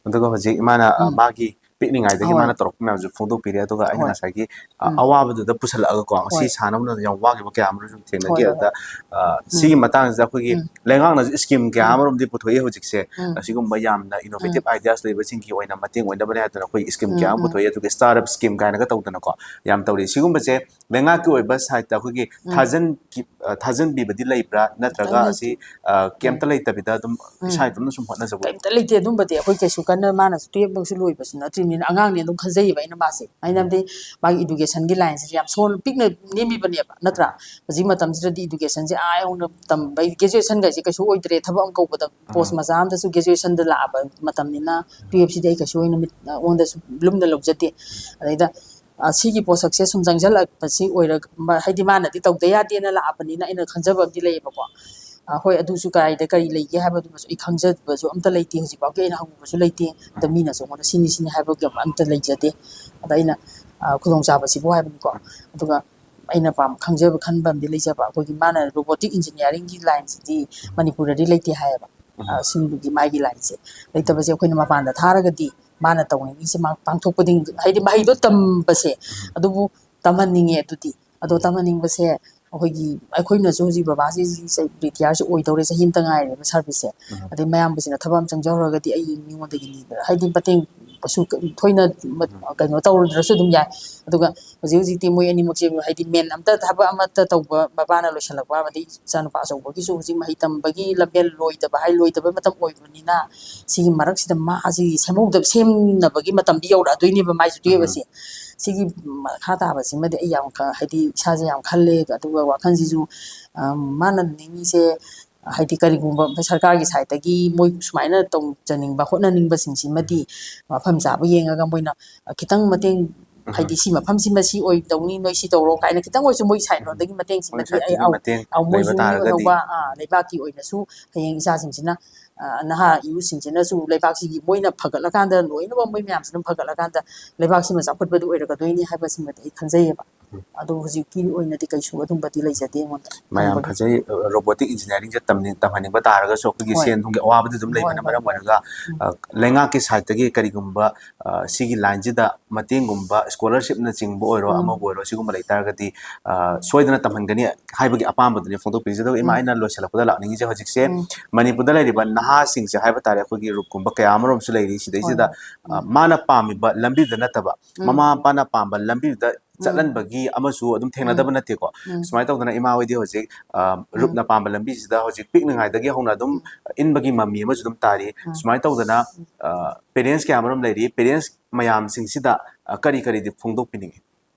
ꯑꯗꯨꯒ ꯍꯧꯖꯤꯛ ꯏꯃꯥꯅ, ꯑ, ꯎꯝ꯫ ꯃꯥꯒꯤ ꯄꯤꯛꯂꯤꯉꯩꯗꯒꯤ ꯍꯣꯏ꯫ ꯃꯥꯅ ꯇꯧꯔꯛꯄ ꯃꯌꯥꯝꯁꯦ ꯐꯣꯡꯗꯣꯛꯄꯤꯔꯦ꯫ ꯑꯗꯨꯒ ꯑꯩꯅ ꯍꯣꯏ꯫ ꯉꯁꯥꯏꯒꯤ, ꯑ, ꯎꯝ꯫ ꯑꯋꯥꯕꯗꯨꯗ ꯄꯨꯁꯜꯂꯛꯑꯒꯀꯣ, ꯉꯁꯤ ꯍꯣꯏ꯫ ꯁꯥꯟꯅꯕꯗ ꯌꯥꯝ ꯋꯥꯈꯤꯕ ꯀꯌꯥ ꯑꯃꯁꯨ ꯊꯦꯡꯅꯈꯤ꯫ ꯍꯣꯏ, ꯍꯣꯏ, ꯑꯗꯨꯗ, ꯍꯣꯏ꯫ ꯑ, ꯎꯝ꯫ ꯁꯤꯒꯤ ꯃꯇꯥꯡꯁꯤꯗ ꯑꯩꯈꯣꯏꯒꯤ ꯎꯝ꯫ ꯂꯩꯉꯥꯛꯅꯁꯨ scheme ꯀꯌꯥ ꯎꯝ꯫ ꯑꯃꯔꯣꯝꯗꯤ ꯄꯨꯊꯣꯛꯏ ꯍꯧꯖꯤꯛꯁꯦ꯫ ꯎꯝ꯫ ꯑꯁꯤꯒꯨꯝꯕ ꯌꯥꯝꯅ innovative ꯎꯝ꯫ ideas ꯂꯩꯕꯁꯤꯡꯒꯤ ꯑꯣꯏꯅ ꯃꯇꯦꯡ ꯑꯣꯏꯅꯕꯅꯦ ꯍꯥꯏꯗꯅ ꯑꯩꯈꯣꯏ scheme ꯎꯝ, ꯀꯌꯥ ꯑꯃ ꯎꯝ꯫ ꯄꯨꯊꯣꯛꯏ꯫ ꯑꯗꯨꯒ startup scheme ꯀꯥꯏꯅꯒ ꯇꯧꯗꯅꯀꯣ ꯌꯥꯝ ꯇꯧꯔꯤ꯫ ꯁꯤꯒꯨꯝꯕꯁꯦ ꯂꯩꯉꯥꯛꯀꯤ ꯑꯣꯏꯕ sideꯇ ꯑꯩꯈꯣꯏꯒꯤ ꯎꯝ꯫ ꯊꯥꯖꯟꯈꯤ-, ꯑ, ꯊꯥꯖꯟꯕꯤꯕꯗꯤ ꯂꯩꯕ꯭ꯔꯥ? ꯅꯠꯇ꯭ꯔꯒ ꯂꯩꯇꯦ꯫ ꯑꯁꯤ, ꯑ, ꯎꯝ꯫ ꯀꯩꯝꯇ ꯂꯩꯇꯕꯤꯗ ꯑꯗꯨꯝ ꯎꯝ꯫ ꯏꯁꯥ ꯏꯇꯣꯝꯇ ꯁꯨꯝ ꯍꯣꯠꯅꯖꯕ? ꯀꯩꯝꯇ ꯂꯩꯇꯦ ꯑꯗꯨꯝꯕꯗꯤ꯫ ꯑꯩꯈꯣꯏ ꯀꯩꯁꯨ ꯀꯟꯅ, ꯃꯥꯅꯁꯨ twelveꯃꯛꯁꯨ ꯂꯣꯏꯕꯁꯨ ꯅꯠꯇ꯭ꯔꯤꯕꯅꯤꯅ ꯑꯉꯥꯡꯅꯦ ꯑꯗꯨꯝ ꯈꯟꯖꯩꯌꯦꯕ ꯑꯩꯅ ꯃꯥꯁꯦ꯫ ꯑꯩꯅ ꯎꯝ꯫ ꯍꯥꯏꯕꯗꯤ ꯃꯥꯒꯤ educationꯒꯤ lineꯁꯦ ꯌꯥꯝ ꯁꯣꯜ-, ꯄꯤꯛꯅ ꯅꯦꯝꯃꯤꯕꯅꯦꯕ, ꯅꯠꯇ꯭ꯔꯥ? ꯎꯝ꯫ ꯍꯧꯖꯤꯛ ꯃꯇꯝꯁꯤꯗꯗꯤ educationꯁꯦ ꯑꯥ ꯌꯧꯅ ꯇꯝꯕ, graduationꯒꯁꯦ ꯀꯩꯁꯨ ꯑꯣꯏꯗ꯭ꯔꯦ꯫ ꯊꯕꯛ ꯑꯃ ꯀꯧꯕꯗ post ꯎꯝ꯫ ꯃꯆꯥ ꯑꯃꯗꯁꯨ graduationꯗ ꯂꯥꯛꯑꯕ ꯃꯇꯝꯅꯤꯅ twelveꯁꯤꯗꯤ ꯑꯩ ꯀꯩꯁꯨ ꯑꯣꯏꯅ ꯃꯤꯠ-, ꯑꯩꯉꯣꯟꯗꯁꯨ ꯂꯨꯝꯅ ꯂꯧꯖꯗꯦ꯫ ꯑꯗꯩꯗ, ꯑ, ꯁꯤꯒꯤ ꯄꯣꯠꯁꯛꯁꯦ ꯁꯨꯝ ꯆꯪꯁꯤꯜꯂꯛꯄꯁꯤ ꯑꯣꯏꯔꯒ, ꯃ-, ꯍꯥꯏꯗꯤ ꯃꯥꯅꯗꯤ ꯇꯧꯗ ꯌꯥꯗꯦꯅ ꯂꯥꯛꯑꯕꯅꯤꯅ ꯑꯩꯅ ꯈꯟꯖꯕ ꯑꯃꯗꯤ ꯂꯩꯌꯦꯕꯀꯣ꯫ ꯑ, ꯍꯣꯏ, ꯑꯗꯨꯁꯨ ꯀꯗꯥꯏꯗ ꯀꯔꯤ ꯂꯩꯒꯦ ꯍꯥꯏꯕꯗꯨꯃꯁꯨ ꯑꯩ ꯈꯪꯖꯕꯁꯨ ꯑꯝꯇ ꯂꯩꯇꯦ, ꯍꯧꯖꯤꯛꯐꯥꯎꯒꯤ ꯑꯩꯅ ꯍꯪꯉꯨꯕꯁꯨ ꯂꯩꯇꯦ꯫ ꯑꯗ ꯃꯤꯅꯁꯨ ꯑꯩꯉꯣꯟꯗ ꯁꯤꯅꯤ ꯁꯤꯅꯤ ꯍꯥꯏꯕꯒꯤ ꯑꯝꯇ ꯂꯩꯖꯗꯦ꯫ ꯑꯗ ꯑꯩꯅ, ꯑ, ꯈꯨꯗꯣꯡꯆꯥꯕꯁꯤꯕꯨ ꯍꯥꯏꯕꯅꯤꯀꯣ꯫ ꯑꯗꯨꯒ ꯑꯩꯅ ꯄꯥꯝ-, ꯈꯪꯖꯕ ꯈꯟꯕ ꯑꯃꯗꯤ ꯂꯩꯖꯕ, ꯑꯩꯈꯣꯏꯒꯤ ꯃꯥꯅ robotic engineeringꯒꯤ lineꯁꯤꯗꯤ ꯃꯅꯤꯄꯨꯔꯗꯗꯤ ꯂꯩꯇꯦ ꯍꯥꯏꯌꯦꯕ꯫ ꯎꯝ꯫ ꯑ, ꯁꯤꯒꯤ ꯃꯥꯒꯤ lineꯁꯦ ꯂꯩꯇꯕꯁꯦ ꯑꯩꯈꯣꯏꯅ ꯃꯄꯥꯟꯗ ꯊꯥꯔꯒꯗꯤ ꯃꯥꯅ ꯇꯧꯅꯤꯡꯉꯤꯁꯦ ꯃꯥ ꯄꯥꯡꯊꯣꯛꯄꯗꯤ, ꯍꯥꯏꯗꯤ ꯃꯍꯩꯗꯣ ꯇꯝꯕꯁꯦ, ꯎꯝ꯫ ꯑꯗꯨꯕꯨ ꯇꯝꯍꯟꯅꯤꯡꯉꯦ ꯑꯗꯨꯗꯤ꯫ ꯑꯗꯣ ꯇꯝꯍꯟꯅꯤꯡꯕꯁꯦ ꯑꯩꯈꯣꯏꯒꯤ, ꯑꯩꯈꯣꯏꯅꯁꯨ ꯍꯧꯖꯤꯛ ꯕꯕꯥꯁꯤ ꯔꯤꯇꯤꯌꯥꯔꯁꯨ ꯑꯣꯏꯗꯧꯔꯦ, ꯆꯍꯤ ꯑꯃꯇ ꯉꯥꯏꯔꯦꯕ serviceꯁꯦ꯫ ꯎꯝ꯫ ꯑꯗꯩ ꯃꯌꯥꯝꯕꯁꯤꯅ ꯊꯕꯛ ꯑꯃ ꯆꯪꯖꯍꯧꯔꯒꯗꯤ ꯑꯩ ꯃꯤꯉꯣꯟꯗꯒꯤ ꯅꯤꯕ, ꯍꯥꯏꯗꯤ ꯃꯇꯦꯡ ꯀꯩꯁꯨ ꯊꯣꯏꯅ ꯃ-, ꯎꯝ꯫ ꯀꯩꯅꯣ ꯇꯧꯔꯨꯗ꯭ꯔꯁꯨ ꯑꯗꯨꯝ ꯌꯥꯏ꯫ ꯑꯗꯨꯒ ꯍꯧꯖꯤꯛ ꯍꯧꯖꯤꯛꯇꯤ ꯃꯣꯏ ꯑꯅꯤꯃꯛꯁꯦ ꯍꯥꯏꯗꯤ main ꯑꯝꯇ ꯊꯕꯛ ꯑꯃꯠꯇ ꯇꯧꯕ ꯃꯄꯥꯅ ꯂꯣꯏꯁꯤꯜꯂꯛꯄ, ꯑꯃꯗꯤ ꯏꯆꯥꯅꯨꯄꯥ ꯑꯆꯧꯕꯒꯤꯁꯨ ꯍꯧꯖꯤꯛ ꯃꯍꯩ ꯇꯝꯕꯒꯤ ꯂꯝꯕꯦꯜ ꯂꯣꯏꯗꯕ ꯍꯥꯏ ꯂꯣꯏꯗꯕ ꯃꯇꯝ ꯑꯣꯏꯕꯅꯤꯅ ꯁꯤꯒꯤ ꯃꯔꯛꯁꯤꯗ ꯃꯥꯁꯤ ꯁꯦꯝꯍꯧꯗꯕ, ꯁꯦꯝꯅꯕꯒꯤ ꯃꯇꯝꯗꯤ ꯌꯧꯔꯛꯑꯗꯣꯏꯅꯦꯕ ꯃꯥꯏꯁꯨ ꯎꯝ꯫ twelve ꯑꯁꯤ꯫ ꯁꯤꯒꯤ ꯃꯈꯥ ꯇꯥꯕꯁꯤꯃꯗꯤ ꯑꯩ ꯌꯥꯝ ꯈ-, ꯍꯥꯏꯗꯤ ꯏꯁꯥꯁꯦ ꯌꯥꯝ ꯈꯜꯂꯦ꯫ ꯑꯗꯨꯒ ꯋꯥꯈꯜꯁꯤꯁꯨ, ꯑ, ꯃꯥꯅ ꯅꯤꯡꯉꯤꯁꯦ ꯍꯥꯏꯗꯤ ꯀꯔꯤꯒꯨꯝꯕ ꯁꯔꯀꯥꯔꯒꯤ side ꯇꯒꯤ ꯃꯣꯏ ꯁꯨꯃꯥꯏꯅ ꯇꯧꯖꯅꯤꯡꯕ, ꯍꯣꯠꯅꯅꯤꯡꯕꯁꯤꯡꯁꯤꯃꯗꯤ ꯃꯐꯝ ꯆꯥꯕ ꯌꯦꯡꯉꯒ ꯃꯣꯏꯅ ꯈꯤꯇꯪ ꯃꯇꯦꯡ, ꯎꯝ꯫ ꯍꯥꯏꯗꯤ ꯁꯤ ꯃꯐꯝꯁꯤꯃ ꯁꯤ ꯑꯣꯏꯗꯧꯅꯤ, ꯅꯣꯏ ꯁꯤ ꯇꯧꯔꯣ ꯀꯥꯏꯅ ꯈꯤꯇꯪ ꯑꯣꯏꯔꯁꯨ ꯃꯣꯏ side ꯎꯝ꯫ ꯂꯣꯝꯗꯒꯤ ꯃꯇꯦꯡꯁꯤꯃꯗꯤ ꯃꯣꯏ side ꯑꯩ ꯇꯒꯤ ꯑꯧ, ꯃꯇꯦꯡ ꯑꯧ, ꯂꯩꯕ ꯃꯣꯏꯁꯨ ꯇꯥꯔꯒꯗꯤ꯫ ꯃꯤꯑꯣꯏꯍꯧꯕ, ꯑꯥ, ꯂꯩꯕꯥꯛꯀꯤ ꯑꯣꯏꯅꯁꯨ ꯍꯌꯦꯡ ꯏꯆꯥꯁꯤꯡꯁꯤꯅ, ꯑ, ꯅꯍꯥ youth ꯁꯤꯡꯁꯤꯅꯁꯨ ꯂꯩꯕꯥꯛꯁꯤꯒꯤ ꯃꯣꯏꯅ ꯐꯒꯠꯂꯀꯥꯟꯗ, ꯂꯣꯏꯅꯃꯛ ꯃꯣꯏ ꯃꯌꯥꯝꯁꯤꯅ ꯐꯒꯠꯂꯀꯥꯟꯗ ꯂꯩꯕꯥꯛꯁꯤꯃ ꯆꯥꯎꯈꯠꯄꯗꯨ ꯑꯣꯏꯔꯛꯀꯗꯣꯏꯅꯤ ꯍꯥꯏꯕꯁꯤꯃꯗꯤ ꯑꯩ ꯈꯟꯖꯩꯌꯦꯕ꯫ ꯎꯝ꯫ ꯑꯗꯣ ꯍꯧꯖꯤꯛꯀꯤ ꯑꯣꯏꯅꯗꯤ ꯀꯩꯁꯨ ꯑꯗꯨꯝꯕꯗꯤ ꯂꯩꯖꯗꯦ ꯑꯩꯉꯣꯟꯗ ꯃꯌꯥꯝ ꯊꯝꯕꯒꯤ꯫ ꯐꯖꯩ, robotic engineering ꯁꯦ ꯇꯝꯅꯤꯡ-, ꯇꯝꯍꯟꯅꯤꯡꯕ ꯇꯥꯔꯒꯁꯨ ꯑꯩꯈꯣꯏꯒꯤ ꯍꯣꯏ꯫ ꯁꯦꯟ ꯊꯨꯝꯒꯤ ꯑꯋꯥꯕꯗꯤ ꯑꯗꯨꯝ ꯍꯣꯏ, ꯂꯩꯕꯅ ꯍꯣꯏ, ꯃꯔꯝ ꯍꯣꯏ꯫ ꯑꯣꯏꯔꯒ, ꯎꯝ꯫ ꯑ, ꯂꯩꯉꯥꯛꯀꯤ side ꯇꯒꯤ ꯀꯔꯤꯒꯨꯝꯕ, ꯑ, ꯁꯤꯒꯤ line ꯁꯤꯗ ꯃꯇꯦꯡꯒꯨꯝꯕ scholarship ꯅꯆꯤꯡꯕ ꯑꯣꯏꯔꯣ, ꯎꯝ꯫ ꯑꯃꯕꯨ ꯑꯣꯏꯔꯣ, ꯁꯤꯒꯨꯝꯕ ꯂꯩꯇꯥꯔꯒꯗꯤ, ꯑ, ꯁꯣꯏꯗꯅ ꯇꯝꯍꯟꯒꯅꯤ ꯍꯥꯏꯕꯒꯤ ꯑꯄꯥꯝꯕꯗꯨꯅꯤ ꯐꯣꯡꯗꯣꯛꯄꯤꯔꯤꯁꯦ꯫ ꯑꯗꯨꯒ ꯏꯃꯥ, ꯎꯝ꯫ ꯑꯩꯅ ꯂꯣꯏꯁꯤꯜꯂꯛꯄꯗ ꯂꯥꯛꯅꯤꯡꯉꯤꯁꯦ ꯍꯧꯖꯤꯛꯁꯦ ꯎꯝ꯫ ꯃꯅꯤꯄꯨꯔꯗ ꯂꯩꯔꯤꯕ ꯅꯍꯥꯁꯤꯡꯁꯦ ꯍꯥꯏꯕ ꯇꯥꯔꯦ, ꯑꯩꯈꯣꯏꯒꯤ ꯔꯨꯞꯀꯨꯝꯕ ꯀꯌꯥ ꯑꯃꯔꯣꯝꯁꯨ ꯂꯩꯔꯤ꯫ ꯁꯤꯗꯩꯁꯤꯗ, ꯍꯣꯏ, ꯍꯣꯏ꯫ ꯑ, ꯎꯝ꯫ ꯃꯥꯅ ꯄꯥꯝꯃꯤꯕ ꯂꯝꯕꯤꯗꯨꯗ ꯅꯠꯇꯕ, ꯎꯝ꯫ ꯃꯃꯥ ꯃꯄꯥꯅ ꯄꯥꯝꯕ ꯂꯝꯕꯤꯗꯨꯗ ꯎꯝ꯫ ꯆꯠꯍꯟꯕꯒꯤ ꯑꯃꯁꯨ ꯑꯗꯨꯝ ꯊꯦꯡꯅꯗꯕ ꯎꯝ꯫ ꯅꯠꯇꯦꯀꯣ꯫ ꯎꯝ꯫ ꯁꯨꯃꯥꯏꯅ ꯇꯧꯗꯅ ꯏꯃꯥ ꯍꯣꯏꯗꯤ ꯍꯧꯖꯤꯛ, ꯑ, ꯎꯝ꯫ ꯔꯨꯞꯅ ꯄꯥꯝꯕ ꯂꯝꯕꯤꯁꯤꯗ ꯍꯧꯖꯤꯛ ꯄꯤꯛꯂꯤꯉꯩꯗꯒꯤ ꯍꯧꯅ ꯑꯗꯨꯝ ꯎꯝ꯫ ꯏꯟꯕꯒꯤ ꯃꯃꯤ ꯑꯃꯁꯨ ꯑꯗꯨꯝ ꯇꯥꯔꯤ꯫ ꯎꯝ꯫ ꯁꯨꯃꯥꯏꯅ ꯇꯧꯗꯅ, ꯎꯝ꯫ ꯑ, parents ꯀꯌꯥ ꯑꯃꯔꯣꯝ ꯂꯩꯔꯤ꯫ Parents ꯃꯌꯥꯝꯁꯤꯡꯁꯤꯗ, ꯑ, ꯀꯔꯤ ꯀꯔꯤꯗꯤ ꯐꯣꯡꯗꯣꯛꯄꯤꯅꯤꯡꯉꯤ?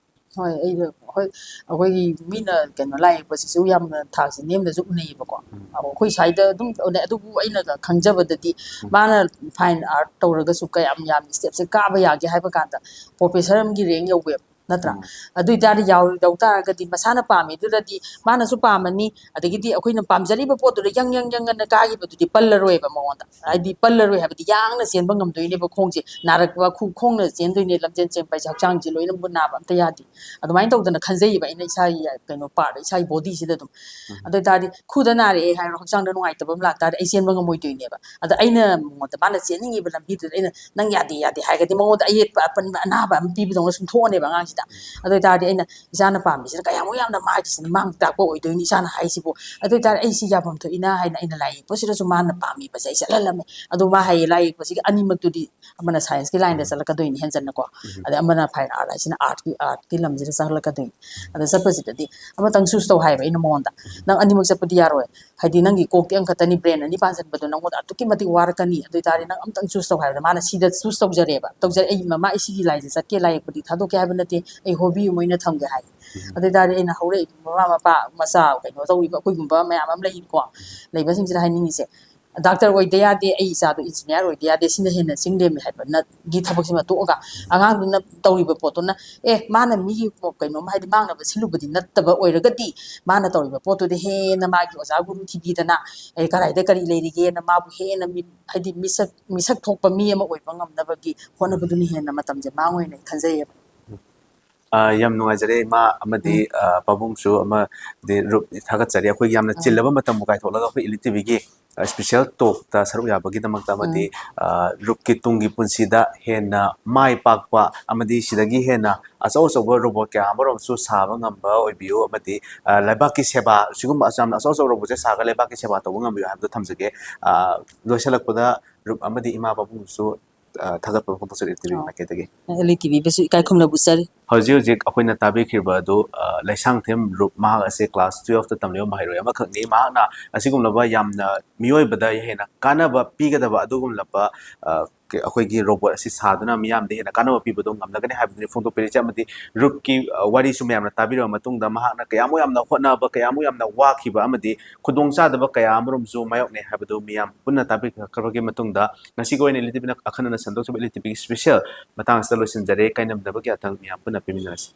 ꯍꯣꯏ, ꯑꯩꯗꯣ, ꯍꯣꯏ, ꯑꯩꯈꯣꯏꯒꯤ ꯃꯤꯅ ꯀꯩꯅꯣ ꯂꯥꯏ ꯌꯦꯛꯄꯁꯤꯁꯨ ꯌꯥꯝꯅ ꯊꯥꯛꯁꯦ ꯅꯦꯝꯅꯁꯨ ꯎꯅꯩꯌꯦꯕꯀꯣ꯫ ꯎꯝ꯫ ꯑꯩꯈꯣꯏ ꯁ꯭ꯋꯥꯏꯗ ꯑꯗꯨꯝ ꯎꯅꯩ, ꯑꯗꯨꯕꯨ ꯑꯩꯅ ꯈꯪꯖꯕꯗꯗꯤ ꯎꯝ꯫ ꯃꯥꯅ fine art ꯇꯧꯔꯒꯁꯨ ꯀꯌꯥꯝ ꯌꯥꯝ step ꯁꯦ ꯀꯥꯕ ꯌꯥꯒꯦ ꯍꯥꯏꯕ ꯀꯥꯟꯗ professor ꯑꯃꯒꯤ rank ꯌꯧꯋꯦꯕ, ꯅꯠꯇ꯭ꯔꯥ? ꯎꯝ꯫ ꯑꯗꯨ ꯑꯣꯏꯇꯥꯔꯗꯤ ꯌꯥꯎ-, ꯌꯧ ꯇꯥꯔꯒꯗꯤ ꯃꯁꯥꯅ ꯄꯥꯝꯃꯤꯗꯨꯗꯗꯤ ꯃꯥꯅꯁꯨ ꯄꯥꯝꯃꯅꯤ, ꯑꯗꯒꯤꯗꯤ ꯑꯩꯈꯣꯏꯅ ꯄꯥꯝꯖꯔꯤꯕ ꯄꯣꯠꯇꯨꯗ ꯌꯪ, ꯌꯪ, ꯌꯪ ꯑꯅ ꯀꯥꯈꯤꯕꯗꯨꯗꯤ ꯄꯜꯂꯔꯣꯏꯕ ꯃꯉꯣꯟꯗ꯫ ꯍꯥꯏꯗꯤ ꯄꯜꯂꯔꯣꯏ ꯍꯥꯏꯕꯗꯤ ꯌꯥꯡꯅ ꯆꯦꯟꯕ ꯉꯝꯗꯣꯏꯅꯦꯕ ꯈꯣꯡꯁꯦ꯫ ꯅꯥꯔꯛꯄ ꯈꯨ-, ꯈꯣꯡꯅ ꯆꯦꯟꯗꯣꯏꯅꯦ, ꯂꯝꯖꯦꯟ ꯆꯦꯟꯕ ꯍꯥꯏꯁꯦ ꯍꯛꯆꯥꯡꯁꯦ ꯂꯣꯏꯅꯃꯛ ꯅꯥꯕ ꯑꯝꯇ ꯌꯥꯗꯦ꯫ ꯑꯗꯨꯃꯥꯏꯅ ꯇꯧꯗꯅ ꯈꯟꯖꯩꯌꯦꯕ ꯑꯩꯅ ꯏꯁꯥꯒꯤ ꯀꯩꯅꯣ part, ꯏꯁꯥꯒꯤ body ꯁꯤꯗ ꯑꯗꯨꯝ꯫ ꯎꯝ꯫ ꯑꯗꯨ ꯑꯣꯏꯇꯥꯔꯗꯤ ꯈꯨꯗ ꯅꯥꯔꯛꯑꯦ ꯍꯥꯏꯔꯣ, ꯍꯛꯆꯥꯡꯗ ꯅꯨꯡꯉꯥꯏꯇꯕ ꯑꯃ ꯂꯥꯛꯇꯥꯔꯗꯤ ꯑꯩ ꯆꯦꯟꯕ ꯉꯝꯃꯣꯏꯗꯣꯏꯅꯦꯕ꯫ ꯑꯗ ꯑꯩꯅ ꯃꯉꯣꯟꯗ ꯃꯥꯅ ꯆꯦꯟꯅꯤꯡꯉꯤꯕ ꯂꯝꯕꯤꯗꯨꯗ ꯑꯩꯅ "ꯅꯪ ꯌꯥꯗꯦ, ꯌꯥꯗꯦ" ꯍꯥꯏꯔꯒꯗꯤ ꯃꯉꯣꯟꯗ ꯑꯌꯦꯠꯄ ꯑꯄꯟꯕ ꯑꯅꯥꯕ ꯑꯃ ꯄꯤꯕꯗꯧꯅ ꯁꯨꯝ ꯊꯣꯛꯑꯅꯦꯕ ꯑꯉꯥꯡꯁꯦ꯫ ꯍꯦꯛꯇ꯫ ꯑꯗꯨ ꯑꯣꯏꯇꯥꯔꯗꯤ ꯑꯩꯅ ꯏꯆꯥꯅ ꯄꯥꯝꯃꯤꯁꯤꯅ ꯀꯌꯥꯃꯨꯛ ꯌꯥꯝꯅ ꯃꯥꯒꯤꯁꯤꯅ ꯃꯥꯡ ꯇꯥꯛꯄ ꯑꯣꯏꯗꯣꯏꯅꯤ ꯏꯆꯥꯅ ꯍꯥꯏꯁꯤꯕꯨ꯫ ꯑꯗꯨ ꯑꯣꯏꯇꯥꯔꯗꯤ ꯑꯩ ꯁꯤ ꯌꯥꯐꯝ ꯊꯣꯛꯏꯅ ꯍꯥꯏꯅ ꯑꯩꯅ ꯂꯥꯏ ꯌꯦꯛꯄꯁꯤꯗꯁꯨ ꯃꯥꯅ ꯄꯥꯝꯃꯤꯕꯁꯦ ꯑꯩ ꯆꯠꯍꯜꯂꯝꯃꯦ꯫ ꯑꯗꯨ ꯃꯥ ꯍꯥꯏꯌꯦ ꯂꯥꯏ ꯌꯦꯛꯄꯁꯤꯒꯤ ꯑꯅꯤꯃꯛꯇꯨꯗꯤ ꯑꯃꯅ ꯁꯥꯏꯟꯁꯀꯤ ꯂꯥꯏꯟꯗ ꯆꯠꯂꯛꯀꯗꯣꯏꯅꯤ ꯍꯦꯟꯖꯟꯅꯀꯣ, ꯑꯗꯩ ꯑꯃꯅ ꯐꯥꯏꯟ ꯑꯥꯔꯠ ꯍꯥꯏꯁꯤꯅ ꯑꯥꯔꯠꯀꯤ, ꯑꯥꯔꯠꯀꯤ ꯂꯝꯁꯤꯗ ꯆꯠꯂꯛꯀꯗꯣꯏꯅꯤ꯫ ꯑꯗ ꯆꯠꯄꯁꯤꯗꯗꯤ ꯑꯃꯇꯪ ꯆꯨꯁ ꯇꯧ ꯍꯥꯏꯕ ꯑꯩꯅ ꯃꯉꯣꯟꯗ, "ꯅꯪ ꯑꯅꯤꯃꯛ ꯆꯠꯄꯗꯤ ꯌꯥꯔꯣꯏ, ꯍꯥꯏꯗꯤ ꯅꯪꯒꯤ ꯀꯣꯛꯇꯤ ꯑꯃꯈꯛꯇꯅꯤ, ꯕ꯭ꯔꯦꯟ ꯑꯅꯤ ꯄꯥꯟꯁꯤꯟꯕꯗꯣ ꯅꯪꯉꯣꯟꯗ ꯑꯗꯨꯛꯀꯤ ꯃꯇꯤꯛ ꯋꯥꯔꯛꯀꯅꯤ꯫ ꯑꯗꯨ ꯑꯣꯏꯇꯥꯔꯗꯤ ꯅꯪ ꯑꯃꯇꯪ ꯆꯨꯁ ꯇꯧ" ꯍꯥꯏꯕꯗ ꯃꯥꯅ ꯁꯤꯗ ꯆꯨꯁ ꯇꯧꯖꯔꯦꯕ꯫ ꯇꯧꯖꯔꯦ, "ꯑꯩ ꯃꯃꯥ ꯑꯩ ꯁꯤꯒꯤ ꯂꯥꯏꯟꯁꯦ ꯆꯠꯀꯦ, ꯂꯥꯏ ꯌꯦꯛꯄꯗꯤ ꯊꯥꯗꯣꯛꯀꯦ ꯍꯥꯏꯕ ꯅꯠꯇꯦ, ꯑꯩ ꯍꯣꯕꯤ ꯑꯃ ꯑꯣꯏꯅ ꯊꯝꯒꯦ" ꯍꯥꯏ꯫ ꯑꯗꯨ ꯑꯣꯏꯇꯥꯔꯗꯤ ꯑꯩꯅ ꯍꯧꯔꯛꯏꯕ ꯃꯃꯥ ꯃꯄꯥ, ꯃꯆꯥ ꯀꯩꯅꯣ ꯇꯧꯔꯤꯕ ꯑꯩꯈꯣꯏꯒꯨꯝꯕ ꯃꯌꯥꯝ ꯑꯃ ꯂꯩꯀꯣ, ꯂꯩꯕꯁꯤꯡꯁꯤꯗ ꯍꯥꯏꯅꯤꯡꯉꯤꯁꯦ, ꯗꯥꯛꯇꯔ ꯑꯣꯏꯗ ꯌꯥꯗꯦ, ꯑꯩ ꯏꯆꯥꯗꯣ ꯏꯟꯖꯤꯅꯤꯌꯥꯔ ꯑꯣꯏꯗ ꯌꯥꯗꯦ, ꯁꯤꯅ ꯍꯦꯟꯅ ꯆꯤꯡ ꯂꯦꯝꯃꯦ ꯍꯥꯏꯕ ꯅꯠ-, ꯒꯤ ꯊꯕꯛꯁꯤꯃ ꯇꯣꯛꯑꯒ, ꯑꯉꯥꯡꯗꯨꯅ ꯇꯧꯔꯤꯕ ꯄꯣꯠꯇꯨꯅ, ꯑꯦ, ꯃꯥꯅ ꯃꯤꯒꯤ ꯀꯩꯅꯣꯝ ꯍꯥꯏꯗꯤ ꯃꯥꯡꯅꯕ ꯁꯤꯜꯂꯨꯕꯗꯤ ꯅꯠꯇꯕ ꯑꯣꯏꯔꯒꯗꯤ, ꯃꯥꯅ ꯇꯧꯔꯤꯕ ꯄꯣꯠꯇꯨꯗꯤ ꯍꯦꯟꯅ ꯃꯥꯒꯤ ꯑꯣꯖꯥ ꯒꯨꯔꯨ ꯊꯤꯕꯤꯗꯅ, ꯑꯦ, ꯀꯗꯥꯏꯗ ꯀꯔꯤ ꯂꯩꯔꯤꯒꯦꯅ ꯃꯥꯕꯨ ꯍꯦꯟꯅ ꯃꯤ-, ꯍꯥꯏꯗꯤ ꯃꯤꯁꯛ, ꯃꯤꯁꯛ ꯊꯣꯛꯄ ꯃꯤ ꯑꯃ ꯑꯣꯏꯕ ꯉꯝꯅꯕꯒꯤ ꯍꯣꯠꯅꯕꯗꯨꯅ ꯍꯦꯟꯅ ꯃꯇꯝꯁꯦ ꯃꯥꯡꯉꯣꯏꯅ ꯑꯩ ꯈꯟꯖꯩꯌꯦꯕ꯫ ꯑ, ꯌꯥꯝ ꯅꯨꯡꯉꯥꯏꯖꯔꯦ ꯏꯃꯥ ꯑꯃꯗꯤ, ꯎꯝ꯫ ꯑ, ꯄꯥꯕꯨꯡꯁꯨ ꯑꯃꯗꯤ ꯔꯨꯞ ꯊꯥꯒꯠꯆꯔꯤ꯫ ꯑꯩꯈꯣꯏ ꯌꯥꯝꯅ ꯎꯝ꯫ ꯆꯤꯜꯂꯕ ꯃꯇꯝꯕꯨ ꯀꯥꯏꯊꯣꯛꯂꯒ ꯑꯩꯈꯣꯏ ꯏꯂꯤꯠ ꯇꯤꯚꯤꯒꯤ, ꯑ, ꯏꯁꯄꯤꯁꯦꯜ ꯇꯣꯛꯇ ꯁꯔꯨꯛ ꯌꯥꯕꯒꯤꯗꯃꯛꯇ ꯑꯃꯗꯤ, ꯎꯝ꯫ ꯑ, ꯔꯨꯞꯀꯤ ꯇꯨꯡꯒꯤ ꯄꯨꯟꯁꯤꯗ ꯍꯦꯟꯅ ꯃꯥꯏ ꯄꯥꯛꯄ ꯑꯃꯗꯤ ꯁꯤꯗꯒꯤ ꯍꯦꯟꯅ ꯑꯆꯧ ꯑꯆꯧꯕ ꯔꯣꯕꯣꯠ ꯀꯌꯥ ꯑꯃꯔꯣꯝꯁꯨ ꯁꯥꯕ ꯉꯝꯕ ꯑꯣꯏꯕꯤꯌꯨ ꯑꯃꯗꯤ, ꯑ, ꯂꯩꯕꯥꯛꯀꯤ ꯁꯦꯕꯥ ꯁꯤꯒꯨꯝꯕ ꯌꯥꯝꯅ ꯑꯆꯧ ꯑꯆꯧꯕ ꯔꯣꯕꯣꯠꯁꯦ ꯁꯥꯔꯒ ꯂꯩꯕꯥꯛꯀꯤ ꯁꯦꯕꯥ ꯇꯧꯕ ꯉꯝꯕꯤꯌꯨ ꯍꯥꯏꯕꯗꯨ ꯊꯝꯖꯒꯦ꯫ ꯑ, ꯂꯣꯏꯁꯤꯜꯂꯛꯄꯗ ꯔꯨꯞ ꯑꯃꯗꯤ ꯏꯃꯥ ꯄꯥꯕꯨꯡꯁꯨ, ꯑ, ꯊꯥꯒꯠꯄ ꯐꯣꯡꯗꯣꯛꯆꯔꯤ ꯏꯂꯤꯠ ꯇꯤꯚꯤ ꯑꯣ꯫ ꯃꯥꯏꯀꯩꯗꯒꯤ꯫ ꯏꯂꯤꯠ ꯇꯤꯚꯤꯕꯨꯁꯨ ꯏꯀꯥꯏ ꯈꯨꯝꯅꯕ ꯎꯠꯆꯔꯤ꯫ ꯍꯧꯖꯤꯛ ꯍꯧꯖꯤꯛ ꯑꯩꯈꯣꯏꯅ ꯇꯥꯕꯤꯈ꯭ꯔꯤꯕ ꯑꯗꯨ, ꯑ, ꯂꯩꯁꯥꯡꯊꯦꯝ ꯔꯨꯞ, ꯃꯍꯥꯛ ꯑꯁꯦ ꯀ꯭ꯂꯥꯁ ꯇꯨꯋꯦꯜꯐꯇ ꯇꯝꯂꯤꯕ ꯃꯍꯩꯔꯣꯏ ꯑꯃꯈꯛꯅꯤ꯫ ꯃꯍꯥꯛꯅ ꯑꯁꯤꯒꯨꯝꯂꯕ ꯌꯥꯝꯅ ꯃꯤꯑꯣꯏꯕꯗ ꯍꯦꯟꯅ ꯀꯥꯟꯅꯕ ꯄꯤꯒꯗꯕ ꯑꯗꯨꯒꯨꯝꯂꯕ, ꯑ, ꯀ-, ꯑꯩꯈꯣꯏꯒꯤ ꯔꯣꯕꯣꯠ ꯑꯁꯤ ꯁꯥꯗꯨꯅ ꯃꯤꯌꯥꯝꯗ ꯍꯦꯟꯅ ꯀꯥꯟꯅꯕ ꯄꯤꯕꯗꯣ ꯉꯝꯂꯒꯅꯤ ꯍꯥꯏꯕꯗꯨꯅꯤ ꯐꯣꯡꯗꯣꯛꯄꯤꯔꯤꯁꯦ꯫ ꯑꯃꯗꯤ ꯔꯨꯞꯀꯤ, ꯑ, ꯋꯥꯔꯤꯁꯨ ꯃꯌꯥꯝꯅ ꯇꯥꯕꯤꯔꯕ ꯃꯇꯨꯡꯗ ꯃꯍꯥꯛꯅ ꯀꯌꯥꯃꯨꯛ ꯌꯥꯝꯅ ꯍꯣꯠꯅꯕ, ꯀꯌꯥꯃꯨꯛ ꯌꯥꯝꯅ ꯋꯥꯈꯤꯕ ꯑꯃꯗꯤ ꯈꯨꯗꯣꯡꯆꯥꯗꯕ ꯀꯌꯥ ꯑꯃꯔꯣꯝꯁꯨ ꯃꯥꯌꯣꯛꯅꯩ ꯍꯥꯏꯕꯗꯨ ꯃꯤꯌꯥꯝ ꯄꯨꯟꯅ ꯇꯥꯕꯤꯈ꯭ꯔꯕꯒꯤ ꯃꯇꯨꯡꯗ, ꯉꯁꯤꯒꯤ ꯑꯣꯏꯅ ꯏꯂꯤꯠ ꯇꯤꯚꯤꯅ ꯑꯈꯟꯅꯅ ꯁꯟꯗꯣꯛꯆꯕ ꯏꯂꯤꯠ ꯇꯤꯚꯤꯒꯤ ꯏꯁꯄꯤꯁꯦꯜ ꯃꯇꯥꯡ ꯑꯁꯤꯗ ꯂꯣꯏꯁꯤꯟꯖꯔꯦ꯫ ꯀꯥꯏꯅꯕꯗꯕꯒꯤ ꯑꯊꯪ ꯃꯤꯌꯥꯝ ꯄꯨꯟꯅ ꯄꯤꯃꯤꯟꯅꯔꯁꯤ꯫